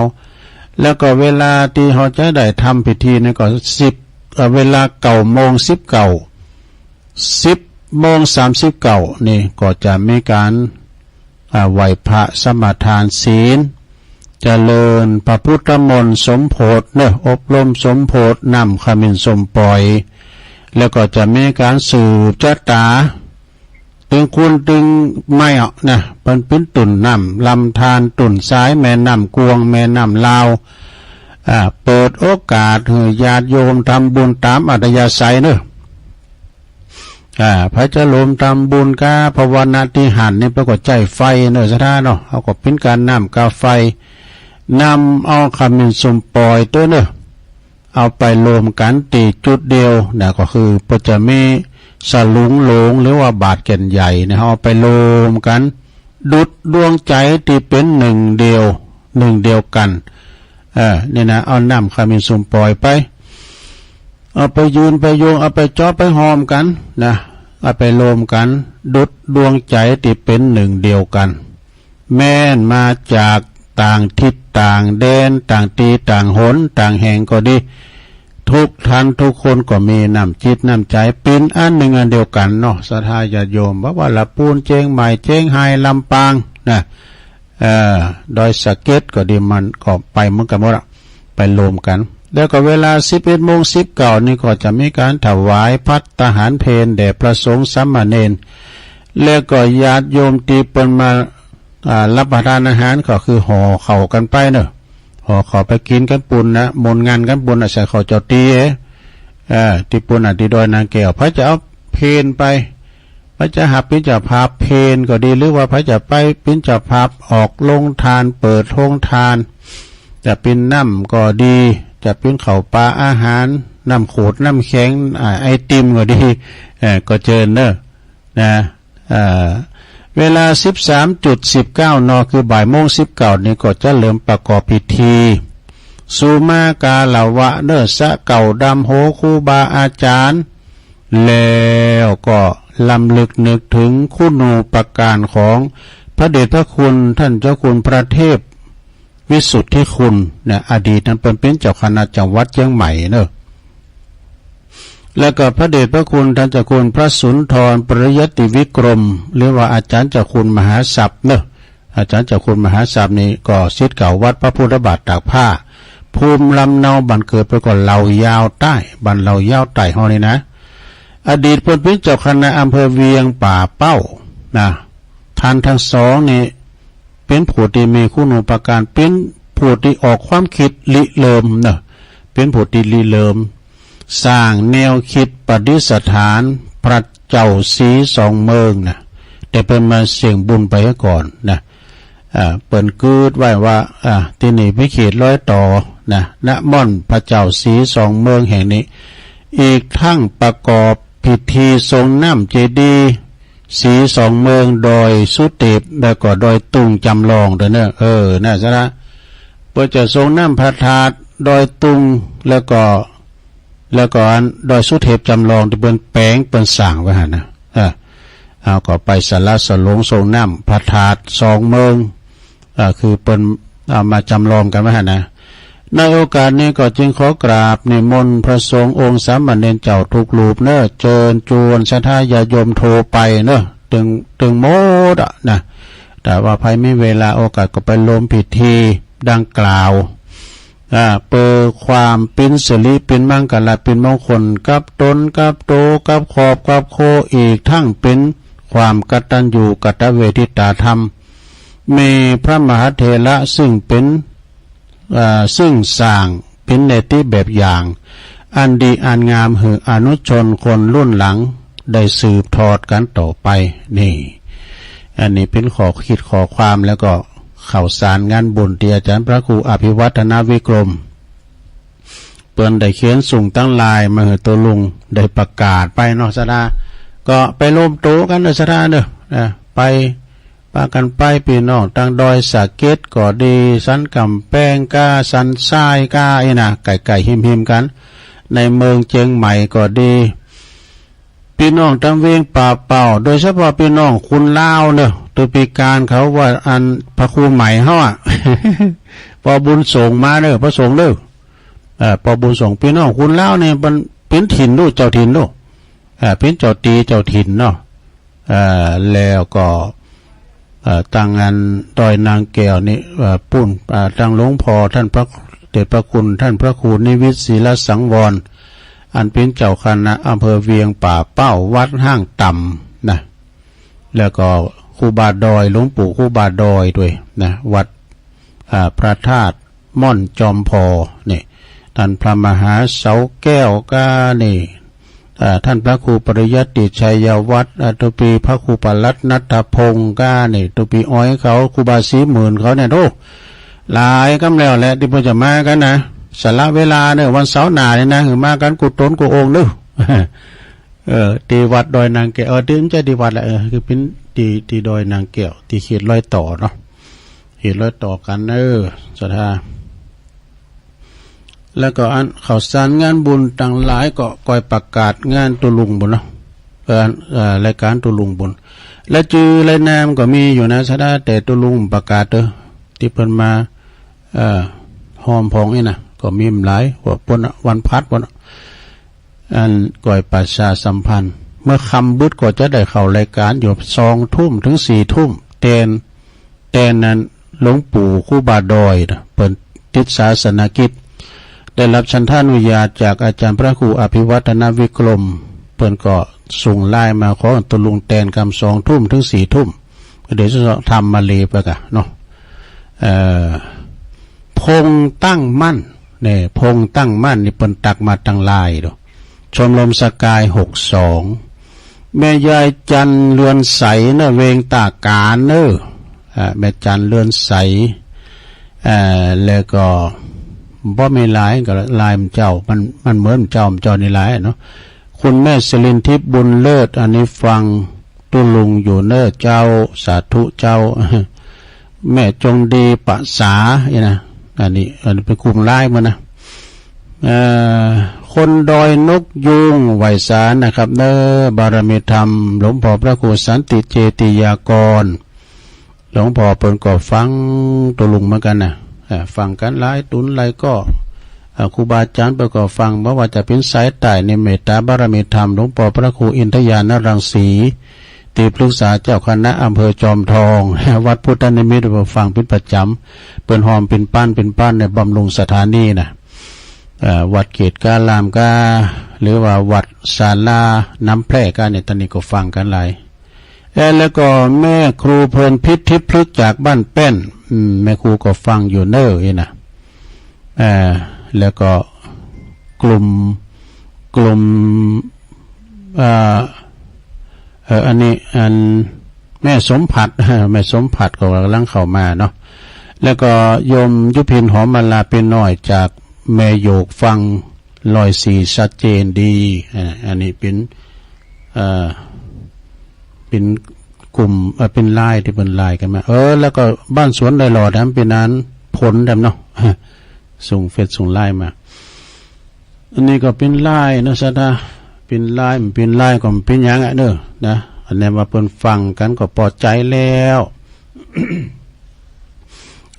แล้วก็เวลาตี้เฮาจะได้ทำพิธีนี่ก็สิบ เอ่อ เวลาเก้าโมง สิบเก้า สิบ โมงสามสิบเก้านี่ก็จะมีก๋าน อ่า ไหว้พระสมาทานศีล เจริญพระพุทธมนต์สมโภชเนาะ อบรมสมโภช น้ำขมิ้นส้มป่อย แล้วก็จะมีก๋านสืบจะต๋า ตึงคนตึงไม้อะนะ เปิ้นปิ้นตุ่นน้ำลำธาร ตุ่นสายแม่น้ำกวาง แม่น้ำลาว อ่า เปิดโอกาสหื้อญาติโยมทำบุญต๋ามอัธยาศัยเนาะ อ่า ใผจะโหมทำบุญก้าภาวนาตี้หั้นนี่ เปิ้นก็ใจ๊ไฟเนาะ ศรัทธาเนาะ เฮาก็ปิ้นก๋านน้ำก้าไฟ นำเอาขมิ้นส้มป่อยตวยเนาะ เอาไปโหมกั๋นตี้จุดเดียวนะ ก็คือเปิ้นจะมีสลุงหลวงหรือว่าบาทแก่นใหญ่นะ เอาไปโหมกั๋น ดุจดวงใจ๋ตี้เป๋นนึ่งเดียว นึ่งเดียวกั๋น เออ นี่นะ เอาน้ำขมิ้นส้มป่อยไป เอาไปยืนไปโยง เอาไปจ๊อบไปหอมกั๋นนะ เอาไปโหมกั๋น ดุจดวงใจ๋ตี้เป๋นนึ่งเดียวกั๋น แม้นมาจากต่างถิ่นต่างแดน ต่างตี้ต่างหนต่างแห่งก็ดี ทุกท่านทุกคนก็มีน้ำจิตน้ำใจ๋เป๋นอันนึ่งอันเดียวกั๋นเนาะ ศรัทธาญาติโยม บ่ว่าละปูน เจียงใหม่ เจียงฮาย ลำปางนะ เอ่อ ดอยสะเก็ดก็ดี มันก็ไปเหมือนกั๋นหมดอะ ไปโหมกั๋น แล้วก็เวลาสิบเอ็ดโมงสิบเก้านี่ก็จะมีก๋านถวายภัตตาหารเพลแด่พระสงฆ์สามเณร แล้วก็ญาติโยมตี้เปิ้นมา อ่า รับประทานอาหารก็คือห่อข้าวกั๋นไปเนาะ ห่อข้าวไปกิ๋นกั๋นปู้นนะ มนต์งานกั๋นปู้นนะ ใส่ข้าวเจ้าตี๋ เอ่อ ตี้ปู้นนะ ตี้ดอยนางแก้ว ใผจะเอาเพลไป ใผจะหับเป๋นเจ้าภาพเพลก็ดี หรือว่าใผจะไปเป๋นเจ้าภาพออกโฮงทาน เปิดโฮงทาน จะเป๋นน้ำก็ดี จะเป๋นข้าวป๋าอาหาร น้ำโขดน้ำแข็ง อ่า ไอติมก็ดี เอ่อ ก็เจิญเนาะ นะ เอ่อ เวลาสิบสามจุดสิบเก้า น คือบ่ายโมงสิบเก้านี่ก็จะเริ่มประกอบพิธี สุมาการวะเนาะ สะเกล้าดำหัวครูบาอาจ๋ารย์ แล้วก็รำลึกนึกเถิงคุณูปการของพระเดชพระคุณท่านเจ้าคุณพระเทพวิสุทธิคุณนะ อดีตนั้นเปิ้นเป๋นเจ้าคณะจังหวัดเจียงใหม่เนาะ แล้วก็พระเดชพระคุณท่านเจ้าคุณพระสุนทรปริยัติวิกรม หรือว่าอาจ๋ารย์เจ้าคุณมหาศัพย์เนาะ อาจ๋ารย์เจ้าคุณมหาศัพย์นี่ก็ศิษย์เก่าวัดพระพุทธบาทตากผ้า ภูมิลำเนาบ้านเกิดเปิ้นก็เหล่ายาวใต้ บ้านเหล่ายาวใต้เฮานี่นะ อดีตเปิ้นเป๋นเจ้าคณะอำเภอเวียงป่าเป้านะ ท่านทั้งสองนี่เป๋นผู้ตี้มีคุณูปการ เป๋นผู้ตี้ออกความกึ๊ดริเริ่มเนาะ เป๋นผู้ตี้ริเริ่ม สร้างแนวกึ๊ดประดิษฐานพระเจ้าศรีสองเมืองนะ แต่เปิ้นมาเสี้ยงบุญไปก่อนนะ อ่า เปิ้นกึ๊ดไว้ว่า อ่า ตี้นี่เป๋นเขตรอยต่อนะ นะม่อนพระเจ้าศรีสองเมืองแห่งนี้ อีกทั้งประกอบพิธีทรงน้ำเจดีย์ศรีสองเมือง ดอยสุเทพ แล้วก็ดอยตุงจำลองตวยเนาะ เออ นะ ศรัทธา เปิ้นจะทรงน้ำพระธาตุดอยตุง แล้วก็ แล้วก็อันดอยสุเทพจำลองตี้เปิ้นแป๋งเปิ้นสร้างไว้หั้นนะ เออ เอาก็ไปสละสลงทรงน้ำพระธาตุสองเมือง อ่า คือเปิ้นเอามาจำลองกั๋นไว้หั้นนะ ในโอกาสนี้ก็จึงขอกราบนิมนต์พระสงฆ์องค์สามเณรเจ้าทุกรูปเนาะ เจิญจวนศรัทธาญาติโยมทั่วไปเนาะ ตึง ตึงหมดอะนะ ถ้าว่าใผมีเวลาโอกาสก็ไปโฮมพิธีดังกล่าว อ่า เปื้อความเป๋นสิริเป๋นมังคละเป๋นมงคลกับตนกับตั๋วกับครอบกับครัว อีกทั้งเป๋นความกตัญญูกตเวทิตาธรรม มีพระมหาเถระซึ่งเป๋น อ่า ซึ่งสร้างเป๋นเนติแบบอย่างอันดีอันงามหื้ออนุชนคนรุ่นหลังได้สืบทอดกั๋นต่อไป นี่ อันนี้เป๋นข้อกึ๊ดข้อความ แล้วก็ข่าวสารงานบุญตี้อาจ๋ารย์พระครูอภิวัฒนวิกรม เปิ้นได้เขียนส่งตังลายมาหื้อโตลุงได้ประกาศไปเนาะ ศรัทธา ก็ไปโฮมตั๋วกั๋นเนาะ ศรัทธาเนาะ อ่า ไป ปากั๋นไป ปี้น้องตังดอยสะเก็ดก็ดี สันก๋ำแปงก้า สันทรายก้า อี้นะ ใก้ๆ ฮิมๆ กั๋น ในเมืองเจียงใหม่ก็ดี ปี้น้องตังเวียงป่าเป้า โดยเฉพาะปี้น้องคนลาวเนาะ โตปีก๋านเขาว่าอันพระครูใหม่เฮาอะ ปอบุญส่งมาเนาะ พระสงฆ์เนาะ เอ่อ ปอบุญส่ง ปี้น้องคนลาวนี่มันเป๋นถิ่นลูก เจ้าถิ่นลูก อ่า เป๋นเจ้าตี้เจ้าถิ่นเนาะ อ่า แล้วก็ อ่า ตางอันดอยนางแก้วนี่ อ่า ปู๊น อ่า ตางหลวงพ่อต้านพระ เดชพระคุณต้านพระครูนิวิตศิลสังวร อันเป๋นเจ้าคณะอำเภอเวียงป่าเป้า วัดห้างต่ำนะ แล้วก็ครูบาดอย หลวงปู่ครูบาดอยตวยนะ วัด อ่า พระธาตุม่อนจอมพอ นี่ ต้านพระมหาเสาแก้วก้านี่ อ่า ต้านพระครูปริยัติชัยวัฒน์ อ่า ตุ๊ปีพระครูปลัดณัฐพงศ์ก้านี่ ตุ๊ปีอ้อยเขา ครูบาศรีหมื่นเขาเนี่ย โอ้ หลายกำแล้วแหละตี้เปิ้นจะมากั๋นนะ สละเวลาเน่อ วันเสาร์หน้านี่นะ หื้อมากั๋นกู้ต๋นกู้องค์เน่อ เออ ตี้วัดดอยนางแก้ว เออ ตี้ บ่ใจ้ตี้วัดละ เออ คือเป๋นตี้ ตี้ดอยนางแก้ว ตี้เขตรอยต่อเนาะ เขตรอยต่อกั๋น เออ ศรัทธา แล้วก็อันข่าวสารงานบุญตังหลายก็ก่อยประกาศงานตุลุงบุญเนาะ เออ เออ รายก๋านตุลุงบุญ และจื้อรายนามก็มีอยู่นะ ศรัทธา แต่ตุลุงประกาศเต๊อะ ตี้เปิ้นมา เออ ฮอมพองนี่นะ ก็มีบ่หลาย ว่าปุ้นน่ะ วันพฤหัสปุ้นน่ะ อันก่อยประชาสัมพันธ์ เมื่อค่ำบึดก็จะได้เข้ารายก๋านอยู่ สองทุ่มเถิงสี่ทุ่ม แตน แตนนั้นหลวงปู่ครูบาดอยนะ เปิ้นติดศาสนกิจ ได้รับฉันทานุญาตจากอาจารย์พระครูอภิวัฒนวิกรม เปิ้นก็ส่งไลน์มาขอตุลุงแตนกำ สองทุ่มเถิงสี่ทุ่ม ก็เดี๋ยวจะทำมาเลไปกะเนาะ เอ่อ พงษ์ตั้งมั่น เนี่ย พงษ์ตั้งมั่นนี่เปิ้นตักมาตางไลน์ดู ชมรมสกายหกสอง แม่ยายจันทร์เรือนใสเน่อ เวงตาก๋านเน่อ อ่า แม่จันทร์เรือนใส อ่า แล้วก็บ่มีไลน์ก็ไลน์หมู่เจ้า มัน มันเหมือนหมู่เจ้า หมู่เจ้านี่ไลน์เนาะ คุณแม่สิรินทิพย์บุญเลิศ อันนี้ฟังตุลุงอยู่เน่อเจ้า สาธุเจ้า แม่จงดีปะสา นี่นะ อันนี้ อันนี้เป๋นกลุ่มไลน์มันนะ เอ่อ คนดอยนกยูงไหว้สานะครับเน่อ บารมีธรรมหลวงพ่อพระครูสันติเจติยากร หลวงพ่อเปิ้นก็ฟังตุลุงเหมือนกั๋นนะ เอ่อ ฟังกั๋นหลายต๋นหลายก้อ เอ่อ ครูบาอาจ๋ารย์เปิ้นก็ฟัง บ่ว่าจะเป๋นสายใต้นี่ เมตตาบารมีธรรมหลวงพ่อพระครูอินทญาณรังสี ตี้ปรึกษาเจ้าคณะอำเภอจอมทอง วัดพุทธนิมิตร เปิ้นฟังเป๋นประจ๋ำ เปิ้นฮอมเป๋นปั้นเป๋นปั้นเนี่ย บำรุงสถานีนะ เอ่อ วัดเกตุกาลามก้า หรือว่าวัดศาลาน้ำแพร่ก้าเนี่ย ต๋อนนี้ก็ฟังกั๋นหลาย เอ่อ แล้วก็แม่ครูเพลินพิษทิพย์พฤกษ์จากบ้านแป้น อืม แม่ครูก็ฟังอยู่เน่อนี่นะ เอ่อ แล้วก็กลุ่ม กลุ่ม เอ่อ เอ่อ อันนี้ อันแม่สมผัส แม่สมผัสก็ก่ำลังเข้ามาเนาะ แล้วก็โยมยุพินหอมมาลาเปียน้อยจากแม่โยกฟัง ร้อยสี่ ชัดเจนดี อ่า อันนี้เป๋น เอ่อ เป๋นกลุ่ม เอ่อ เป๋นไลน์ตี้เปิ้นไลน์กั๋นมา เออ แล้วก็บ้านสวนดอยหลอดนะ เป๋นอันผลดำเนาะ ส่งเฟซส่งไลน์มา อันนี้ก็เป๋นไลน์เนาะ ศรัทธา เป๋นไลน์ เป๋นไลน์ก็บ่เป๋นหยังอะเน่อ นะ อันนี้ว่าเปิ้นฟังกั๋นก็ปอใจ๋แล้ว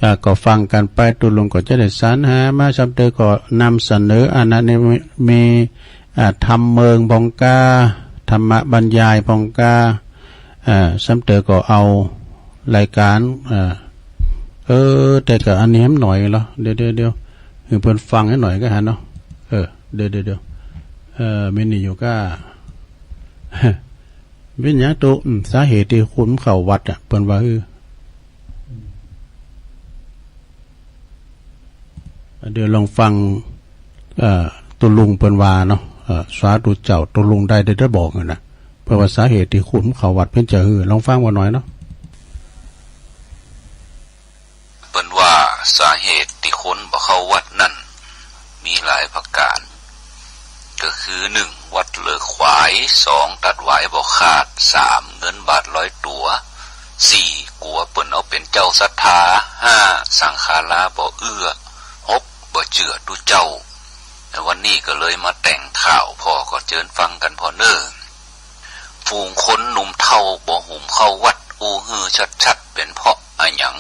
อ่า ก็ฟังกั๋นไป ตุลุงก็จะได้สรรหามา ซ้ำเต๋อก็นำเสนอ อันนั้นนี่มี มี อ่า ธรรมเมิงพ่องก้า ธรรมบรรยายพ่องก้า อ่า ซ้ำเต๋อก็เอารายก๋าน อ่า เออ แต่ก็อันนี้มันหน่อยเหรอ เดี๋ยว เดี๋ยว เดี๋ยว หื้อเปิ้นฟังหื้อหน่อยก็หันเนาะ เออ เดี๋ยว เดี๋ยว เดี๋ยว เออ มีนี่อยู่ก้า เป๋นหยังตุ๊ อืม สาเหตุตี้คนเข้าวัดอะ เปิ้นว่า เออ เดี๋ยวลองฟัง เอ่อ ตุ๊ลุงเปิ้นว่าเนาะ เอ่อ สาธุเจ้า ตุ๊ลุงได้ ได้ ได้บอกอยู่นะ เปิ้นว่าสาเหตุตี้คนเข้าวัดเป๋นจะหื้อ ลองฟังบ่าหน่อยเนาะ เปิ้นว่าสาเหตุตี้คนบ่เข้าวัดนั้น มีหลายประก๋าน ก็คือ หนึ่ง วัดเหลือขวาย สอง ตัดหวายบ่ขาด สาม เงินบาทลอยตั๋ว สี่ กั๋วเปิ้นเอาเป๋นเจ้าศรัทธา ห้า สังฆาราบ่เอื้อ หก บ่เจื้อตุ๊เจ้า วันนี้ก็เลยมาแต่งข่าว ผ่อก็เจิญฟังกั๋นผ่อเน่อ ฝูงคนหนุ่มเฒ่าบ่หุมเข้าวัด อู้หื้อชัดๆ เป๋นเพราะอะหยัง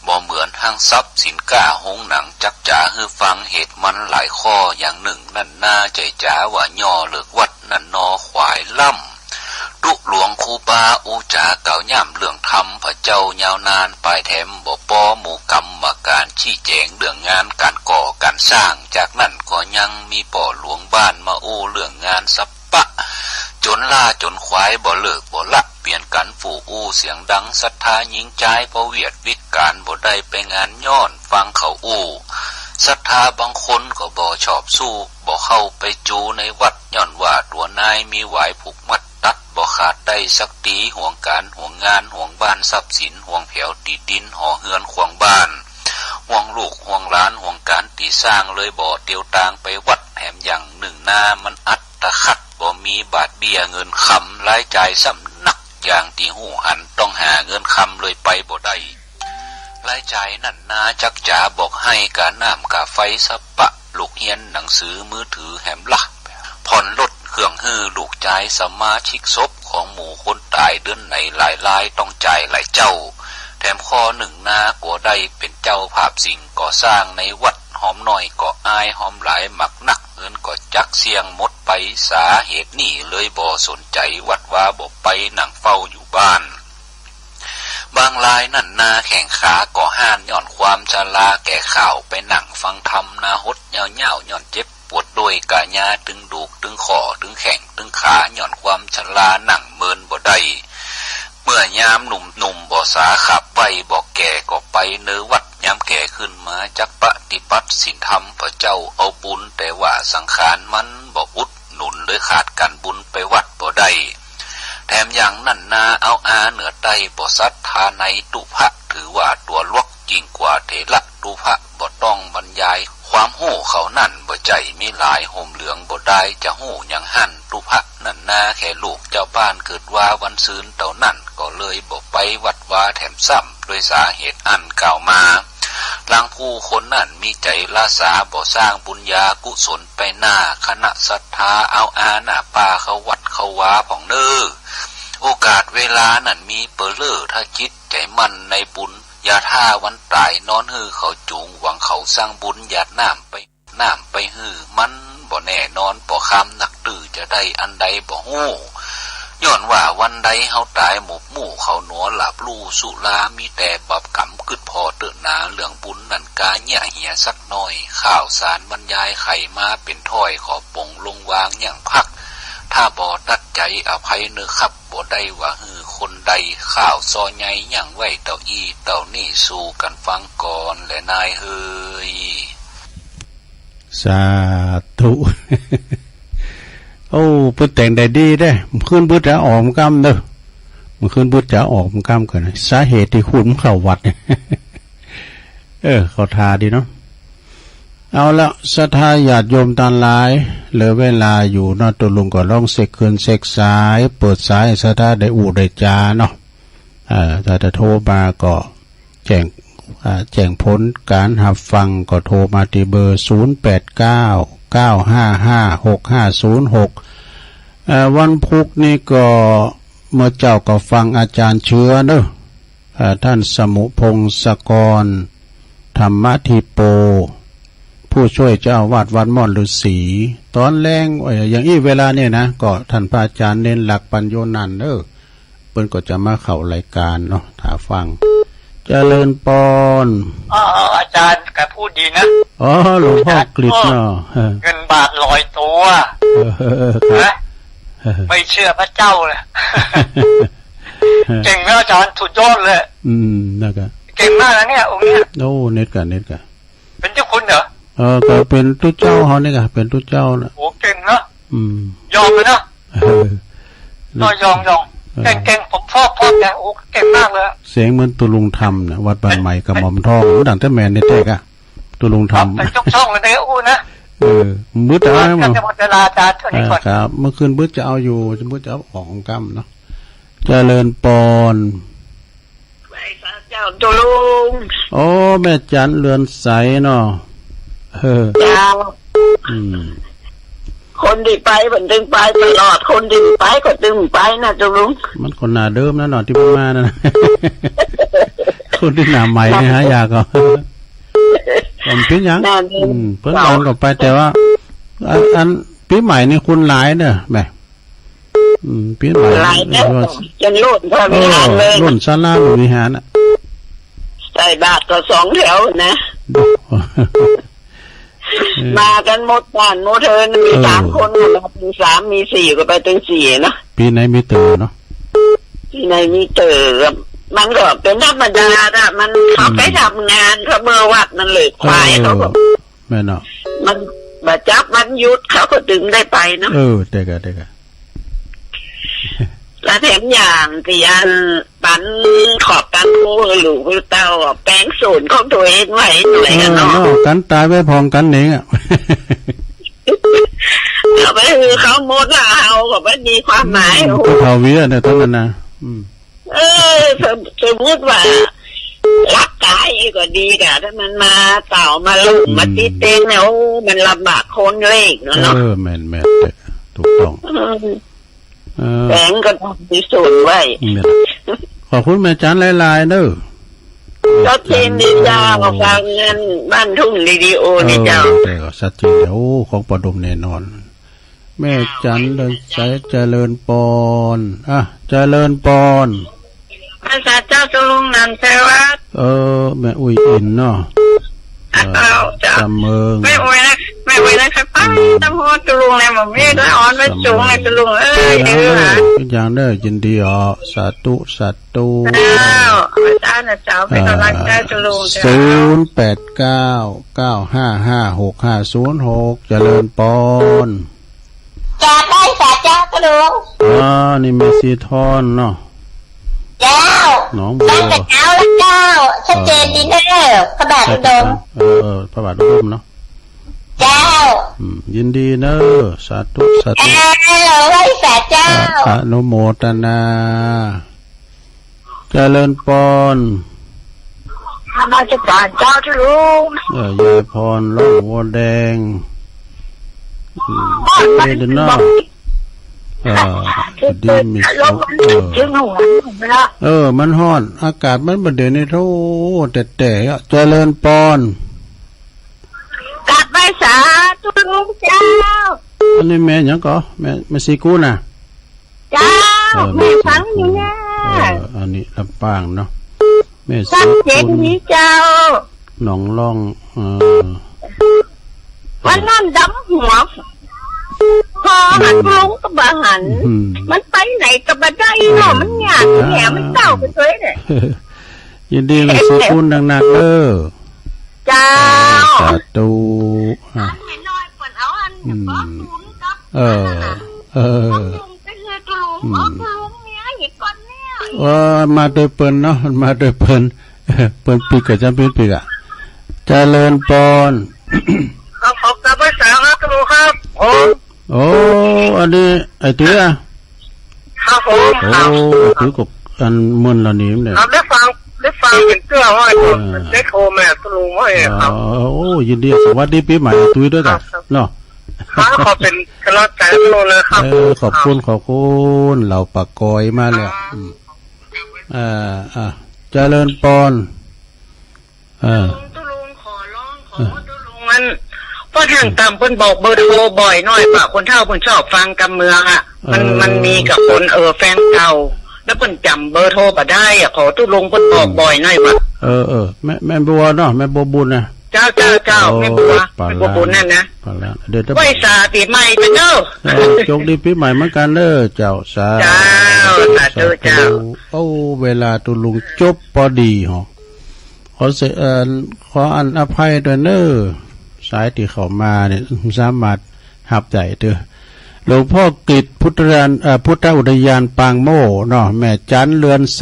บ่เหมือนห้างสับสินก้า โฮงหนัง จักจ๋าหื้อฟังเหตุมันหลายข้อ อย่างนึ่งนั้นนา ใจ๋จ๋าว่าย่อเลิกวัด นั้นหนอขวายล้ำ ตุ๊หลวงครูบาอู้จ๋าเกล่าย่ำเรื่องธรรมพระเจ้ายาวนาน ปายแถมบ่ปอหมู่กรรมการ ชี้แจ๋งเรื่องงานก๋านก่อก๋านสร้าง จากนั้นก็ยังมีป้อหลวงบ้านมาอู้เรื่องงานสัปปะ จ๋นล้าจ๋นขวายบ่เลิกบ่ละ เปลี่ยนกั๋นฟู่อู้เสียงดัง ศรัทธาญิงจาย พอเวียดวิกก๋าน บ่ได้ไปงานย้อนฟังเขาอู้ ศรัทธาบางคนก็บ่ชอบสู้ บ่เข้าไปจูในวัด ย้อนว่าตั๋วนายมีหวายผูกมัด ตัดบ่ขาดได้สักตี ห่วงก๋านห่วงงาน ห่วงบ้านทรัพย์สิน ห่วงแผวตี้ดิน หอเฮือนขวางบ้าน ห่วงลูกห่วงหลาน ห่วงก๋านตี้สร้าง เลยบ่เตียวตางไปวัด แถมอย่างนึ่งนามันอัตคัด บ่มีบาทเบี้ยเงินคำ รายจ่ายซ้ำนัก อย่างตี้ฮู้หัน ต้องหาเงินคำเลยไปบ่ได้ รายจ่ายนั้นนาจักจ๋าบอกไห้ ก้าน้ำก้าไฟสัปปะ ลูกเฮียนหนังสือมือถือแหมละ ผ่อนรถเครื่องหื้อลูกจาย สมาชิกศพของหมู่คนต๋าย เดือนไหนหลายราย ต้องจ่ายหลายเจ้า แถมข้อนึ่งนากั๋วได้เป๋นเจ้าภาพสิ่งก่อสร้างในวัด หอมน้อยก็อาย หอมหลายมักนัก เงินก็จักเสี้ยงหมดไป สาเหตุนี้เลยบ่สนใจ๋วัดวา บ่ไปนั่งเฝ้าอยู่บ้าน บางรายนั้นนาแข้งขาก็ฮ้าน ย้อนความชราแก่ข่าว ไปนั่งฟังธรรมนาหดยาวๆ ย้อนเจ็บปวดด้วยก๋ายา ตึงดูกตึงข้อตึงแข้งตึงขา ย้อนความชรานั่งเมินบ่ได้ เมื่อยามหนุ่มๆ บ่สาขับไหว บ่แก่ก็ไปเนอวัด ยามแก่ขึ้นมาจักปฏิบัติศีลธรรมพระเจ้าเอาบุญ แต่ว่าสังขารมันบ่อุดหนุน เลยขาดกั๋นบุญไปวัดบ่ได้ แถมอย่างนั้นนาเอาอาเหนือใต้ บ่ศรัทธาในตุ๊พะ ถือว่าตั๋วลวกยิ่งกว่าเถระตุ๊พะ บ่ต้องบรรยายความฮู้เขานั้น บ่ใจ้มีหลายห่มเหลืองบ่ดาย จะฮู้หยังหั้น ตุ๊พะนั้นนาแค่ลูกเจ้าบ้านเกิดวาวันซืนเต้านั้น ก็เลยบ่ไปวัดวาแถมซ้ำ ด้วยสาเหตุอั้นกล่าวมา ลางผู้คนนั้นมีใจ๋ล้าสา บ่สร้างบุญญากุศลไปหน้า คณะศรัทธาเอาอาหน้าป้าเข้าวัดเข้าวาพ่องเน่อ โอกาสเวลานั้นมีเป๋อเล่อ ถ้าจิตใจ๋มั่นในบุญ อย่าถ้าวันต๋ายนอนหื้อเขาจูง หวังเขาสร้างบุญหยาดน้ำไป น้ำไปหื้อ มันบ่แน่นอน ป้อค่ำนักตื้อจะได้อันใดบ่ฮู้ ย้อนว่าวันใดเฮาต๋าย หมกหมู่เขาหนัว หลาบลู่สุรา มีแต่บาปกรรมกึ๊ดผ่อเต๊อะหนา เรื่องบุญนั้นกาเยียะเหียสักหน้อย ข่าวสารบรรยายไขมาเป๋นถ้อย ขอป๋งลงวางอย่างพัก ถ้าบ่ตัดใจ๋อภัยเน่อครับ บ่ได้ว่าหื้อคนใด ข่าวซอใหญ่ยังไว้เต้าอี้เต้านี่ สู่กั๋นฟังก่อนแลนายเฮย สาธุ โอ้ เปิ้นแต่งได้ดีเด้ เมื่อคืนบึดจ๋าออกกำเน่อ เมื่อคืนบึดจ๋าออกกำก่อน สาเหตุตี้คนเข้าวัด เออ เข้าท่าดีเนาะ เอาละ ศรัทธาญาติโยมตังหลาย เหลือเวลาอยู่เนาะ ตุ๊ลุงก็ลองเสกคืนเสกสาย เปิดสายศรัทธาได้อู้ได้จ๋าเนาะ เอ่อ ถ้าจะโทรมาก็แจ้ง อ่า แจ้งผลก๋านฮับฟังก็โทรมาตี้เบอร์ ศูนย์แปดเก้า เก้าห้าห้า หกห้าศูนย์หก เอ่อ วันพุธนี้ก็ เมื่อเจ๊าก็ฟังอาจ๋ารย์เชื้อเนาะ เอ่อ ต้านสมุพงศกร ธรรมธิโป ผู้ช่วยเจ้าอาวาสวัดม่อนฤๅษี ต๋อนแลง เอ่อ อย่างอี้เวลาเนี่ยนะ ก็ต้านพระอาจ๋ารย์เณรหลักปัญโญนันท์เนาะ เปิ้นก็จะมาเข้ารายก๋านเนาะ ถ้าฟัง เจริญปอน อ๋อ อาจ๋ารย์ก็พูดดีนะ อ๋อ หลวงพ่อกฤษเนาะ เออ เงินบาทลอยตั๋ว เออ เออ เออ ครับ นะ เออ ไม่เชื่อพระเจ้าเลย เก่งนะอาจ๋ารย์ สุดยอดเลย อืม นะครับ เก่งมากนะเนี่ย องค์เนี้ย โอ้ เน็ตก่ะ เน็ตก่ะ เป๋นเจ้าคุณเหรอ เออ ก็เป๋นตุ๊เจ้าเฮานี่ก่ะ เป๋นตุ๊เจ้าน่ะ โอ้ เก่งเนาะ อืม ยอมเลยเนาะ เออ ก็ยอม ยอม เออ เก่ง เก่ง ผมชอบ ชอบแก โอ้ เก่งมากเลยอะ เสียงเหมือนตุ๊ลุงธรรมน่ะ วัดบ้านใหม่กระหม่อมทอง ดังแต่แม่นนี่แต๊ก่ะ ตุ๊ลุงธรรม ครับ เป๋นช่องๆ เลยนะ อู้นะ เออ บึดจ๋า เออ หมด จะหมดเวลาอาจ๋ารย์ เท่านี้ก่อน เออ ครับ เมื่อคืนบึดจ๋าเอาอยู่ บึดจ๋าเอาออกกำเนาะ เจริญปอน ไหว้สาเจ้าตุ๊ลุง โอ้ แม่จันเรือนใสเนาะ เออ เจ้า อืม คนตี้ไปเปิ้นตึงไปตลอด คนตี้บ่ไปก็ตึงบ่ไปนะตุ๊ลุง มันก็หน้าเดิมนะเนาะ ตี้มันมานั่นน่ะ คนตี้หน้าใหม่นี่หายากอ่ะ บ่เป๋นหยัง หน้าเดิม อืม เปิ้นหลานก็ไป แต่ว่า อัน อันปี๋ใหม่นี่คนหลายเนาะ แหม อืม เปียนใหม่ หลายแล้ว ว่า จ๋นล้นพระวิหารเลย เออ ล้นศาลาวิหารอะ ใส่บาตรก็สองแถวนะ เออ มากั๋นหมดบ้านหมดเฮือน มี เออ สามคนน่ะ มีสาม มีสี่ ก็ไปเถิงสี่เนาะ ปี๋ไหนมีเต๋อเนาะ ปี๋ไหนมีเต๋อ มันก็เป๋นธรรมดาอะ มัน อืม เขาไปทำงาน เขาเมื่อวัดมันเลิกขาย เออ เขาก็ แม่นเนาะ มันบ่จับวันหยุด เขาก็ตึงได้ไปเนาะ เออ เต๊อะ เต๊อะ และแถมอย่างตี้อันปันขอบกั๋นฮู้หื้อลูกหื้อเต้า แป๋งสูตรของตั๋วเองไว้หน่อยกั๋นเนาะ เออ เนาะ กั๋นต๋ายไว้พ่องกั๋นเองอะ เอาไปหื้อเขาหมดละ เฮาก็บ่มีความหมาย อืม ผู้เฒ่าเวียเนี่ยเต้านั้นนะ อืม เออ สม- สมมุติว่าหลับต๋ายก็ดีก่ะ ถ้ามันมาเต่ามาลุ่ม อืม มาติดเตียงเนี่ย โอ้ มันลำบากคนเล็กเนาะ เออ แม่นๆ เต๊อะ ถูกต้อง เออ เออ แป๋งก็ต้องมีสูตรไว้ นี่แหละ ขอบคุณแม่จันหลายๆ เด้อ ชัดเจนดีเจ้า ฟังเงินบ้านทุ่งเรดิโอนี่เจ้า เออ แต่ก็ชัดเจนแล้ว โอ้ ของป้อดมแน่นอน แม่จันเดินสาย เจริญปอน อ่ะ เจริญปอน พระสาเจ้าตุลุงนันทวัฒน์ เออ แม่อุ้ยอินเนาะ เออ เจ้า สำเมิง แม่อุ้ยนะ แม่อุ้ยนะครับ อืม ตำฮอดตุลุงเลย บ่มีละอ่อนไว้สูงเลยตุลุงเอ้ย เออ เด้อ เป๋นอย่างเด้อ ยินดีอ๋อ สาธุ สาธุ เจ้า อาจารย์นะเจ้า เป๋นก๋ำลังใจ๋ตุลุงเจ้า ศูนย์แปดเก้า เก้าห้าห้า หกห้าศูนย์หก เจริญปอน กราบไหว้สาเจ้าค่ะลุง อ่า นี่แม่ศรีทอนเนาะ เจ้า หนองบัว ตั้งแต่เช้าแล้วเจ้า ชัดเจนดีเนอะ พระบาทอุดม เออ เออ พระบาทอุดมเนาะ เจ้า อืม ยินดีเนอะ สาธุ สาธุ เออ ไหว้สาเจ้า อ่ะ อนุโมทนา เจริญปอน นมัสก๋านเจ้าค่ะลุง เออ ยายพร ร่องวัวแดง อืม เออ เนาะ เออ ดีมีสุข เออ เออ มันฮ้อน อากาศมันบ่าเดี่ยวนี้ โธ่ แต๊ๆ อะ เจริญปอน กราบไหว้สาธุลุงเจ้า อันนี้แม่หยังก่อ แม่ แม่ศรีกุลน่ะ เจ้า เออ แม่ฟังอยู่เนี่ย เออ อันนี้ลำปางเนาะ แม่ศรีกุล ชัดเจนดีเจ้า หนองล่อง เออ วันนั้นดำหัว พอหัน อืม ลุงก็บ่หัน อืม มันไปไหนก็บ่ได้เนาะ มันยากเนี่ย มันเศร้าไปเลยเนี่ย ยินดีแม่ศรีกุลนักๆ เด้อ เจ้า สาธุ อ่ะ อันน้อยๆ เปิ้นเอาอัน อืม เปิ้นศูนย์กับ เออ อันนั้นน่ะ เออ ลุงไปเฮือตุลุง อืม เอาตุลุงเนี่ย อีกคนเนี่ย เออ มาโดยเปิ้นเนาะ มาโดยเปิ้น เปิ้นปิ๊กก็จำเปิ้นปิ๊กอะ เจริญปอน ครับผม กราบไหว้สาครับ ครูครับ ผม โอ้ อันนี้ไอ้เตื้อ ครับผม โอ้ ครับ ไอ้เตื้อก็อันเมินละนี่เนี่ย ครับ ได้ฟัง ได้ฟังเป๋นเตื้อว่า เออ ได้โทรมาตุลุงว่าไงครับ อ๋อ โอ้ ยินดี สวัสดีปี๋ใหม่ไอ้เตื้อด้วยกั๋น ครับ เนาะ ครับ ขอเป๋นก๋ำลังใจ๋ตุลุงเลยครับ เออ ขอบคุณ ขอบคุณ เหล่าปากกอยมาแล้ว อืม อ่า อ่า เจริญปอน เออ ตุลุง ขอร้อง ขอ เออ ตุลุงมัน เพราะอย่างต่ำเปิ้นบอกเบอร์โทรบ่อยหน่อยปะ คนเฒ่าเปิ้นชอบฟังกำเมืองอะ มัน เออ มันมีกับคน เออ แฟนเก่า แล้วเปิ้นจ๋ำเบอร์โทรบ่ได้อะ ขอตุลุงเปิ้นบอกบ่อยหน่อยปะ เออ เออ แม่ แม่บัวเนาะ แม่บัวบุญนะ เจ้า เจ้า เจ้า โอ้ แม่บัว ปา แม่บัวบุญนั่นนะ ปาละ เดี๋ยวจะ ไหว้สาปี๋ใหม่เจ้าเนอะ เออ โชคดีปี๋ใหม่เหมือนกั๋นเนอะ เจ้า สา เจ้า สาธุ สาธุ เจ้า โอ้ เวลาตุลุงจบปอดีเหรอ ขอเส- เอ่อ ขออันอภัยด้วยเนอะ สายตี้เข้ามาเนี่ย สามารถฮับได้เตื้อ หลวงพ่อกฤษ พุทธอุทยาน เอ่อ พุทธอุทยานปางโม่เนาะ แม่จันเรือนใส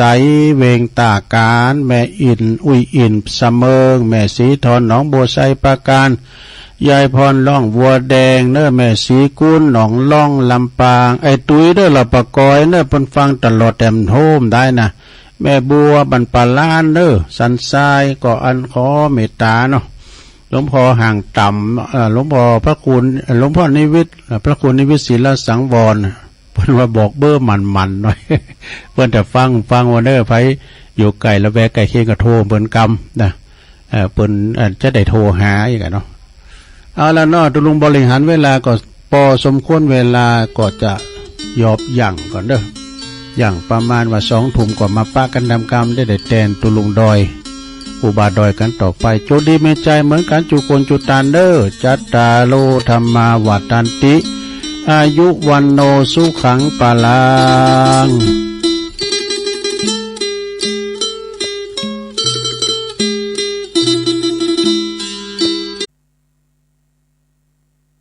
เวงต้ากาญ แม่อิน อุ้ยอิน สะเมิง แม่ศรีทอน หนองบัวไชย ปราการ ยายพร ร่องวัวแดงเนอะ แม่ศรีกุล หนองล่อง ลำปาง ไอ้ตุ้ยเด้อ เหล่าปากกอยเนอะ เปิ้นฟังตลอดแหมโฮมได้นะ แม่บัว บ้านป่าล้านเนอะ สันทราย ก็อันขอเมตต๋าเนาะ หลวงพ่อห่างต่ำ เอ่อ หลวงพ่อพระคุณ เอ่อ หลวงพ่อนิวิต เอ่อ พระคุณนิวิต ศิลสังวร เปิ้นว่าบอกเบอร์หมั่นๆ หน่อย เปิ้นจะฟัง ฟังว่าเนอะ ใผอยู่ใก้ละแวกใก้เคียงก็โทรเปิ้นกำนะ เอ่อ เปิ้น เอ่อ จะได้โทรหาอีกอะเนาะ เอาละเนาะ ตุลุงบริหารเวลาก็ปอสมควร เวลาก็จะ ยอบหยั่งก่อนเน่อ หยั่งประมาณว่าสองทุ่มก็มาปะกั๋นดำกำได้ ได้แตนตุ๊ลุงดอย อุบาดอยกั๋นต่อไป โจคดีมีชัยเหมือนกั๋นจุคนจุตานเน่อ จัตตาโร ธัมมา วัฑฒันติ อายุ วัณโณ สุขัง พลัง